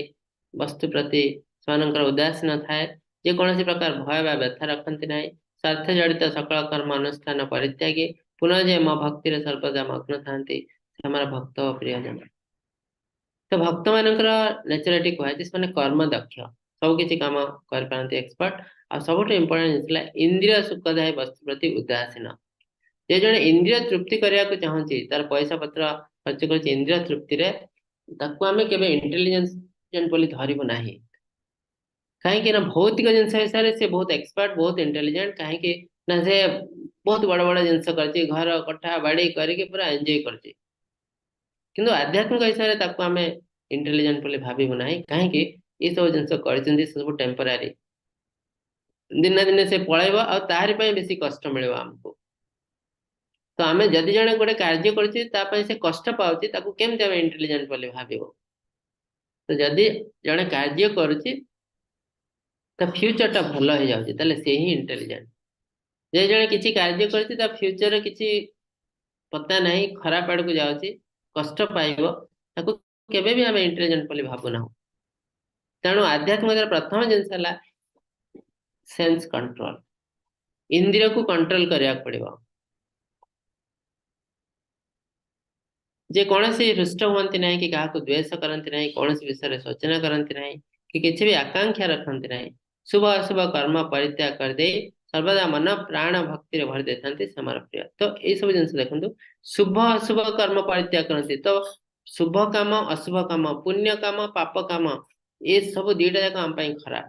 ବସ୍ତୁ ପ୍ରତି ସେମାନଙ୍କର ଉଦାସୀନ ଥାଏ, ଯେ କୌଣସି ପ୍ରକାର ଭୟ ବା ବ୍ୟଥା ରଖନ୍ତି ନାହିଁ, ସ୍ୱାର୍ଥ ଜଡ଼ିତ ସକଳ କର୍ମ ଅନୁଷ୍ଠାନ ପରିତ୍ୟାଗୀ, ପୁନଃ ଯେ ମୋ ଭକ୍ତିରେ ସର୍ବଦା ମଗ୍ନ ଥାନ୍ତି, ସେ ଆମର ଭକ୍ତ ଓ ପ୍ରିୟଜନ। ତ ଭକ୍ତ ମାନଙ୍କର ନ୍ୟାଚୁରାଲିଟି କୁହାଯାଇଛି ସେମାନେ କର୍ମ ଦକ୍ଷ, ସବୁ କିଛି କାମ କରିପାରନ୍ତି, ଏକ୍ସପର୍ଟ। ଆଉ ସବୁଠୁ ଇମ୍ପୋର୍ଟାଣ୍ଟ ଜିନିଷ ହେଲା ଇନ୍ଦ୍ରିୟ ସୁଖଦାୟୀ ବସ୍ତୁ ପ୍ରତି ଉଦାସୀନ। ଯେ ଜଣେ ଇନ୍ଦ୍ରିୟ ତୃପ୍ତି କରିବାକୁ ଚାହୁଁଛି, ତାର ପଇସା ପତ୍ର ଖର୍ଚ୍ଚ କରୁଛି ଇନ୍ଦ୍ରିୟ ତୃପ୍ତିରେ, ତାକୁ ଆମେ କେବେ ଇଣ୍ଟେଲିଜେଣ୍ଟ ବୋଲି ଧରିବୁ ନାହିଁ। କାହିଁକି ନା ଭୌତିକ ଜିନିଷ ହିସାବରେ ସେ ବହୁତ ଏକ୍ସପର୍ଟ, ବହୁତ ଇଣ୍ଟେଲିଜେଣ୍ଟ। କାହିଁକି ନା ସେ ବହୁତ ବଡ ବଡ ଜିନିଷ କରିଛି, ଘର କୋଠା ବାଡି କରିକି ପୁରା ଏନ୍ଜୟ କରିଛି। କିନ୍ତୁ ଆଧ୍ୟାତ୍ମିକ ହିସାବରେ ତାକୁ ଆମେ ଇଣ୍ଟେଲିଜେଣ୍ଟ ବୋଲି ଭାବିବୁ ନାହିଁ। କାହିଁକି ଏସବୁ ଜିନିଷ କରିଛନ୍ତି, ସେ ସବୁ ଟେମ୍ପୋରାରୀ, ଦିନେ ଦିନେ ସେ ପଳେଇବ, ଆଉ ତାହାରି ପାଇଁ ବେଶୀ କଷ୍ଟ ମିଳିବ ଆମକୁ। ତ ଆମେ ଯଦି ଜଣେ ଗୋଟେ କାର୍ଯ୍ୟ କରୁଛି, ତା ପାଇଁ ସେ କଷ୍ଟ ପାଉଛି, ତାକୁ କେମିତି ଆମେ ଇଣ୍ଟେଲିଜେଣ୍ଟ ବୋଲି ଭାବିବୁ? ତ ଯଦି ଜଣେ କାର୍ଯ୍ୟ କରୁଛି, ତା ଫ୍ୟୁଚର ଟା ଭଲ ହେଇଯାଉଛି, ତାହେଲେ ସେ ହିଁ ଇଣ୍ଟେଲିଜେଣ୍ଟ। ଯଦି ଜଣେ କିଛି କାର୍ଯ୍ୟ କରୁଛି, ତା ଫ୍ୟୁଚର କିଛି ପତା ନାହିଁ, ଖରାପ ଆଡକୁ ଯାଉଛି, କଷ୍ଟ ପାଇବ, ତାକୁ କେବେ ବି ଆମେ ଇଣ୍ଟେଲିଜେଣ୍ଟ ବୋଲି ଭାବୁନାହୁଁ। ତେଣୁ ଆଧ୍ୟାତ୍ମିକତାର ପ୍ରଥମ ଜିନିଷ ହେଲା ସେନ୍ସ କଣ୍ଟ୍ରୋଲ, ଇନ୍ଦ୍ରିୟକୁ କଣ୍ଟ୍ରୋଲ କରିବାକୁ ପଡିବ। ଯେ କୌଣସି ହୃଷ୍ଟ ହୁଅନ୍ତି ନାହିଁ କି କାହାକୁ ଦ୍ୱେଷ କରନ୍ତି ନାହିଁ, କୌଣସି ବିଷୟରେ ଶୋଚନା କରନ୍ତି ନାହିଁ କି କିଛି ବି ଆକାଂକ୍ଷା ରଖନ୍ତି ନାହିଁ, ଶୁଭ ଅଶୁଭ କର୍ମ ପରିତ୍ୟାଗ କରିଦେଇ ସର୍ବଦା ମନ ପ୍ରାଣ ଭକ୍ତିରେ ଭରି ଦେଇଥାନ୍ତି, ସେ ମୋର ପ୍ରିୟ। ତ ଏଇ ସବୁ ଜିନିଷ ଦେଖନ୍ତୁ, ଶୁଭ ଅଶୁଭ କର୍ମ ପରିତ୍ୟାଗ କରନ୍ତି। ତ ଶୁଭ କାମ ଅଶୁଭ କାମ, ପୁଣ୍ୟ କାମ ପାପ କାମ, ଏ ସବୁ ଦିଟା ଯାକ ଆମ ପାଇଁ ଖରାପ।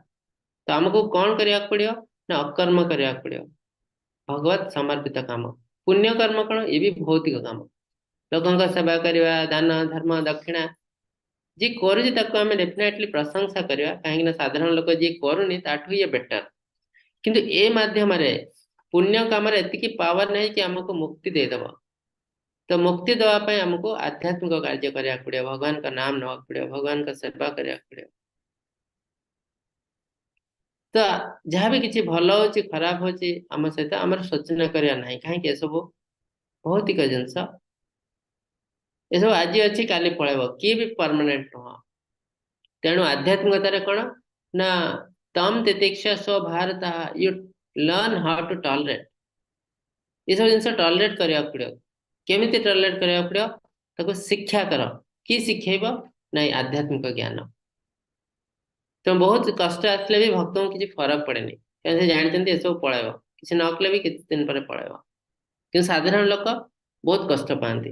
ତ ଆମକୁ କଣ କରିବାକୁ ପଡିବ ନା ଅକର୍ମ କରିବାକୁ ପଡିବ, ଭଗବତ ସମର୍ପିତ କାମ। ପୁଣ୍ୟ କର୍ମ କଣ? ଏ ବି ଭୌତିକ କାମ, ଲୋକଙ୍କ ସେବା କରିବା, ଦାନ ଧର୍ମ ଦକ୍ଷିଣା ଯିଏ କରୁଛି ତାକୁ ଆମେ ଡେଫିନେଟଲି ପ୍ରଶଂସା କରିବା, କାହିଁକି ନା ସାଧାରଣ ଲୋକ ଯିଏ କରୁନି ତାଠୁ ଇଏ ବେଟର। କିନ୍ତୁ ଏ ମାଧ୍ୟମରେ ପୁଣ୍ୟ କାମରେ ଏତିକି ପାୱାର ନାହିଁ କି ଆମକୁ ମୁକ୍ତି ଦେଇଦବ। ତ ମୁକ୍ତି ଦେବା ପାଇଁ ଆମକୁ ଆଧ୍ୟାତ୍ମିକ କାର୍ଯ୍ୟ କରିବାକୁ ପଡିବ, ଭଗବାନଙ୍କ ନାମ ନେବାକୁ ପଡିବ, ଭଗବାନଙ୍କ ସେବା କରିବାକୁ ପଡିବ। ତ ଯାହାବି କିଛି ଭଲ ହଉଛି ଖରାପ ହଉଛି ଆମ ସହିତ ଆମର ଶୋଚନା କରିବା ନାହିଁ, କାହିଁକି ଏସବୁ ଭୌତିକ ଜିନିଷ, ଏସବୁ ଆଜି ଅଛି କାଲି ପଳେଇବ, କିଏ ବି ପରମାନେଣ୍ଟ ନୁହଁ। ତେଣୁ ଆଧ୍ୟାତ୍ମିକତାରେ କଣ ନା ତମ ତିତିକ୍ଷା ସ୍ୱ Bharat, you learn how to tolerate. ଏସବୁ ଜିନିଷ ଟଲରେଟ୍ କରିବାକୁ ପଡିବ। କେମିତି ଟଲରେଟ୍ କରିବାକୁ ପଡିବ? ତାକୁ ଶିକ୍ଷା କର। କି ଶିଖେଇବ? ନାଇଁ ଆଧ୍ୟାତ୍ମିକ ଜ୍ଞାନ। ତ ବହୁତ କଷ୍ଟ ଆସିଲେ ବି ଭକ୍ତଙ୍କୁ କିଛି ଫରକ ପଡେନି, କାରଣ ସେ ଜାଣିଛନ୍ତି ଏସବୁ ପଳେଇବ, କିଛି ନ କଲେ ବି କିଛି ଦିନ ପରେ ପଳେଇବ। କିନ୍ତୁ ସାଧାରଣ ଲୋକ ବହୁତ କଷ୍ଟ ପାଆନ୍ତି।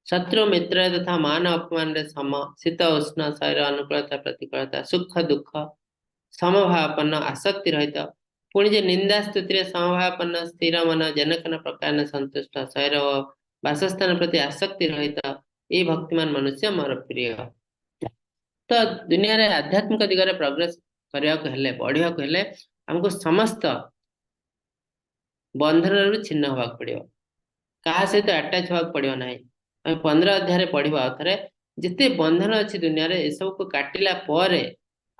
ଶତ୍ରୁ ମିତ୍ର ତଥା ମାନ ଅପମାନରେ ସମ, ଶୀତ ଉଷ୍ଣ ଶରୀର ଅନୁକୂଳତା ପ୍ରତିକୂଳତା, ସୁଖ ଦୁଃଖ ସମଭାବାପନ୍ନ ଆସକ୍ତି ରହିତ, ପୁଣି ଯେ ନିନ୍ଦା ସ୍ତୁତିରେ ସମଭାବାପନ୍ନ ସ୍ଥିର ମନ ଯେନକେନ ପ୍ରକାରେଣ ସନ୍ତୁଷ୍ଟ, ଶରୀର ଓ ବାସସ୍ଥାନ ପ୍ରତି ଆସକ୍ତି ରହିତ, ଏଇ ଭକ୍ତିମାନ ମନୁଷ୍ୟ ମୋର ପ୍ରିୟ। ତ ଦୁନିଆରେ ଆଧ୍ୟାତ୍ମିକ ଦିଗରେ ପ୍ରୋଗ୍ରେସ କରିବାକୁ ହେଲେ, ବଢିବାକୁ ହେଲେ ଆମକୁ ସମସ୍ତ ବନ୍ଧନରୁ ଛିନ୍ନ ହବାକୁ ପଡିବ, କାହା ସହିତ ଆଟାଚ ହବାକୁ ପଡିବ ନାହିଁ। ଆମେ 15 ଅଧ୍ୟାୟରେ ପଢିବା ଆଉ ଥରେ, ଯେତେ ବନ୍ଧନ ଅଛି ଦୁନିଆରେ ଏସବୁକୁ କାଟିଲା ପରେ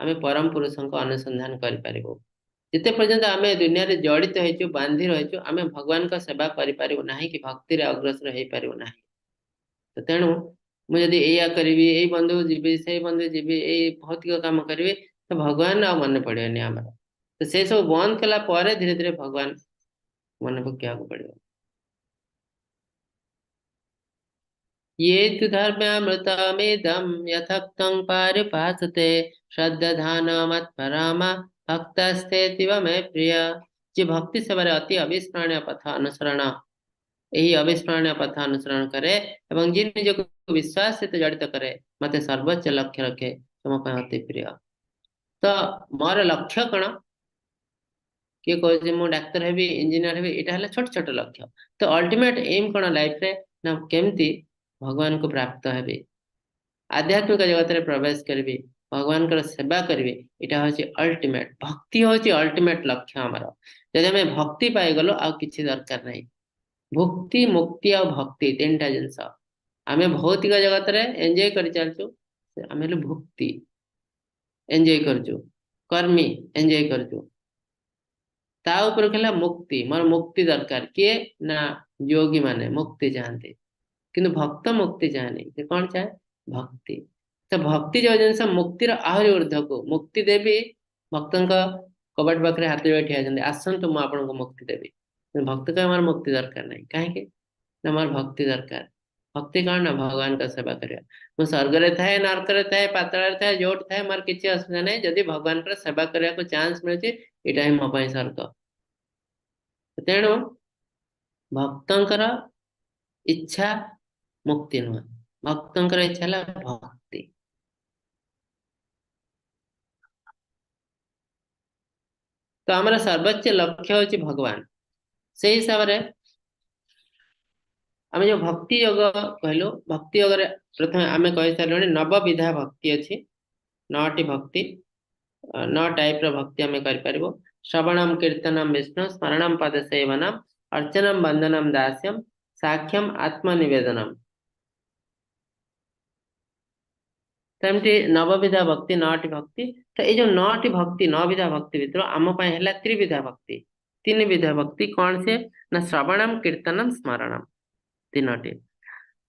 ଆମେ ପରମ ପୁରୁଷଙ୍କ ଅନୁସନ୍ଧାନ କରିପାରିବୁ। ଯେତେ ପର୍ଯ୍ୟନ୍ତ ଆମେ ଦୁନିଆରେ ଜଡିତ ହେଇଛୁ, ବାନ୍ଧି ରହିଛୁ, ଆମେ ଭଗବାନଙ୍କ ସେବା କରିପାରିବୁ ନାହିଁ କି ଭକ୍ତିରେ ଅଗ୍ରସର ହେଇପାରିବୁ ନାହିଁ। ତ ତେଣୁ ମୁଁ ଯଦି ଏଇଆ କରିବି, ଏଇ ବନ୍ଧୁ ଯିବି, ସେଇ ବନ୍ଧୁ ଯିବି, ଏଇ ଭୌତିକ କାମ କରିବି, ତ ଭଗବାନ ଆଉ ମନେ ପଡିବନି ଆମର। ତ ସେ ସବୁ ବନ୍ଦ କଲା ପରେ ଧୀରେ ଧୀରେ ଭଗବାନ ମନେ ପକେଇବାକୁ ପଡିବ। ये तु धर्म्यामृतमिदं यथोक्तं पारुपासते श्रद्दधानो मत्परमा भक्तस्तेऽतीव मे प्रिय। ଯିଏ ଭକ୍ତି ସେବାରେ ଅତି ଅବିସ୍ମରଣୀୟ ପଥ ଅନୁସରଣ, ଏହି ଅବିସ୍ମରଣୀୟ ପଥ ଅନୁସରଣ କରେ ଏବଂ ଯିଏ ନିଜକୁ ବିଶ୍ୱାସ ସହିତ ଜଡ଼ିତ କରେ, ମତେ ସର୍ବୋଚ୍ଚ ଲକ୍ଷ୍ୟ ରଖେ, ତୁମ ପାଇଁ ଅତି ପ୍ରିୟ। ତ ମୋର ଲକ୍ଷ୍ୟ କଣ? କିଏ କହୁଛି ମୁଁ ଡାକ୍ତର ହେବି, ଇଞ୍ଜିନିୟର ହେବି, ଏଇଟା ହେଲା ଛୋଟ ଛୋଟ ଲକ୍ଷ୍ୟ। ତ ଅଲ୍ଟିମେଟ ଏମ୍ କଣ ଲାଇଫରେ? ନା କେମିତି ଭଗବାନଙ୍କୁ ପ୍ରାପ୍ତ ହେବି, ଆଧ୍ୟାତ୍ମିକ ଜଗତରେ ପ୍ରବେଶ କରିବି, ଭଗବାନଙ୍କର ସେବା କରିବି, ଏଇଟା ହଉଛି ଅଲ୍ଟିମେଟ। ଭକ୍ତି ହଉଛି ଅଲ୍ଟିମେଟ ଲକ୍ଷ୍ୟ ଆମର। ଯଦି ଆମେ ଭକ୍ତି ପାଇଗଲୁ ଆଉ କିଛି ଦରକାର ନାହିଁ। ଭୁକ୍ତି, ମୁକ୍ତି ଆଉ ଭକ୍ତି, ତିନିଟା ଜିନିଷ। ଆମେ ଭୌତିକ ଜଗତରେ ଏନ୍ଜୟ କରି ଚାଲିଛୁ, ଆମେ ହେଲୁ ଭୁକ୍ତି ଏନ୍ଜୟ କରୁଛୁ, କର୍ମୀ ଏନ୍ଜୟ କରୁଛୁ। ତା ଉପରକୁ ହେଲା ମୁକ୍ତି। ମୋର ମୁକ୍ତି ଦରକାର। କିଏ? ନା ଯୋଗୀ ମାନେ ମୁକ୍ତି ଚାହାନ୍ତି, କିନ୍ତୁ ଭକ୍ତ ମୁକ୍ତି ଚାହେଁନି। ସେ କଣ ଚାହେଁ? ଭକ୍ତି। ତ ଭକ୍ତି ଯୋଉ ଜିନିଷ ମୁକ୍ତିର ଆହୁରି ଉର୍ଦ୍ଧ୍ୱକୁ। ମୁକ୍ତି ଦେବି, ଭକ୍ତଙ୍କ କବାଟ ପାଖରେ ହାତ ଯୋଡ଼ି ଠିଆ ହେଇଛନ୍ତି, ଆସନ୍ତୁ ମୁଁ ଆପଣଙ୍କୁ ମୁକ୍ତି ଦେବି। ଭକ୍ତ କହେ ମୋର ମୁକ୍ତି ଦରକାର ନାହିଁ। କାହିଁକି? ନା ମୋର ଭକ୍ତି ଦରକାର। ଭକ୍ତି କଣ? ନା ଭଗବାନଙ୍କ ସେବା କରିବା। ମୁଁ ସ୍ୱର୍ଗରେ ଥାଏ, ନର୍କରେ ଥାଏ, ପାତାଳରେ ଥାଏ, ଯୋଉଠି ଥାଏ ମୋର କିଛି ଅସୁବିଧା ନାହିଁ, ଯଦି ଭଗବାନଙ୍କର ସେବା କରିବାକୁ ଚାନ୍ସ ମିଳୁଛି, ଏଇଟା ହିଁ ମୋ ପାଇଁ ସ୍ୱର୍ଗ। ତେଣୁ ଭକ୍ତଙ୍କର ଇଚ୍ଛା ମୁକ୍ତି ନୁହେଁ, ଭକ୍ତଙ୍କର ଇଚ୍ଛା ହେଲା ଭକ୍ତି। ତ ଆମର ସର୍ବୋଚ୍ଚ ଲକ୍ଷ୍ୟ ହଉଛି ଭଗବାନ। ସେଇ ହିସାବରେ ଆମେ ଯୋଉ ଭକ୍ତି ଯୋଗ କହିଲୁ, ଭକ୍ତି ଯୋଗରେ ପ୍ରଥମେ ଆମେ କହିସାରିଲୁଣି ନବବିଧା ଭକ୍ତି ଅଛି, 9ଟି ଭକ୍ତି, 9 ଟାଇପ ର ଭକ୍ତି ଆମେ କରିପାରିବୁ। ଶ୍ରବଣମ କୀର୍ତ୍ତନମ ବିଷ୍ଣୁ ସ୍ମରଣମ ପଦ ସେବନମ ଅର୍ଚ୍ଚନମ ବନ୍ଦନମ ଦାସ୍ୟମ ସାକ୍ଷ୍ୟମ ଆତ୍ମନିବେଦନମ। ତ ଏମିତି ନବବିଧା ଭକ୍ତି, 9ଟି ଭକ୍ତି। ତ ଏଇ ଯୋଉ 9ଟି ଭକ୍ତି, ନଅବିଧା ଭକ୍ତି ଭିତରୁ ଆମ ପାଇଁ ହେଲା ତ୍ରିବିଧା ଭକ୍ତି। ତିନି ବିଧା ଭକ୍ତି କଣ ସେ? ନା ଶ୍ରବଣମ କୀର୍ତ୍ତନମ ସ୍ମରଣମ, ତିନୋଟି।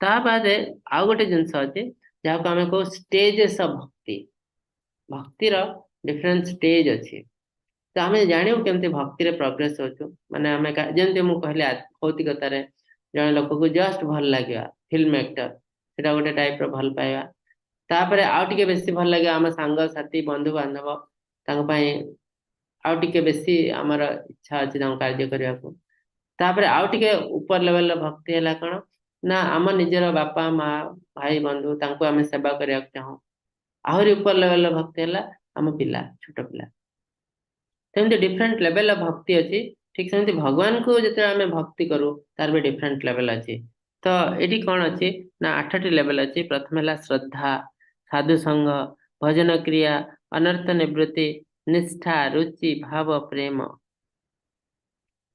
ତା ବାଦେ ଆଉ ଗୋଟେ ଜିନିଷ ଅଛି ଯାହାକୁ ଆମେ କହୁ ଷ୍ଟେଜେସ୍ ଅଫ ଭକ୍ତି। ଭକ୍ତିର ଡିଫରେଣ୍ଟ ଷ୍ଟେଜ ଅଛି। ତ ଆମେ ଜାଣିବୁ କେମିତି ଭକ୍ତିରେ ପ୍ରୋଗ୍ରେସ ହଉଛୁ। ମାନେ ଆମେ ଯେମିତି ମୁଁ କହିଲି ଭୌତିକତାରେ ଜଣେ ଲୋକକୁ ଜଷ୍ଟ ଭଲ ଲାଗିବା, ଫିଲ୍ମ ଆକ୍ଟର, ସେଟା ଗୋଟେ ଟାଇପ ର ଭଲ ପାଇବା। ତାପରେ ଆଉ ଟିକେ ବେଶୀ ଭଲ ଲାଗିବ ଆମ ସାଙ୍ଗସାଥି ବନ୍ଧୁବାନ୍ଧବ, ତାଙ୍କ ପାଇଁ ଆଉ ଟିକେ ବେଶୀ ଆମର ଇଚ୍ଛା ଅଛି ତାଙ୍କ କାର୍ଯ୍ୟ କରିବାକୁ। ତାପରେ ଆଉ ଟିକେ ଉପର ଲେଭେଲର ଭକ୍ତି ହେଲା କଣ? ନା ଆମ ନିଜର ବାପା ମା ଭାଇ ବନ୍ଧୁ ତାଙ୍କୁ ଆମେ ସେବା କରିବାକୁ ଚାହୁଁ। ଆହୁରି ଉପର ଲେଭେଲର ଭକ୍ତି ହେଲା ଆମ ପିଲା, ଛୋଟ ପିଲା। ସେମିତି ଡିଫରେଣ୍ଟ ଲେଭେଲ ଅଫ ଭକ୍ତି ଅଛି। ଠିକ ସେମିତି ଭଗବାନଙ୍କୁ ଯେତେବେଳେ ଆମେ ଭକ୍ତି କରୁ ତାର ବି ଡିଫରେଣ୍ଟ ଲେଭେଲ ଅଛି। ତ ଏଠି କଣ ଅଛି ନା 8ଟି ଲେଭେଲ ଅଛି। ପ୍ରଥମେ ହେଲା ଶ୍ରଦ୍ଧା, ସାଧୁ ସଙ୍ଗ, ଭଜନ କ୍ରିୟା, ଅନର୍ଥ ନିବୃତ୍ତି, ନିଷ୍ଠା, ରୁଚି, ଭାବ, ପ୍ରେମ।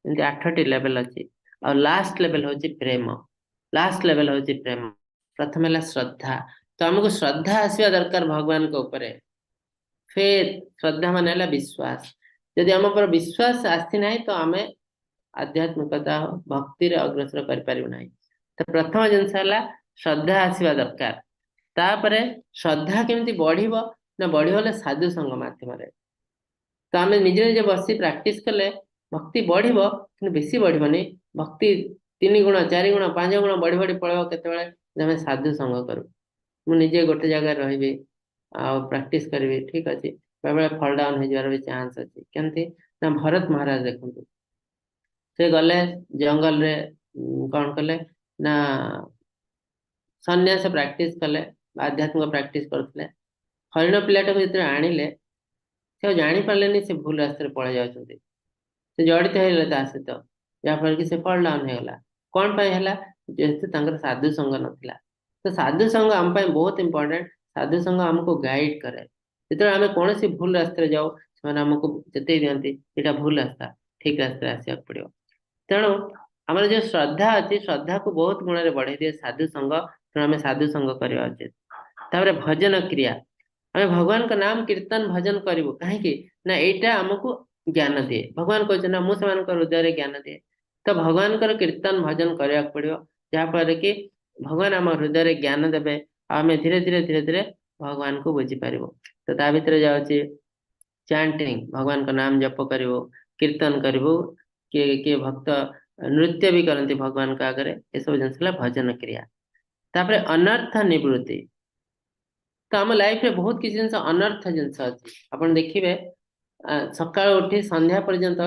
ଏମିତି 8ଟି ଲେଭେଲ ଅଛି। ଆଉ ଲାଷ୍ଟ ଲେଭେଲ ହଉଛି ପ୍ରେମ। ଲାଷ୍ଟ ଲେଭେଲ ହଉଛି ପ୍ରେମ। ପ୍ରଥମେ ହେଲା ଶ୍ରଦ୍ଧା। ତ ଆମକୁ ଶ୍ରଦ୍ଧା ଆସିବା ଦରକାର ଭଗବାନଙ୍କ ଉପରେ। ଫେଥ, ଶ୍ରଦ୍ଧା ମାନେ ହେଲା ବିଶ୍ୱାସ। ଯଦି ଆମ ଉପରେ ବିଶ୍ୱାସ ଆସିନାହିଁ ତ ଆମେ ଆଧ୍ୟାତ୍ମିକତା ଭକ୍ତିରେ ଅଗ୍ରସର କରିପାରିବୁ ନାହିଁ। ତ ପ୍ରଥମ ଜିନିଷ ହେଲା ଶ୍ରଦ୍ଧା ଆସିବା ଦରକାର। ତାପରେ ଶ୍ରଦ୍ଧା କେମିତି ବଢିବ? ନା ବଢିବ ହେଲେ ସାଧୁ ସଙ୍ଗ ମାଧ୍ୟମରେ। ତ ଆମେ ନିଜେ ନିଜେ ବସି ପ୍ରାକ୍ଟିସ କଲେ ଭକ୍ତି ବଢିବ, କିନ୍ତୁ ବେଶୀ ବଢିବନି। ଭକ୍ତି 3 ଗୁଣ 4 ଗୁଣ 5 ଗୁଣ ବଢି ବଢି ପଳେଇବ କେତେବେଳେ? ଆମେ ସାଧୁ ସଙ୍ଗ କରୁ। ମୁଁ ନିଜେ ଗୋଟେ ଜାଗାରେ ରହିବି ଆଉ ପ୍ରାକ୍ଟିସ କରିବି, ଠିକ ଅଛି, ବେଳେବେଳେ ଫଲ୍ ଡାଉନ ହେଇଯିବାର ବି ଚାନ୍ସ ଅଛି। କେମିତି? ନା ଭରତ ମହାରାଜ ଦେଖନ୍ତୁ, ସେ ଗଲେ ଜଙ୍ଗଲରେ, କଣ କଲେ ନା ସନ୍ନ୍ୟାସ ପ୍ରାକ୍ଟିସ କଲେ, ଆଧ୍ୟାତ୍ମିକ ପ୍ରାକ୍ଟିସ କରୁଥିଲେ। ହରିଣ ପିଲାଟାକୁ ଯେତେବେଳେ ଆଣିଲେ ସେ ଆଉ ଜାଣିପାରିଲେନି ସେ ଭୁଲ ରାସ୍ତାରେ ପଳେଇ ଯାଉଛନ୍ତି। ସେ ଜଡ଼ିତ ହେଇଗଲେ ତା ସହିତ, ଯାହାଫଳରେ କି ସେ ଫଲ୍ ଡାଉନ ହେଇଗଲା। କଣ ପାଇଁ ହେଲା? ଯେହେତୁ ତାଙ୍କର ସାଧୁ ସଙ୍ଗ ନଥିଲା। ତ ସାଧୁ ସଙ୍ଗ ଆମ ପାଇଁ ବହୁତ ଇମ୍ପୋର୍ଟାଣ୍ଟ। ସାଧୁ ସଙ୍ଗ ଆମକୁ ଗାଇଡ କରେ। ଯେତେବେଳେ ଆମେ କୌଣସି ଭୁଲ ରାସ୍ତାରେ ଯାଉ, ସେମାନେ ଆମକୁ ଚେତେଇ ଦିଅନ୍ତି ଏଇଟା ଭୁଲ ରାସ୍ତା, ଠିକ ରାସ୍ତାରେ ଆସିବାକୁ ପଡିବ। ତେଣୁ ଆମର ଯୋଉ ଶ୍ରଦ୍ଧା ଅଛି, ଶ୍ରଦ୍ଧାକୁ ବହୁତ ଗୁଣରେ ବଢେଇ ଦିଏ ସାଧୁ ସଙ୍ଗ। ତେଣୁ ଆମେ ସାଧୁ ସଙ୍ଗ କରିବା ଉଚିତ। ତାପରେ ଭଜନ କ୍ରିୟା, ଆମେ ଭଗବାନଙ୍କ ନାମ କୀର୍ତ୍ତନ ଭଜନ କରିବୁ। କାହିଁକି ନା ଏଇଟା ଆମକୁ ଜ୍ଞାନ ଦିଏ। ଭଗବାନ କହୁଛନ୍ତି ନା ମୁଁ ସେମାନଙ୍କ ହୃଦୟରେ ଜ୍ଞାନ ଦିଏ। ତ ଭଗବାନଙ୍କର କୀର୍ତ୍ତନ ଭଜନ କରିବାକୁ ପଡିବ, ଯାହାଫଳରେ କି ଭଗବାନ ଆମ ହୃଦୟରେ ଜ୍ଞାନ ଦେବେ ଆଉ ଆମେ ଧୀରେ ଧୀରେ ଧୀରେ ଧୀରେ ଭଗବାନଙ୍କୁ ବୁଝିପାରିବୁ। ତ ତା ଭିତରେ ଯାଉଛି ଚାଣ୍ଟିଂ, ଭଗବାନଙ୍କ ନାମ ଜପ କରିବୁ, କୀର୍ତ୍ତନ କରିବୁ, କିଏ କିଏ ଭକ୍ତ ନୃତ୍ୟ ବି କରନ୍ତି ଭଗବାନଙ୍କ ଆଗରେ। ଏସବୁ ଜିନିଷ ହେଲା ଭଜନ କ୍ରିୟା। ତାପରେ ଅନର୍ଥ ନିବୃତ୍ତି। ତ ଆମ ଲାଇଫରେ ବହୁତ କିଛି ଜିନିଷ ଅନର୍ଥ ଜିନିଷ ଅଛି। ଆପଣ ଦେଖିବେ ସକାଳୁ ଉଠି ସନ୍ଧ୍ୟା ପର୍ଯ୍ୟନ୍ତ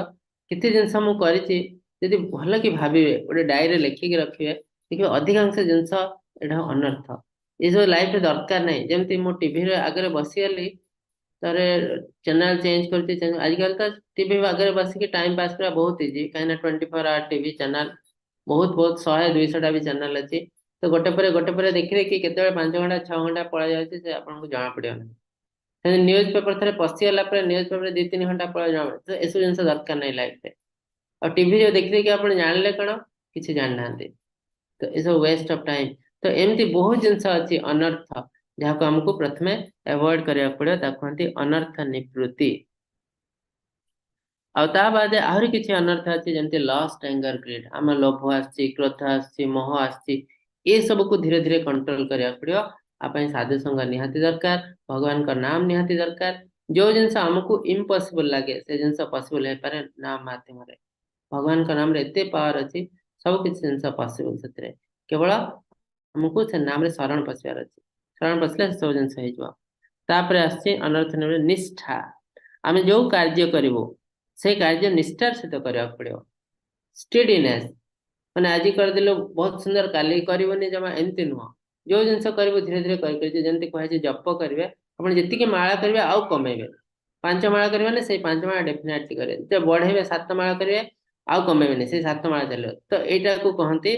କେତେ ଜିନିଷ ମୁଁ କରିଛି, ଯଦି ଭଲ କି ଭାବିବେ, ଗୋଟେ ଡାଏରୀରେ ଲେଖିକି ରଖିବେ, ଦେଖିବେ ଅଧିକାଂଶ ଜିନିଷ ଏଇଟା ଅନର୍ଥ, ଏସବୁ ଲାଇଫରେ ଦରକାର ନାହିଁ। ଯେମିତି ମୁଁ ଟିଭିରେ ଆଗରେ ବସିଗଲି, ତାରେ ଚ୍ୟାନେଲ ଚେଞ୍ଜ କରୁଛି। ଆଜିକାଲି ତ ଟିଭି ଆଗରେ ବସିକି ଟାଇମ ପାସ୍ କରିବା ବହୁତ ଇଜି, କାହିଁକିନା 24 ଆୱାର ଟିଭି ଚ୍ୟାନେଲ, ବହୁତ ବହୁତ 100-200ଟା ବି ଚ୍ୟାନେଲ ଅଛି। ତ ଗୋଟେ ପରେ ଗୋଟେ ପରେ ଦେଖି ଦେଖି କେତେବେଳେ 5 ଘଣ୍ଟା 6 ଘଣ୍ଟା ପଳେଇ ଯାଉଛି, ସେ ଆପଣଙ୍କୁ ଜଣା ପଡିବ ନାହିଁ। ସେମିତି ନ୍ୟୁଜ ପେପର ଥରେ ପଶିଗଲା ପରେ ନ୍ୟୁଜ ପେପର 2-3 ଘଣ୍ଟା ପଳେଇ ଜଣା ପଡେ। ତ ଏସବୁ ଜିନିଷ ଦରକାର ନାହିଁ ଲାଇଫରେ। ଆଉ ଟିଭି ଯୋଉ ଦେଖି ଦେଖି ଆପଣ ଜାଣିଲେ କଣ? କିଛି ଜାଣିନାହାନ୍ତି। ତ ଏସବୁ ୱେଷ୍ଟ ଅଫ ଟାଇମ। ତ ଏମିତି ବହୁତ ଜିନିଷ ଅଛି ଅନର୍ଥ, ଯାହାକୁ ଆମକୁ ପ୍ରଥମେ ଆଭଏଡ କରିବାକୁ ପଡିବ। ତାକୁ କୁହନ୍ତି ଅନର୍ଥ ନିବୃତ୍ତି। ଆଉ ତା ବାଦେ ଆହୁରି କିଛି ଅନର୍ଥ ଅଛି, ଯେମିତି ଲଷ୍ଟ, ଆଙ୍ଗର, ଗ୍ରିଡ୍। ଆମ ଲୋଭ ଆସିଛି, କ୍ରୋଧ ଆସିଛି, ମୋହ ଆସିଛି, ଏ ସବୁକୁ ଧୀରେ ଧୀରେ କଣ୍ଟ୍ରୋଲ କରିବାକୁ ପଡିବ। ଆ ପାଇଁ ସାଧୁ ସଙ୍ଗ ନିହାତି ଦରକାର, ଭଗବାନଙ୍କ ନାମ ନିହାତି ଦରକାର। ଯୋଉ ଜିନିଷ ଆମକୁ ଇମ୍ପସିବଲ ଲାଗେ, ସେ ଜିନିଷ ପସିବଲ ହେଇପାରେ ନାମ ମାଧ୍ୟମରେ। ଭଗବାନଙ୍କ ନାମରେ ଏତେ ପାୱାର ଅଛି, ସବୁ କିଛି ଜିନିଷ ପସିବଲ ସେଥିରେ। କେବଳ ଆମକୁ ସେ ନାମରେ ଶରଣ ପଶିବାର ଅଛି। ଶରଣ ପଶିଲେ ସେ ସବୁ ଜିନିଷ ହେଇଯିବ। ତାପରେ ଆସିଛି ଅନର୍ଥ ନିଷ୍ଠା। ଆମେ ଯୋଉ କାର୍ଯ୍ୟ କରିବୁ, ସେ କାର୍ଯ୍ୟ ନିଷ୍ଠାର ସହିତ କରିବାକୁ ପଡିବ। ଷ୍ଟେଡିନେସ୍, ମାନେ ଆଜି କରିଦେଲୁ ବହୁତ ସୁନ୍ଦର, କାଲି କରିବନି ଜମା, ଏମିତି ନୁହଁ। ଯୋଉ ଜିନିଷ କରିବୁ, ଧୀରେ ଧୀରେ କରି କରି, ଯେମିତି କୁହାଯାଇଛି, ଜପ କରିବେ ଆପଣ, ଯେତିକି ମାଳା କରିବେ ଆଉ କମେଇବେ। ପାଞ୍ଚ ମାଳା କରିବେ ମାନେ ସେଇ ପାଞ୍ଚ ମାଳା ଡେଫିନେଟଲି କରିବେ। ଯେତେ ବଢେଇବେ, ସାତ ମାଳା କରିବେ, ଆଉ କମେଇବେନି, ସେଇ ସାତ ମାଳା ଚାଲିବ। ତ ଏଇଟାକୁ କହନ୍ତି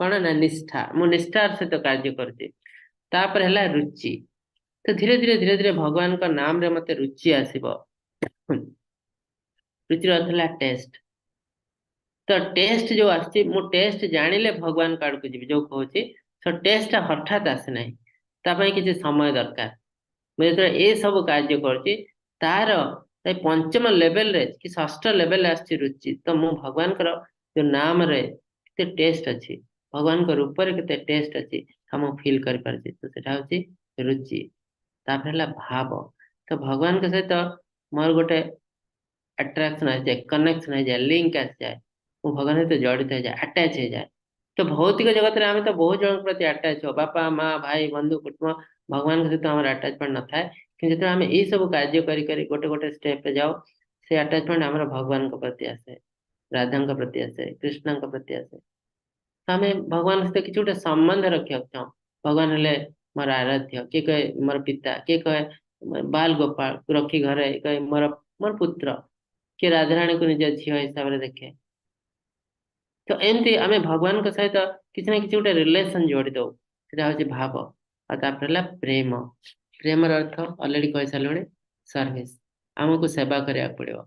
କଣ ନା ନିଷ୍ଠା। ମୁଁ ନିଷ୍ଠାର ସହିତ କାର୍ଯ୍ୟ କରୁଛି। ତାପରେ ହେଲା ରୁଚି। ତ ଧୀରେ ଧୀରେ ଧୀରେ ଧୀରେ ଭଗବାନଙ୍କ ନାମରେ ମତେ ରୁଚି ଆସିବ। ରୁଚିର ଅର୍ଥ ହେଲା ଟେଷ୍ଟ। ତ ଟେଷ୍ଟ ଯୋଉ ଆସୁଛି, ମୁଁ ଟେଷ୍ଟ ଜାଣିଲେ ଭଗବାନଙ୍କ ଆଡକୁ ଯିବି ଯୋଉ କହୁଛି, ତ ଟେଷ୍ଟଟା ହଠାତ୍ ଆସେ ନାହିଁ, ତା ପାଇଁ କିଛି ସମୟ ଦରକାର। ମୁଁ ଯେତେବେଳେ ଏ ସବୁ କାର୍ଯ୍ୟ କରୁଛି, ତାର ଏ ପଞ୍ଚମ ଲେଭେଲରେ କି ଷଷ୍ଠ ଲେଭେଲରେ ଆସିଛି ରୁଚି। ତ ମୁଁ ଭଗବାନଙ୍କର ଯୋଉ ନାମରେ କେତେ ଟେଷ୍ଟ ଅଛି, ଭଗବାନଙ୍କ ରୂପରେ କେତେ ଟେଷ୍ଟ ଅଛି, ତା ମୁଁ ଫିଲ୍ କରିପାରୁଛି। ତ ସେଟା ହଉଛି ରୁଚି। ତାପରେ ହେଲା ଭାବ। ତ ଭଗବାନଙ୍କ ସହିତ ମୋର ଗୋଟେ ଆଟ୍ରାକ୍ସନ ଆସିଯାଏ, କନେକ୍ସନ ହେଇଯାଏ, ଲିଙ୍କ ଆସିଯାଏ। ମୁଁ ଭଗବାନ ସହିତ ଜଡିତ ହେଇଯାଏ, ଆଟାଚ ହେଇଯାଏ। ତ ଭୌତିକ ଜଗତରେ ଆମେ ତ ବହୁତ ଜଣଙ୍କ ପ୍ରତି ଆଟାଚ ହଉ, ବାପା, ମା, ଭାଇ, ବନ୍ଧୁ, କୁଟୁମ୍ବ। ଭଗବାନଙ୍କ ସହିତ ଆମର ଆଟାଚମେଣ୍ଟ ନଥାଏ। କିନ୍ତୁ ଯେତେବେଳେ ଆମେ ଏଇ ସବୁ କାର୍ଯ୍ୟ କରି କରି ଗୋଟେ ଗୋଟେ ଷ୍ଟେପରେ ଯାଉ, ସେ ଆଟାଚମେଣ୍ଟ ଆମର ଭଗବାନଙ୍କ ପ୍ରତି ଆସେ, ରାଧାଙ୍କ ପ୍ରତି ଆସେ, କୃଷ୍ଣଙ୍କ ପ୍ରତି ଆସେ। ତ ଆମେ ଭଗବାନଙ୍କ ସହିତ କିଛି ଗୋଟେ ସମ୍ବନ୍ଧ ରଖିବାକୁ ଚାହୁଁ। ଭଗବାନ ହେଲେ ମୋର ଆରାଧ୍ୟ। କିଏ କହେ ମୋର ପିତା, କିଏ କହେ ବାଲ ଗୋପାଳ ରଖି ଘରେ, କହେ ମୋର ପୁତ୍ର, କିଏ ରାଧାରାଣୀକୁ ନିଜ ଝିଅ ହିସାବରେ ଦେଖେ। ତ ଏମିତି ଆମେ ଭଗବାନଙ୍କ ସହିତ କିଛି ନା କିଛି ଗୋଟେ ରିଲେସନ ଯୋଡି ଦଉ, ସେଟା ହଉଛି ଭାବ। ଆଉ ତାପରେ ହେଲା ପ୍ରେମ। ପ୍ରେମର ଅର୍ଥ ଅଲରେଡି କହିସାରିଲୁଣି, ସର୍ଭିସ। ଆମକୁ ସେବା କରିବାକୁ ପଡିବ,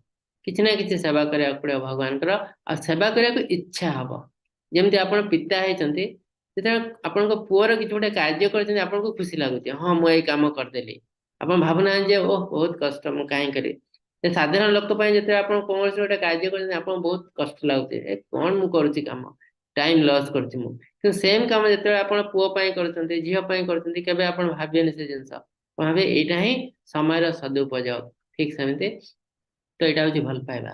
କିଛି ନା କିଛି ସେବା କରିବାକୁ ପଡିବ ଭଗବାନଙ୍କର। ଆଉ ସେବା କରିବାକୁ ଇଚ୍ଛା ହବ। ଯେମିତି ଆପଣ ପିତା ହେଇଛନ୍ତି, ଯେତେବେଳେ ଆପଣଙ୍କ ପୁଅର କିଛି ଗୋଟେ କାର୍ଯ୍ୟ କରିଛନ୍ତି, ଆପଣଙ୍କୁ ଖୁସି ଲାଗୁଛି, ହଁ, ମୁଁ ଏଇ କାମ କରିଦେଲି। ଆପଣ ଭାବୁନାହାନ୍ତି ଯେ ଓହ, ବହୁତ କଷ୍ଟ, ମୁଁ କାହିଁ କରିବି। ସେ ସାଧାରଣ ଲୋକ ପାଇଁ ଯେତେବେଳେ ଆପଣ କୌଣସି ଗୋଟେ କାର୍ଯ୍ୟ କରୁଛନ୍ତି, ଆପଣଙ୍କୁ ବହୁତ କଷ୍ଟ ଲାଗୁଛି, ଏ କଣ ମୁଁ କରୁଛି କାମ, ଟାଇମ ଲସ୍ କରୁଛି ମୁଁ। କିନ୍ତୁ ସେମ କାମ ଯେତେବେଳେ ଆପଣ ପୁଅ ପାଇଁ କରୁଛନ୍ତି, ଝିଅ ପାଇଁ କରୁଛନ୍ତି, କେବେ ଆପଣ ଭାବିବେନି ସେ ଜିନିଷ। ଆପଣ ଭାବିବେ ଏଇଟା ହିଁ ସମୟର ସଦୁପଯୋଗ। ଠିକ ସେମିତି ତ ଏଇଟା ହଉଛି ଭଲ ପାଇବା।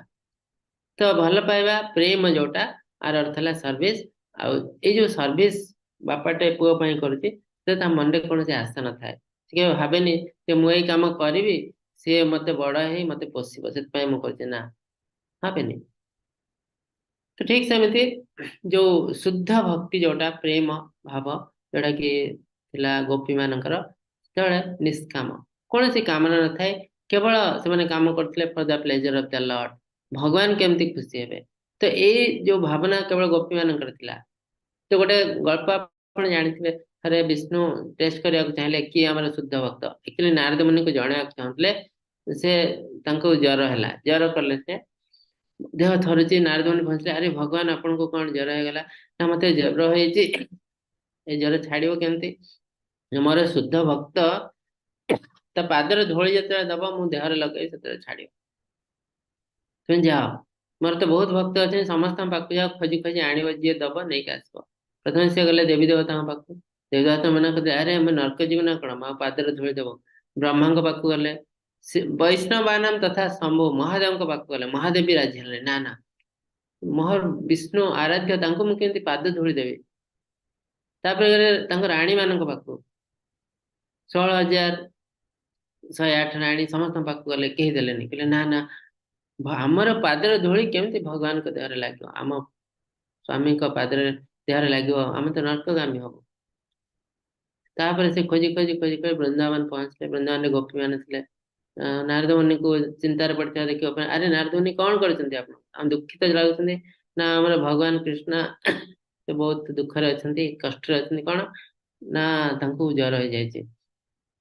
ତ ଭଲ ପାଇବା, ପ୍ରେମ ଯୋଉଟା, ଆର ଅର୍ଥ ହେଲା ସର୍ଭିସ। ଆଉ ଏଇ ଯୋଉ ସର୍ଭିସ ବାପାଟେ ପୁଅ ପାଇଁ କରୁଛି, ସେ ତା ମନରେ କୌଣସି ଆଶା ନଥାଏ। ସେ କେବେ ଭାବେନି ଯେ ମୁଁ ଏଇ କାମ କରିବି, ସିଏ ମତେ ବଡ ହେଇ ମତେ ପୋଷିବ, ସେଥିପାଇଁ ମୁଁ କରୁଛି, ନା, ଭାବେନି। ତ ଠିକ ସେମିତି ଯୋଉ ଶୁଦ୍ଧ ଭକ୍ତି, ଯୋଉଟା ପ୍ରେମ ଭାବ, ଯୋଉଟା କି ଥିଲା ଗୋପୀ ମାନଙ୍କର, ସେତେବେଳେ ନିଷ୍କାମ, କୌଣସି କାମନା ନଥାଏ। କେବଳ ସେମାନେ କାମ କରୁଥିଲେ for the pleasure of the Lord, ଭଗବାନ କେମିତି ଖୁସି ହେବେ। ତ ଏଇ ଯୋଉ ଭାବନା କେବଳ ଗୋପୀ ମାନଙ୍କର ଥିଲା। ତ ଗୋଟେ ଗଳ୍ପ ଆପଣ ଜାଣିଥିବେ, ଥରେ ବିଷ୍ଣୁ ଟେଷ୍ଟ କରିବାକୁ ଚାହିଁଲେ କିଏ ଆମର ଶୁଦ୍ଧ ଭକ୍ତ। ଆକ୍ଚୁଆଲି ନାରଦ ମୁନିଙ୍କୁ ଜଣେଇବାକୁ ଚାହୁଁଥିଲେ ସେ। ତାଙ୍କୁ ଜର ହେଲା, ଜର କଲେ, ସେ ଦେହ ଥରୁଛି। ନାରଦ ମୁନି ପହଞ୍ଚିଲେ, ଆରେ ଭଗବାନ, ଆପଣଙ୍କୁ କଣ ଜର ହେଇଗଲା? ନା, ମତେ ଜର ହେଇଛି, ଏ ଜର ଛାଡିବ କେମିତି? ମୋର ଶୁଦ୍ଧ ଭକ୍ତ ତା ପାଦରେ ଧୂଳି ଯେତେବେଳେ ଦବ, ମୁଁ ଦେହରେ ଲଗେଇ ସେତେବେଳେ ଛାଡିବ। ତୁମେ ଯାଅ, ମୋର ତ ବହୁତ ଭକ୍ତ ଅଛନ୍ତି, ସମସ୍ତଙ୍କ ପାଖକୁ ଯାଅ, ଖୋଜି ଖୋଜି ଆଣିବ, ଯିଏ ଦବ ନେଇକି ଆସିବ। ପ୍ରଥମେ ସେ ଗଲେ ଦେବୀ ଦେବତାଙ୍କ ପାଖକୁ। ଦେବୀ ଦେବତା ମନା କରିଦେଲେ, ଆରେ ଆମେ ନର୍କ ଯିବୁ ନା କଣ, ମା ପାଦରେ ଧୂଳି ଦବ? ବ୍ରହ୍ମାଙ୍କ ପାଖକୁ ଗଲେ, ବୈଷ୍ଣବାନାମ ତଥା ଶମ୍ଭୁ ମହାଦେବଙ୍କ ପାଖକୁ ଗଲେ। ମହାଦେବ ବି ରାଜି ହେଲେ, ନା ନା, ମୋର ବିଷ୍ଣୁ ଆରାଧ୍ୟ, ତାଙ୍କୁ ମୁଁ କେମିତି ପାଦ ଧୂଳି ଦେବି? ତାପରେ ଗଲେ ତାଙ୍କ ରାଣୀ ମାନଙ୍କ ପାଖକୁ, 16,108 ରାଣୀ, ସମସ୍ତଙ୍କ ପାଖକୁ ଗଲେ, କେହି ଦେଲେନି। କହିଲେ ନା ନା। ଆମର ପାଦର ଧୂଳି କେମିତି ଭଗବାନଙ୍କ ଦେହରେ ଲାଗିବ, ଆମ ସ୍ୱାମୀଙ୍କ ପାଦରେ ଦେହରେ ଲାଗିବ, ଆମେ ତ ନର୍କଗାମୀ ହବୁ। ତାପରେ ସେ ଖୋଜି ଖୋଜି ଖୋଜି ଖୋଜି ବୃନ୍ଦାବନ ପହଞ୍ଚିଲେ। ବୃନ୍ଦାବନରେ ଗୋପୀ ମାନେ ଥିଲେ। ନାରଦ ମୁନିଙ୍କୁ ଚିନ୍ତାରେ ପଡିଥିବା ଦେଖିବା ପାଇଁ, ଆରେ ନାରଦ ମୁନି କଣ କରିଛନ୍ତି ଆପଣ, ଆମେ ଦୁଃଖିତ ଲାଗୁଛନ୍ତି ନା, ଆମର ଭଗବାନ କୃଷ୍ଣ ସେ ବହୁତ ଦୁଃଖରେ ଅଛନ୍ତି, କଷ୍ଟରେ ଅଛନ୍ତି। କଣ ନା ତାଙ୍କୁ ଜ୍ୱର ହେଇଯାଇଛି।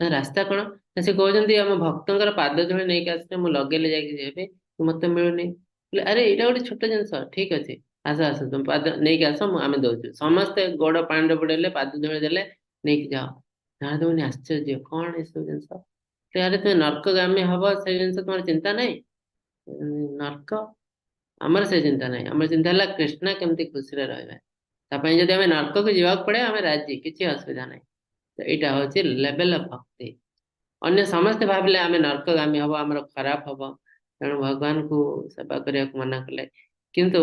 ନା ରାସ୍ତା କଣ ନା, ସେ କହୁଛନ୍ତି ଆମ ଭକ୍ତଙ୍କର ପାଦ ଧୂଳି ନେଇକି ଆସିଲେ ମୁଁ ଲଗେଇଲେ ଯାଇକି ହେବି, ମତେ ମିଳୁନି। ଆରେ ଏଇଟା ଗୋଟେ ଛୋଟ ଜିନିଷ, ଠିକ ଅଛି ଆସ ଆସ ତୁମେ ପାଦ ନେଇକି ଆସ, ମୁଁ ଆମେ ଦଉଛୁ। ସମସ୍ତେ ଗୋଡ ପାଣିରେ ବୁଡେଇଲେ, ପାଦ ଧୂଳି ଦେଲେ, ନେଇକି ଯାଅ। ନାରଦ ମୁନି ଆଶ୍ଚର୍ଯ୍ୟ, କଣ ଏସବୁ ଜିନିଷ? ଆରେ ତୁମେ ନର୍କଗାମୀ ହବ ସେ ଜିନିଷ ତୁମର ଚିନ୍ତା ନାହିଁ? ନର୍କ ଆମର ସେ ଚିନ୍ତା ନାହିଁ, ଆମର ଚିନ୍ତା ହେଲା କୃଷ୍ଣ କେମିତି ଖୁସିରେ ରହିବେ, ତା ପାଇଁ ଯଦି ଆମେ ନର୍କକୁ ଯିବାକୁ ପଡେ ଆମେ ରାଜି, କିଛି ଅସୁବିଧା ନାହିଁ। ତ ଏଇଟା ହଉଛି ଲେଭେଲ ଅଫ ଭକ୍ତି। ଅନ୍ୟ ସମସ୍ତେ ଭାବିଲେ ଆମେ ନର୍କଗାମୀ ହବ, ଆମର ଖରାପ ହବ, ତେଣୁ ଭଗବାନଙ୍କୁ ସେବା କରିବାକୁ ମନା କଲେ। କିନ୍ତୁ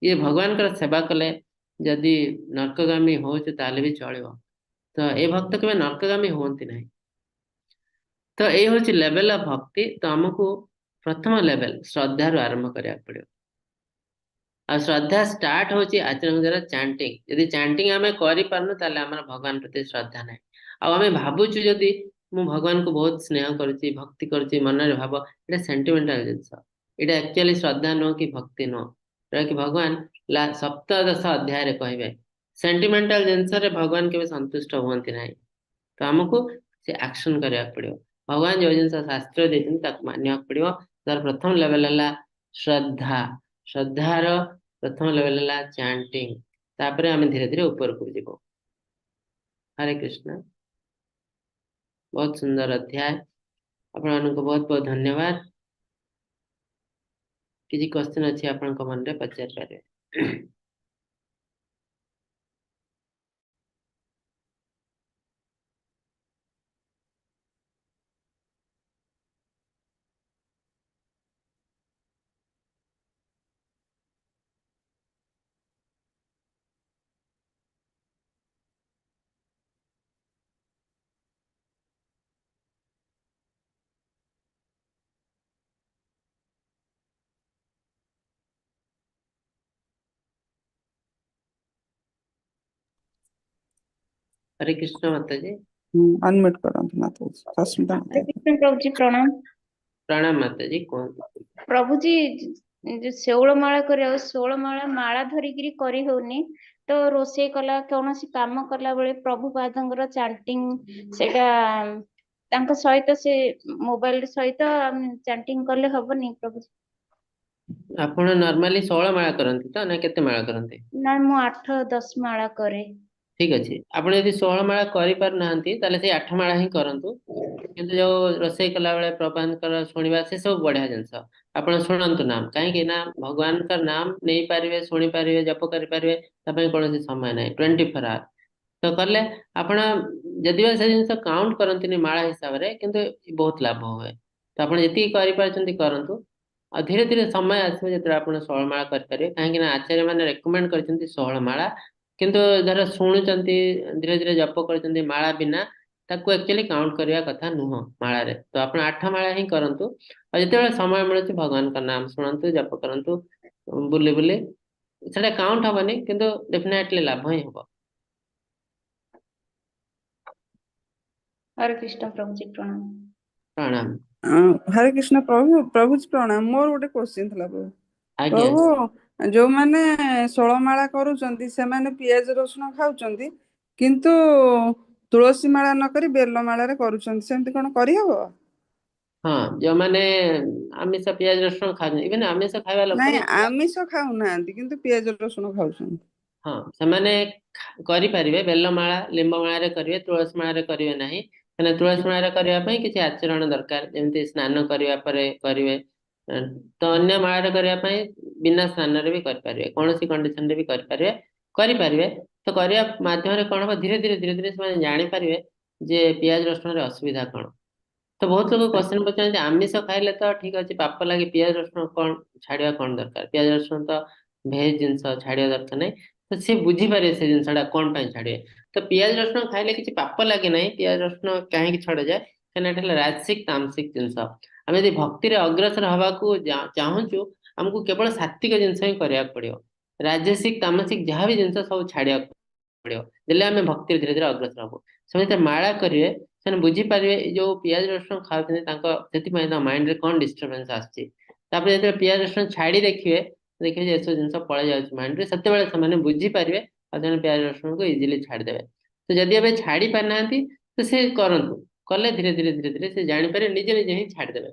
ଇଏ ଭଗବାନଙ୍କର ସେବା କଲେ ଯଦି ନର୍କଗାମୀ ହଉଛୁ ତାହେଲେ ବି ଚଳିବ। ତ ଏ ଭକ୍ତ କେବେ ନର୍କଗାମୀ ହୁଅନ୍ତି ନାହିଁ। ତ ଏଇ ହଉଛି ଲେଭେଲ ଅଫ ଭକ୍ତି। ତ ଆମକୁ ପ୍ରଥମ ଲେଭେଲ ଶ୍ରଦ୍ଧାରୁ ଆରମ୍ଭ କରିବାକୁ ପଡିବ। ଆଉ ଶ୍ରଦ୍ଧା ଷ୍ଟାର୍ଟ ହଉଛି ଆଚରଣ ଦ୍ୱାରା ଚାଣ୍ଟିଂ। ଯଦି ଚାଣ୍ଟିଂ ଆମେ କରିପାରୁନୁ ତାହେଲେ ଆମର ଭଗବାନ ପ୍ରତି ଶ୍ରଦ୍ଧା ନାହିଁ। ଆଉ ଆମେ ଭାବୁଛୁ ଯଦି ମୁଁ ଭଗବାନଙ୍କୁ ବହୁତ ସ୍ନେହ କରୁଛି, ଭକ୍ତି କରୁଛି, ମନରେ ଭାବ, ଏଇଟା ସେଣ୍ଟିମେଣ୍ଟାଲ ଜିନିଷ, ଏଇଟା ଆକ୍ଚୁଆଲି ଶ୍ରଦ୍ଧା ନୁହଁ କି ଭକ୍ତି ନୁହଁ। ଯୋଉଟା କି ଭଗବାନ ସପ୍ତଦଶ ଅଧ୍ୟାୟରେ କହିବେ, ସେଣ୍ଟିମେଣ୍ଟାଲ ଜିନିଷରେ ଭଗବାନ କେବେ ସନ୍ତୁଷ୍ଟ ହୁଅନ୍ତି ନାହିଁ। ତ ଆମକୁ ସେ ଆକ୍ସନ କରିବାକୁ ପଡିବ। ଭଗବାନ ଯୋଉ ଜିନିଷ ଶାସ୍ତ୍ର ଦେଇଛନ୍ତି ତାକୁ ମାନିବାକୁ ପଡିବ। ତାର ପ୍ରଥମ ଲେଭେଲ ହେଲା ଶ୍ରଦ୍ଧା। ଶ୍ରଦ୍ଧାର ପ୍ରଥମ ଲେଭେଲ ହେଲା ଚାଣ୍ଟିଂ। ତାପରେ ଆମେ ଧୀରେ ଧୀରେ ଉପରକୁ ଯିବୁ। ହରେ କୃଷ୍ଣ। ବହୁତ ସୁନ୍ଦର ଅଧ୍ୟାୟ। ଆପଣମାନଙ୍କୁ ବହୁତ ବହୁତ ଧନ୍ୟବାଦ। କିଛି କ୍ୱେଶ୍ଚନ ଅଛି ଆପଣଙ୍କ ମନରେ ପଚାରି ପାରିବେ। ହରେ କୃଷ୍ଣ ମାତାଜୀ। ଅନମ୍ୟୁଟ କରନ୍ତୁ ମାତାଜୀ। ସସ୍ମିତା ହରେ ମାତାଜୀ। କୃଷ୍ଣ ପ୍ରଭୁଜୀ ପ୍ରଣାମ। ପ୍ରଣାମ ମାତାଜୀ, କୁହନ୍ତୁ। ପ୍ରଭୁଜୀ ଯୋଉ ଶେଉଳ ମାଳା କରିବାକୁ, ଷୋହଳ ମାଳା ମାଳା ଧରିକିରି କରି ହଉନି, ତ ରୋଷେଇ କଲା କୌଣସି କାମ କଲା ବେଳେ ପ୍ରଭୁପାଦଙ୍କର ଚାଣ୍ଟିଂ ସେଇଟା ତାଙ୍କ ସହିତ ସେ ମୋବାଇଲ ସହିତ ଚାଣ୍ଟିଂ କଲେ ହବନି ପ୍ରଭୁଜୀ? ଆପଣ ନର୍ମାଲି 16 ମାଳା କରନ୍ତି ତ, ନା କେତେ ମାଳା କରନ୍ତି? ନା ମୁଁ 8-10 ମାଳା କରେ। ଠିକ ଅଛି, ଆପଣ ଯଦି 16 ମାଳା କରିପାରୁନାହାନ୍ତି ତାହେଲେ ସେଇ 8 ମାଳା ହିଁ କରନ୍ତୁ। କିନ୍ତୁ ଯୋଉ ରୋଷେଇ କଲା ବେଳେ ପ୍ରଭୁଙ୍କର ଶୁଣିବା ସେ ସବୁ ବଢିଆ ଜିନିଷ। ଆପଣ ଶୁଣନ୍ତୁ ନାମ, କାହିଁକି ନା ଭଗବାନଙ୍କ ନାମ ନେଇପାରିବେ, ଶୁଣିପାରିବେ, ଜପ କରିପାରିବେ, ତା ପାଇଁ କୌଣସି ସମୟ ନାହିଁ, 24 ଆୱାର ତ କଲେ ଆପଣ ଯଦି ବା ସେ ଜିନିଷ କାଉଣ୍ଟ କରନ୍ତିନି ମାଳା ହିସାବରେ, କିନ୍ତୁ ବହୁତ ଲାଭ ହୁଏ। ତ ଆପଣ ଯେତିକି କରିପାରୁଛନ୍ତି କରନ୍ତୁ। ଆଉ ଧୀରେ ଧୀରେ ସମୟ ଆସିବ ଯେତେବେଳେ ଆପଣ 16 ମାଳା କରିପାରିବେ। କାହିଁକି ନା ଆଚାର୍ଯ୍ୟ ମାନେ ରେକମେଣ୍ଡ କରିଛନ୍ତି 16 ମାଳା, କିନ୍ତୁ ଧର ଶୁଣୁଛନ୍ତି ଧୀରେ ଧୀରେ ଜପ କରୁଛନ୍ତି ମାଳା ବିନା, ତାକୁ ଆକ୍ଚୁଆଲି କାଉଣ୍ଟ କରିବା କଥା ନୁହଁ ମାଳାରେ। ତ ଆପଣ 8 ମାଳା ହିଁ କରନ୍ତୁ। ଆଉ ଯେତେବେଳେ ସମୟ ମିଳୁଛି ଭଗବାନଙ୍କ ନାମ ଶୁଣନ୍ତୁ, ଜପ କରନ୍ତୁ ବୁଲି ବୁଲି, ସେଟା କାଉଣ୍ଟ ହବନି କିନ୍ତୁ ଡେଫିନେଟଲି ଲାଭ ହିଁ ହବ। ହରେ କୃଷ୍ଣ ପ୍ରଭୁଜୀ ପ୍ରଣାମ। ପ୍ରଣାମ। ହରେ କୃଷ୍ଣ ପ୍ରଭୁ, ପ୍ରଭୁଜୀ ପ୍ରଣାମ। ମୋର ଗୋଟେ କ୍ୱେଶ୍ଚିନ୍ ଥିଲା ପ୍ରଭୁ। ଆଜ୍ଞା। ପ୍ରଭୁ, ଯୋଉମାନେ 16 ମାଳା କରୁଛନ୍ତି ସେମାନେ ପିଆଜ ରସୁଣ ଖାଉଛନ୍ତି, କିନ୍ତୁ ତୁଳସୀ ମାଳା ନ କରି ବେଲ ମାଳାରେ କରୁଛନ୍ତି, ସେମିତି କଣ କରିହବ? ହଁ, ଯୋଉମାନେ ଆମିଷ ପିଆଜ ରସୁଣ ଖାଉଛନ୍ତି, ଇଭେନ୍ ଆମିଷ ଖାଇବା ଲୋକ ନାଇଁ, ବି ଆମିଷ ଖାଉନାହାନ୍ତି କିନ୍ତୁ ପିଆଜ ରସୁଣ ଖାଉଛନ୍ତି। ହଁ, ସେମାନେ କରିପାରିବେ, ବେଲ ମାଳା ଲିମ୍ବ ମାଳାରେ କରିବେ, ତୁଳସୀ ମାଳାରେ କରିବେ ନାହିଁ। କାହିଁକିନା ତୁଳସୀ ମାଳାରେ କରିବା ପାଇଁ କିଛି ଆଚରଣ ଦରକାର, ଯେମିତି ସ୍ନାନ କରିବା ପରେ କରିବେ। ତ ଅନ୍ୟ ମାଳାରେ କରିବା ପାଇଁ ବିନା ସ୍ନାନରେ ବି କରିପାରିବେ, କୌଣସି କଣ୍ଡିସନରେ ବି କରିପାରିବେ। ତ କରିବା ମାଧ୍ୟମରେ କଣ ହବ, ଧୀରେ ଧୀରେ ଧୀରେ ଧୀରେ ସେମାନେ ଜାଣିପାରିବେ ଯେ ପିଆଜ ରସୁଣରେ ଅସୁବିଧା କଣ। ତ ବହୁତ ଲୋକ କ୍ୱେଶ୍ଚନ ପଚାରନ୍ତି, ଆମିଷ ଖାଇଲେ ତ ଠିକ ଅଛି ପାପ ଲାଗେ, ପିଆଜ ରସୁଣ କଣ ଛାଡିବା କଣ ଦରକାର, ପିଆଜ ରସୁଣ ତ ଭେଜ ଜିନିଷ ଛାଡିବା ଦରକାର ନାହିଁ। ତ ସେ ବୁଝିପାରିବେ ସେ ଜିନିଷଟା କଣ ପାଇଁ ଛାଡିବେ। ତ ପିଆଜ ରସୁଣ ଖାଇଲେ କିଛି ପାପ ଲାଗେ ନାହିଁ। ପିଆଜ ରସୁଣ କାହିଁକି ଛଡାଯାଏ, କାହିଁକିନା ଏଟା ହେଲା ରାଜସିକ ତାମସିକ ଜିନିଷ। ଆମେ ଯଦି ଭକ୍ତିରେ ଅଗ୍ରସର ହବାକୁ ଚାହୁଁଛୁ, ଆମକୁ କେବଳ ସାତ୍ବିକ ଜିନିଷ ହିଁ କରିବାକୁ ପଡିବ। ରାଜସିକ ତାମସିକ ଯାହା ବି ଜିନିଷ ସବୁ ଛାଡିବାକୁ ପଡିବ, ଦେଲେ ଆମେ ଭକ୍ତିରେ ଧୀରେ ଧୀରେ ଅଗ୍ରସର ହବୁ। ସେମାନେ ମାଳା କରିବେ, ସେମାନେ ବୁଝିପାରିବେ ଏଇ ଯୋଉ ପିଆଜ ରସୁଣ ଖାଉଛନ୍ତି ତାଙ୍କ ସେଥିପାଇଁ ତାଙ୍କ ମାଇଣ୍ଡରେ କଣ ଡିଷ୍ଟର୍ବାନ୍ସ ଆସୁଛି। ତାପରେ ଯେତେବେଳେ ପିଆଜ ରସୁଣ ଛାଡି ଦେଖିବେ, ଦେଖିବେ ଯେ ଏସବୁ ଜିନିଷ ପଳେଇ ଯାଉଛି ମାଇଣ୍ଡରେ, ସେତେବେଳେ ସେମାନେ ବୁଝିପାରିବେ ଆଉ ସେମାନେ ପିଆଜ ରସୁଣକୁ ଇଜିଲି ଛାଡିଦେବେ। ତ ଯଦି ଏବେ ଛାଡି ପାରିନାହାନ୍ତି ତ ସେ କରନ୍ତୁ, କଲେ ଧୀରେ ଧୀରେ ଧୀରେ ଧୀରେ ସେ ଜାଣିପାରିବେ, ନିଜେ ନିଜେ ହିଁ ଛାଡିଦେବେ।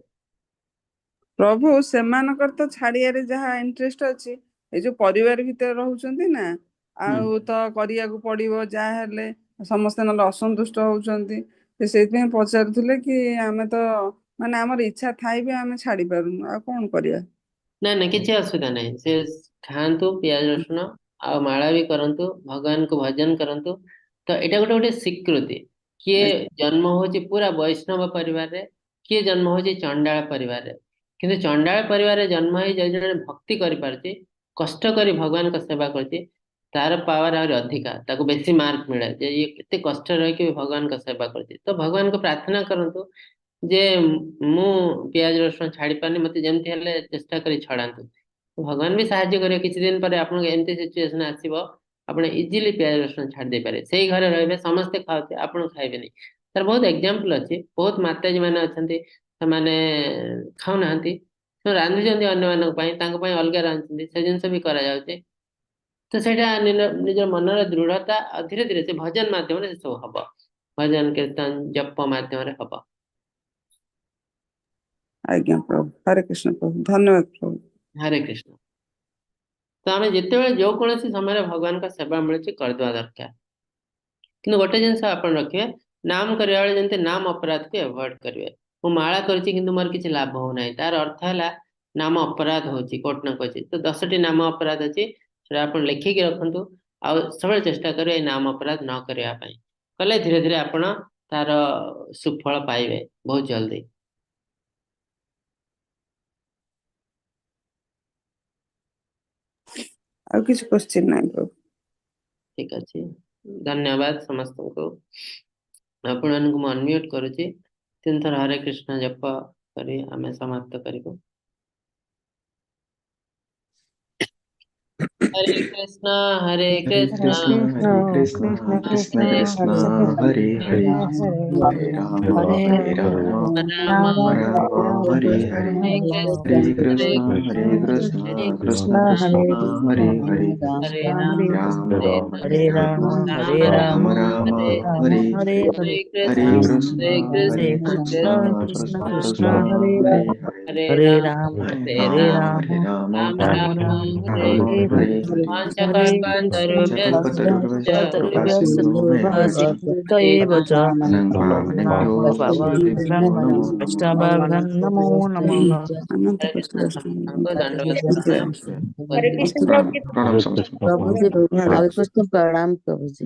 ପ୍ରଭୁ, ସେମାନଙ୍କର ତ ଛାଡିବାରେ ଯାହା ଇଣ୍ଟରେଷ୍ଟ ଅଛି, ଏଇ ଯୋଉ ପରିବାର ଭିତରେ ରହୁଛନ୍ତି ନା, ଆଉ ତ କରିବାକୁ ପଡିବ ଯାହା ହେଲେ, ସମସ୍ତେ ନହେଲେ ଅସନ୍ତୁଷ୍ଟ ହଉଛନ୍ତି। ସେ ସେଇଥିପାଇଁ ପଚାରୁଥିଲେ କି ଆମେ ତ ମାନେ ଆମର ଇଚ୍ଛା ଥାଇ ବି ଆମେ ଛାଡି ପାରୁନୁ, ଆଉ କଣ କରିବା? ନା ନା, କିଛି ଅସୁବିଧା ନାହିଁ। ସେ ଖାଆନ୍ତୁ ପିଆଜ ରସୁଣ ଆଉ ମାଳା ବି କରନ୍ତୁ, ଭଗବାନଙ୍କୁ ଭଜନ କରନ୍ତୁ। ତ ଏଇଟା ଗୋଟେ ଗୋଟେ ସ୍ୱୀକୃତି। କିଏ ଜନ୍ମ ହଉଛି ପୁରା ବୈଷ୍ଣବ ପରିବାରରେ, କିଏ ଜନ୍ମ ହଉଛି ଚଣ୍ଡାଳ ପରିବାରରେ। କିନ୍ତୁ ଚଣ୍ଡାଳ ପରିବାରରେ ଜନ୍ମ ହେଇ ଯଦି ଜଣେ ଭକ୍ତି କରିପାରୁଛି, କଷ୍ଟ କରି ଭଗବାନଙ୍କ ସେବା କରୁଛି, ତାର ପାୱାର ଆହୁରି ଅଧିକା, ତାକୁ ବେଶୀ ମାର୍କ ମିଳେ ଯେ ଇଏ କେତେ କଷ୍ଟ ରହିକି ବି ଭଗବାନଙ୍କ ସେବା କରୁଛି। ତ ଭଗବାନଙ୍କୁ ପ୍ରାର୍ଥନା କରନ୍ତୁ ଯେ ମୁଁ ପିଆଜ ରସୁଣ ଛାଡି ପାରୁନି, ମତେ ଯେମିତି ହେଲେ ଚେଷ୍ଟା କରି ଛଡାନ୍ତୁ। ଭଗବାନ ବି ସାହାଯ୍ୟ କରିବେ। କିଛି ଦିନ ପରେ ଆପଣଙ୍କୁ ଏମିତି ସିଚୁଏସନ ଆସିବ, ଆପଣ ଇଜିଲି ପିଆଜ ରସୁଣ ଛାଡି ଦେଇପାରିବେ। ସେଇ ଘରେ ରହିବେ, ସମସ୍ତେ ଖାଉଥିବେ, ଆପଣ ଖାଇବେନି। ତାର ବହୁତ ଏକ୍ଜାମ୍ପଲ ଅଛି। ବହୁତ ମାତାଜୀ ମାନେ ଅଛନ୍ତି, ସେମାନେ ଖାଉନାହାନ୍ତି, ସେମାନେ ରାନ୍ଧୁଛନ୍ତି ଅନ୍ୟମାନଙ୍କ ପାଇଁ, ତାଙ୍କ ପାଇଁ ଅଲଗା ରାନ୍ଧୁଛନ୍ତି, ସେ ଜିନିଷ ବି କରାଯାଉଛି। ତ ସେଇଟା ନିଜ ମନର ଦୃଢତା, ଆଉ ଧୀରେ ଧୀରେ ସେ ଭଜନ ମାଧ୍ୟମରେ ସେ ସବୁ ହବ, ଭଜନ କୀର୍ତ୍ତନ ଜପ ମାଧ୍ୟମରେ ହବ। ଆଜ୍ଞା ପ୍ରଭୁ, ହରେ କୃଷ୍ଣ ପ୍ରଭୁ, ଧନ୍ୟବାଦ ପ୍ରଭୁ। ହରେ କୃଷ୍ଣ। ତ ଆମେ ଯେତେବେଳେ ଯୋଉ କୌଣସି ସମୟରେ ଭଗବାନଙ୍କ ସେବା ମିଳୁଛି କରିଦେବା ଦରକାର। କିନ୍ତୁ ଗୋଟେ ଜିନିଷ ଆପଣ ରଖିବେ, ନାମ କରିବା ବେଳେ ଯେମିତି ନାମ ଅପରାଧକୁ ଆଭଏଡ କରିବେ। ମୁଁ ମାଳା କରିଛି କିନ୍ତୁ ମୋର କିଛି ଲାଭ ହଉନାହିଁ, ତାର ଅର୍ଥ ହେଲା ନାମ ଅପରାଧ ହଉଛି କୋଉଠି ନା କୋଉଠି। ତ 10ଟି ନାମ ଅପରାଧ ଅଛି, ସେଟା ଆପଣ ଲେଖିକି ରଖନ୍ତୁ ଆଉ ସବୁବେଳେ ଚେଷ୍ଟା କରିବେ ଏଇ ନାମ ଅପରାଧ ନ କରିବା ପାଇଁ। କଲେ ଧୀରେ ଧୀରେ ଆପଣ ତାର ସୁଫଳ ପାଇବେ ବହୁତ ଜଲ୍ଦି। ଆଉ କିଛି କ୍ୱେଶ୍ଚିନ୍ ନାହିଁ ପ୍ରଭୁ। ଠିକ ଅଛି, ଧନ୍ୟବାଦ ସମସ୍ତଙ୍କୁ। ଆପଣମାନଙ୍କୁ ମୁଁ ଅନମ୍ୟୁଟ କରୁଛି, 3 ଥର ହରେ କୃଷ୍ଣ ଜପ କରି ଆମେ ସମାପ୍ତ କରିବୁ। ହରେ କୃଷ୍ଣ ହରେ ହରେ କୃଷ୍ଣ କୃଷ୍ଣ ହରେ କୃଷ୍ଣ କୃଷ୍ଣ କୃଷ୍ଣ ହରେ ହରେ, ହରେ ରାମ ହରେ ରାମ ରାମ ରାମ ହରେ ହରେ, ହରେ ହରେ କୃଷ୍ଣ କୃଷ୍ଣ ହରେ କୃଷ୍ଣ କୃଷ୍ଣ କୃଷ୍ଣ ହରେ ହରେ, ହରେ ରାମ ରାମ ହରେ ହରେ ରାମ ରାମ ରାମ ରାମ ହରେ ହରେ ହରେ, ହରେ କୃଷ୍ଣ କୃଷ୍ଣ ହରେ ହରେ କୃଷ୍ଣ କୃଷ୍ଣ କୃଷ୍ଣ କୃଷ୍ଣ କୃଷ୍ଣ କୃଷ୍ଣ ହରେ ହରେ ହରେ, ହରେ ହରେ ରାମ ରାମ ହରେ ହରେ ରାମ ହରେ ରାମ ରାମ ରାମ ରାମ ରାମ ରାମ ହରେ ରାମ ହରେ ହରେ ହରେ, ହରେ। ପଞ୍ଚକଳ୍ପତରୁଭ୍ୟଶ୍ଚ କଳ୍ପତରୁଭ୍ୟଶ୍ଚ କୃପା ନମೋ ନମଃ। ନମୋ ନମଃ। ଅନନ୍ତ ହରେ କୋଟି କୃଷ୍ଣ ସମସ୍ତଙ୍କୁ ଦଣ୍ଡବତ ଜୟ। ପ୍ରଣାମ। ହରେ କୃଷ୍ଣ ପ୍ରଣାମ ପ୍ରଭୁ। ପ୍ରଣାମ ସମସ୍ତଙ୍କୁ। ପ୍ରଭୁଜୀ, ହରେ ହରେ କୃଷ୍ଣ, ପ୍ରଣାମ ପ୍ରଭୁଜୀ।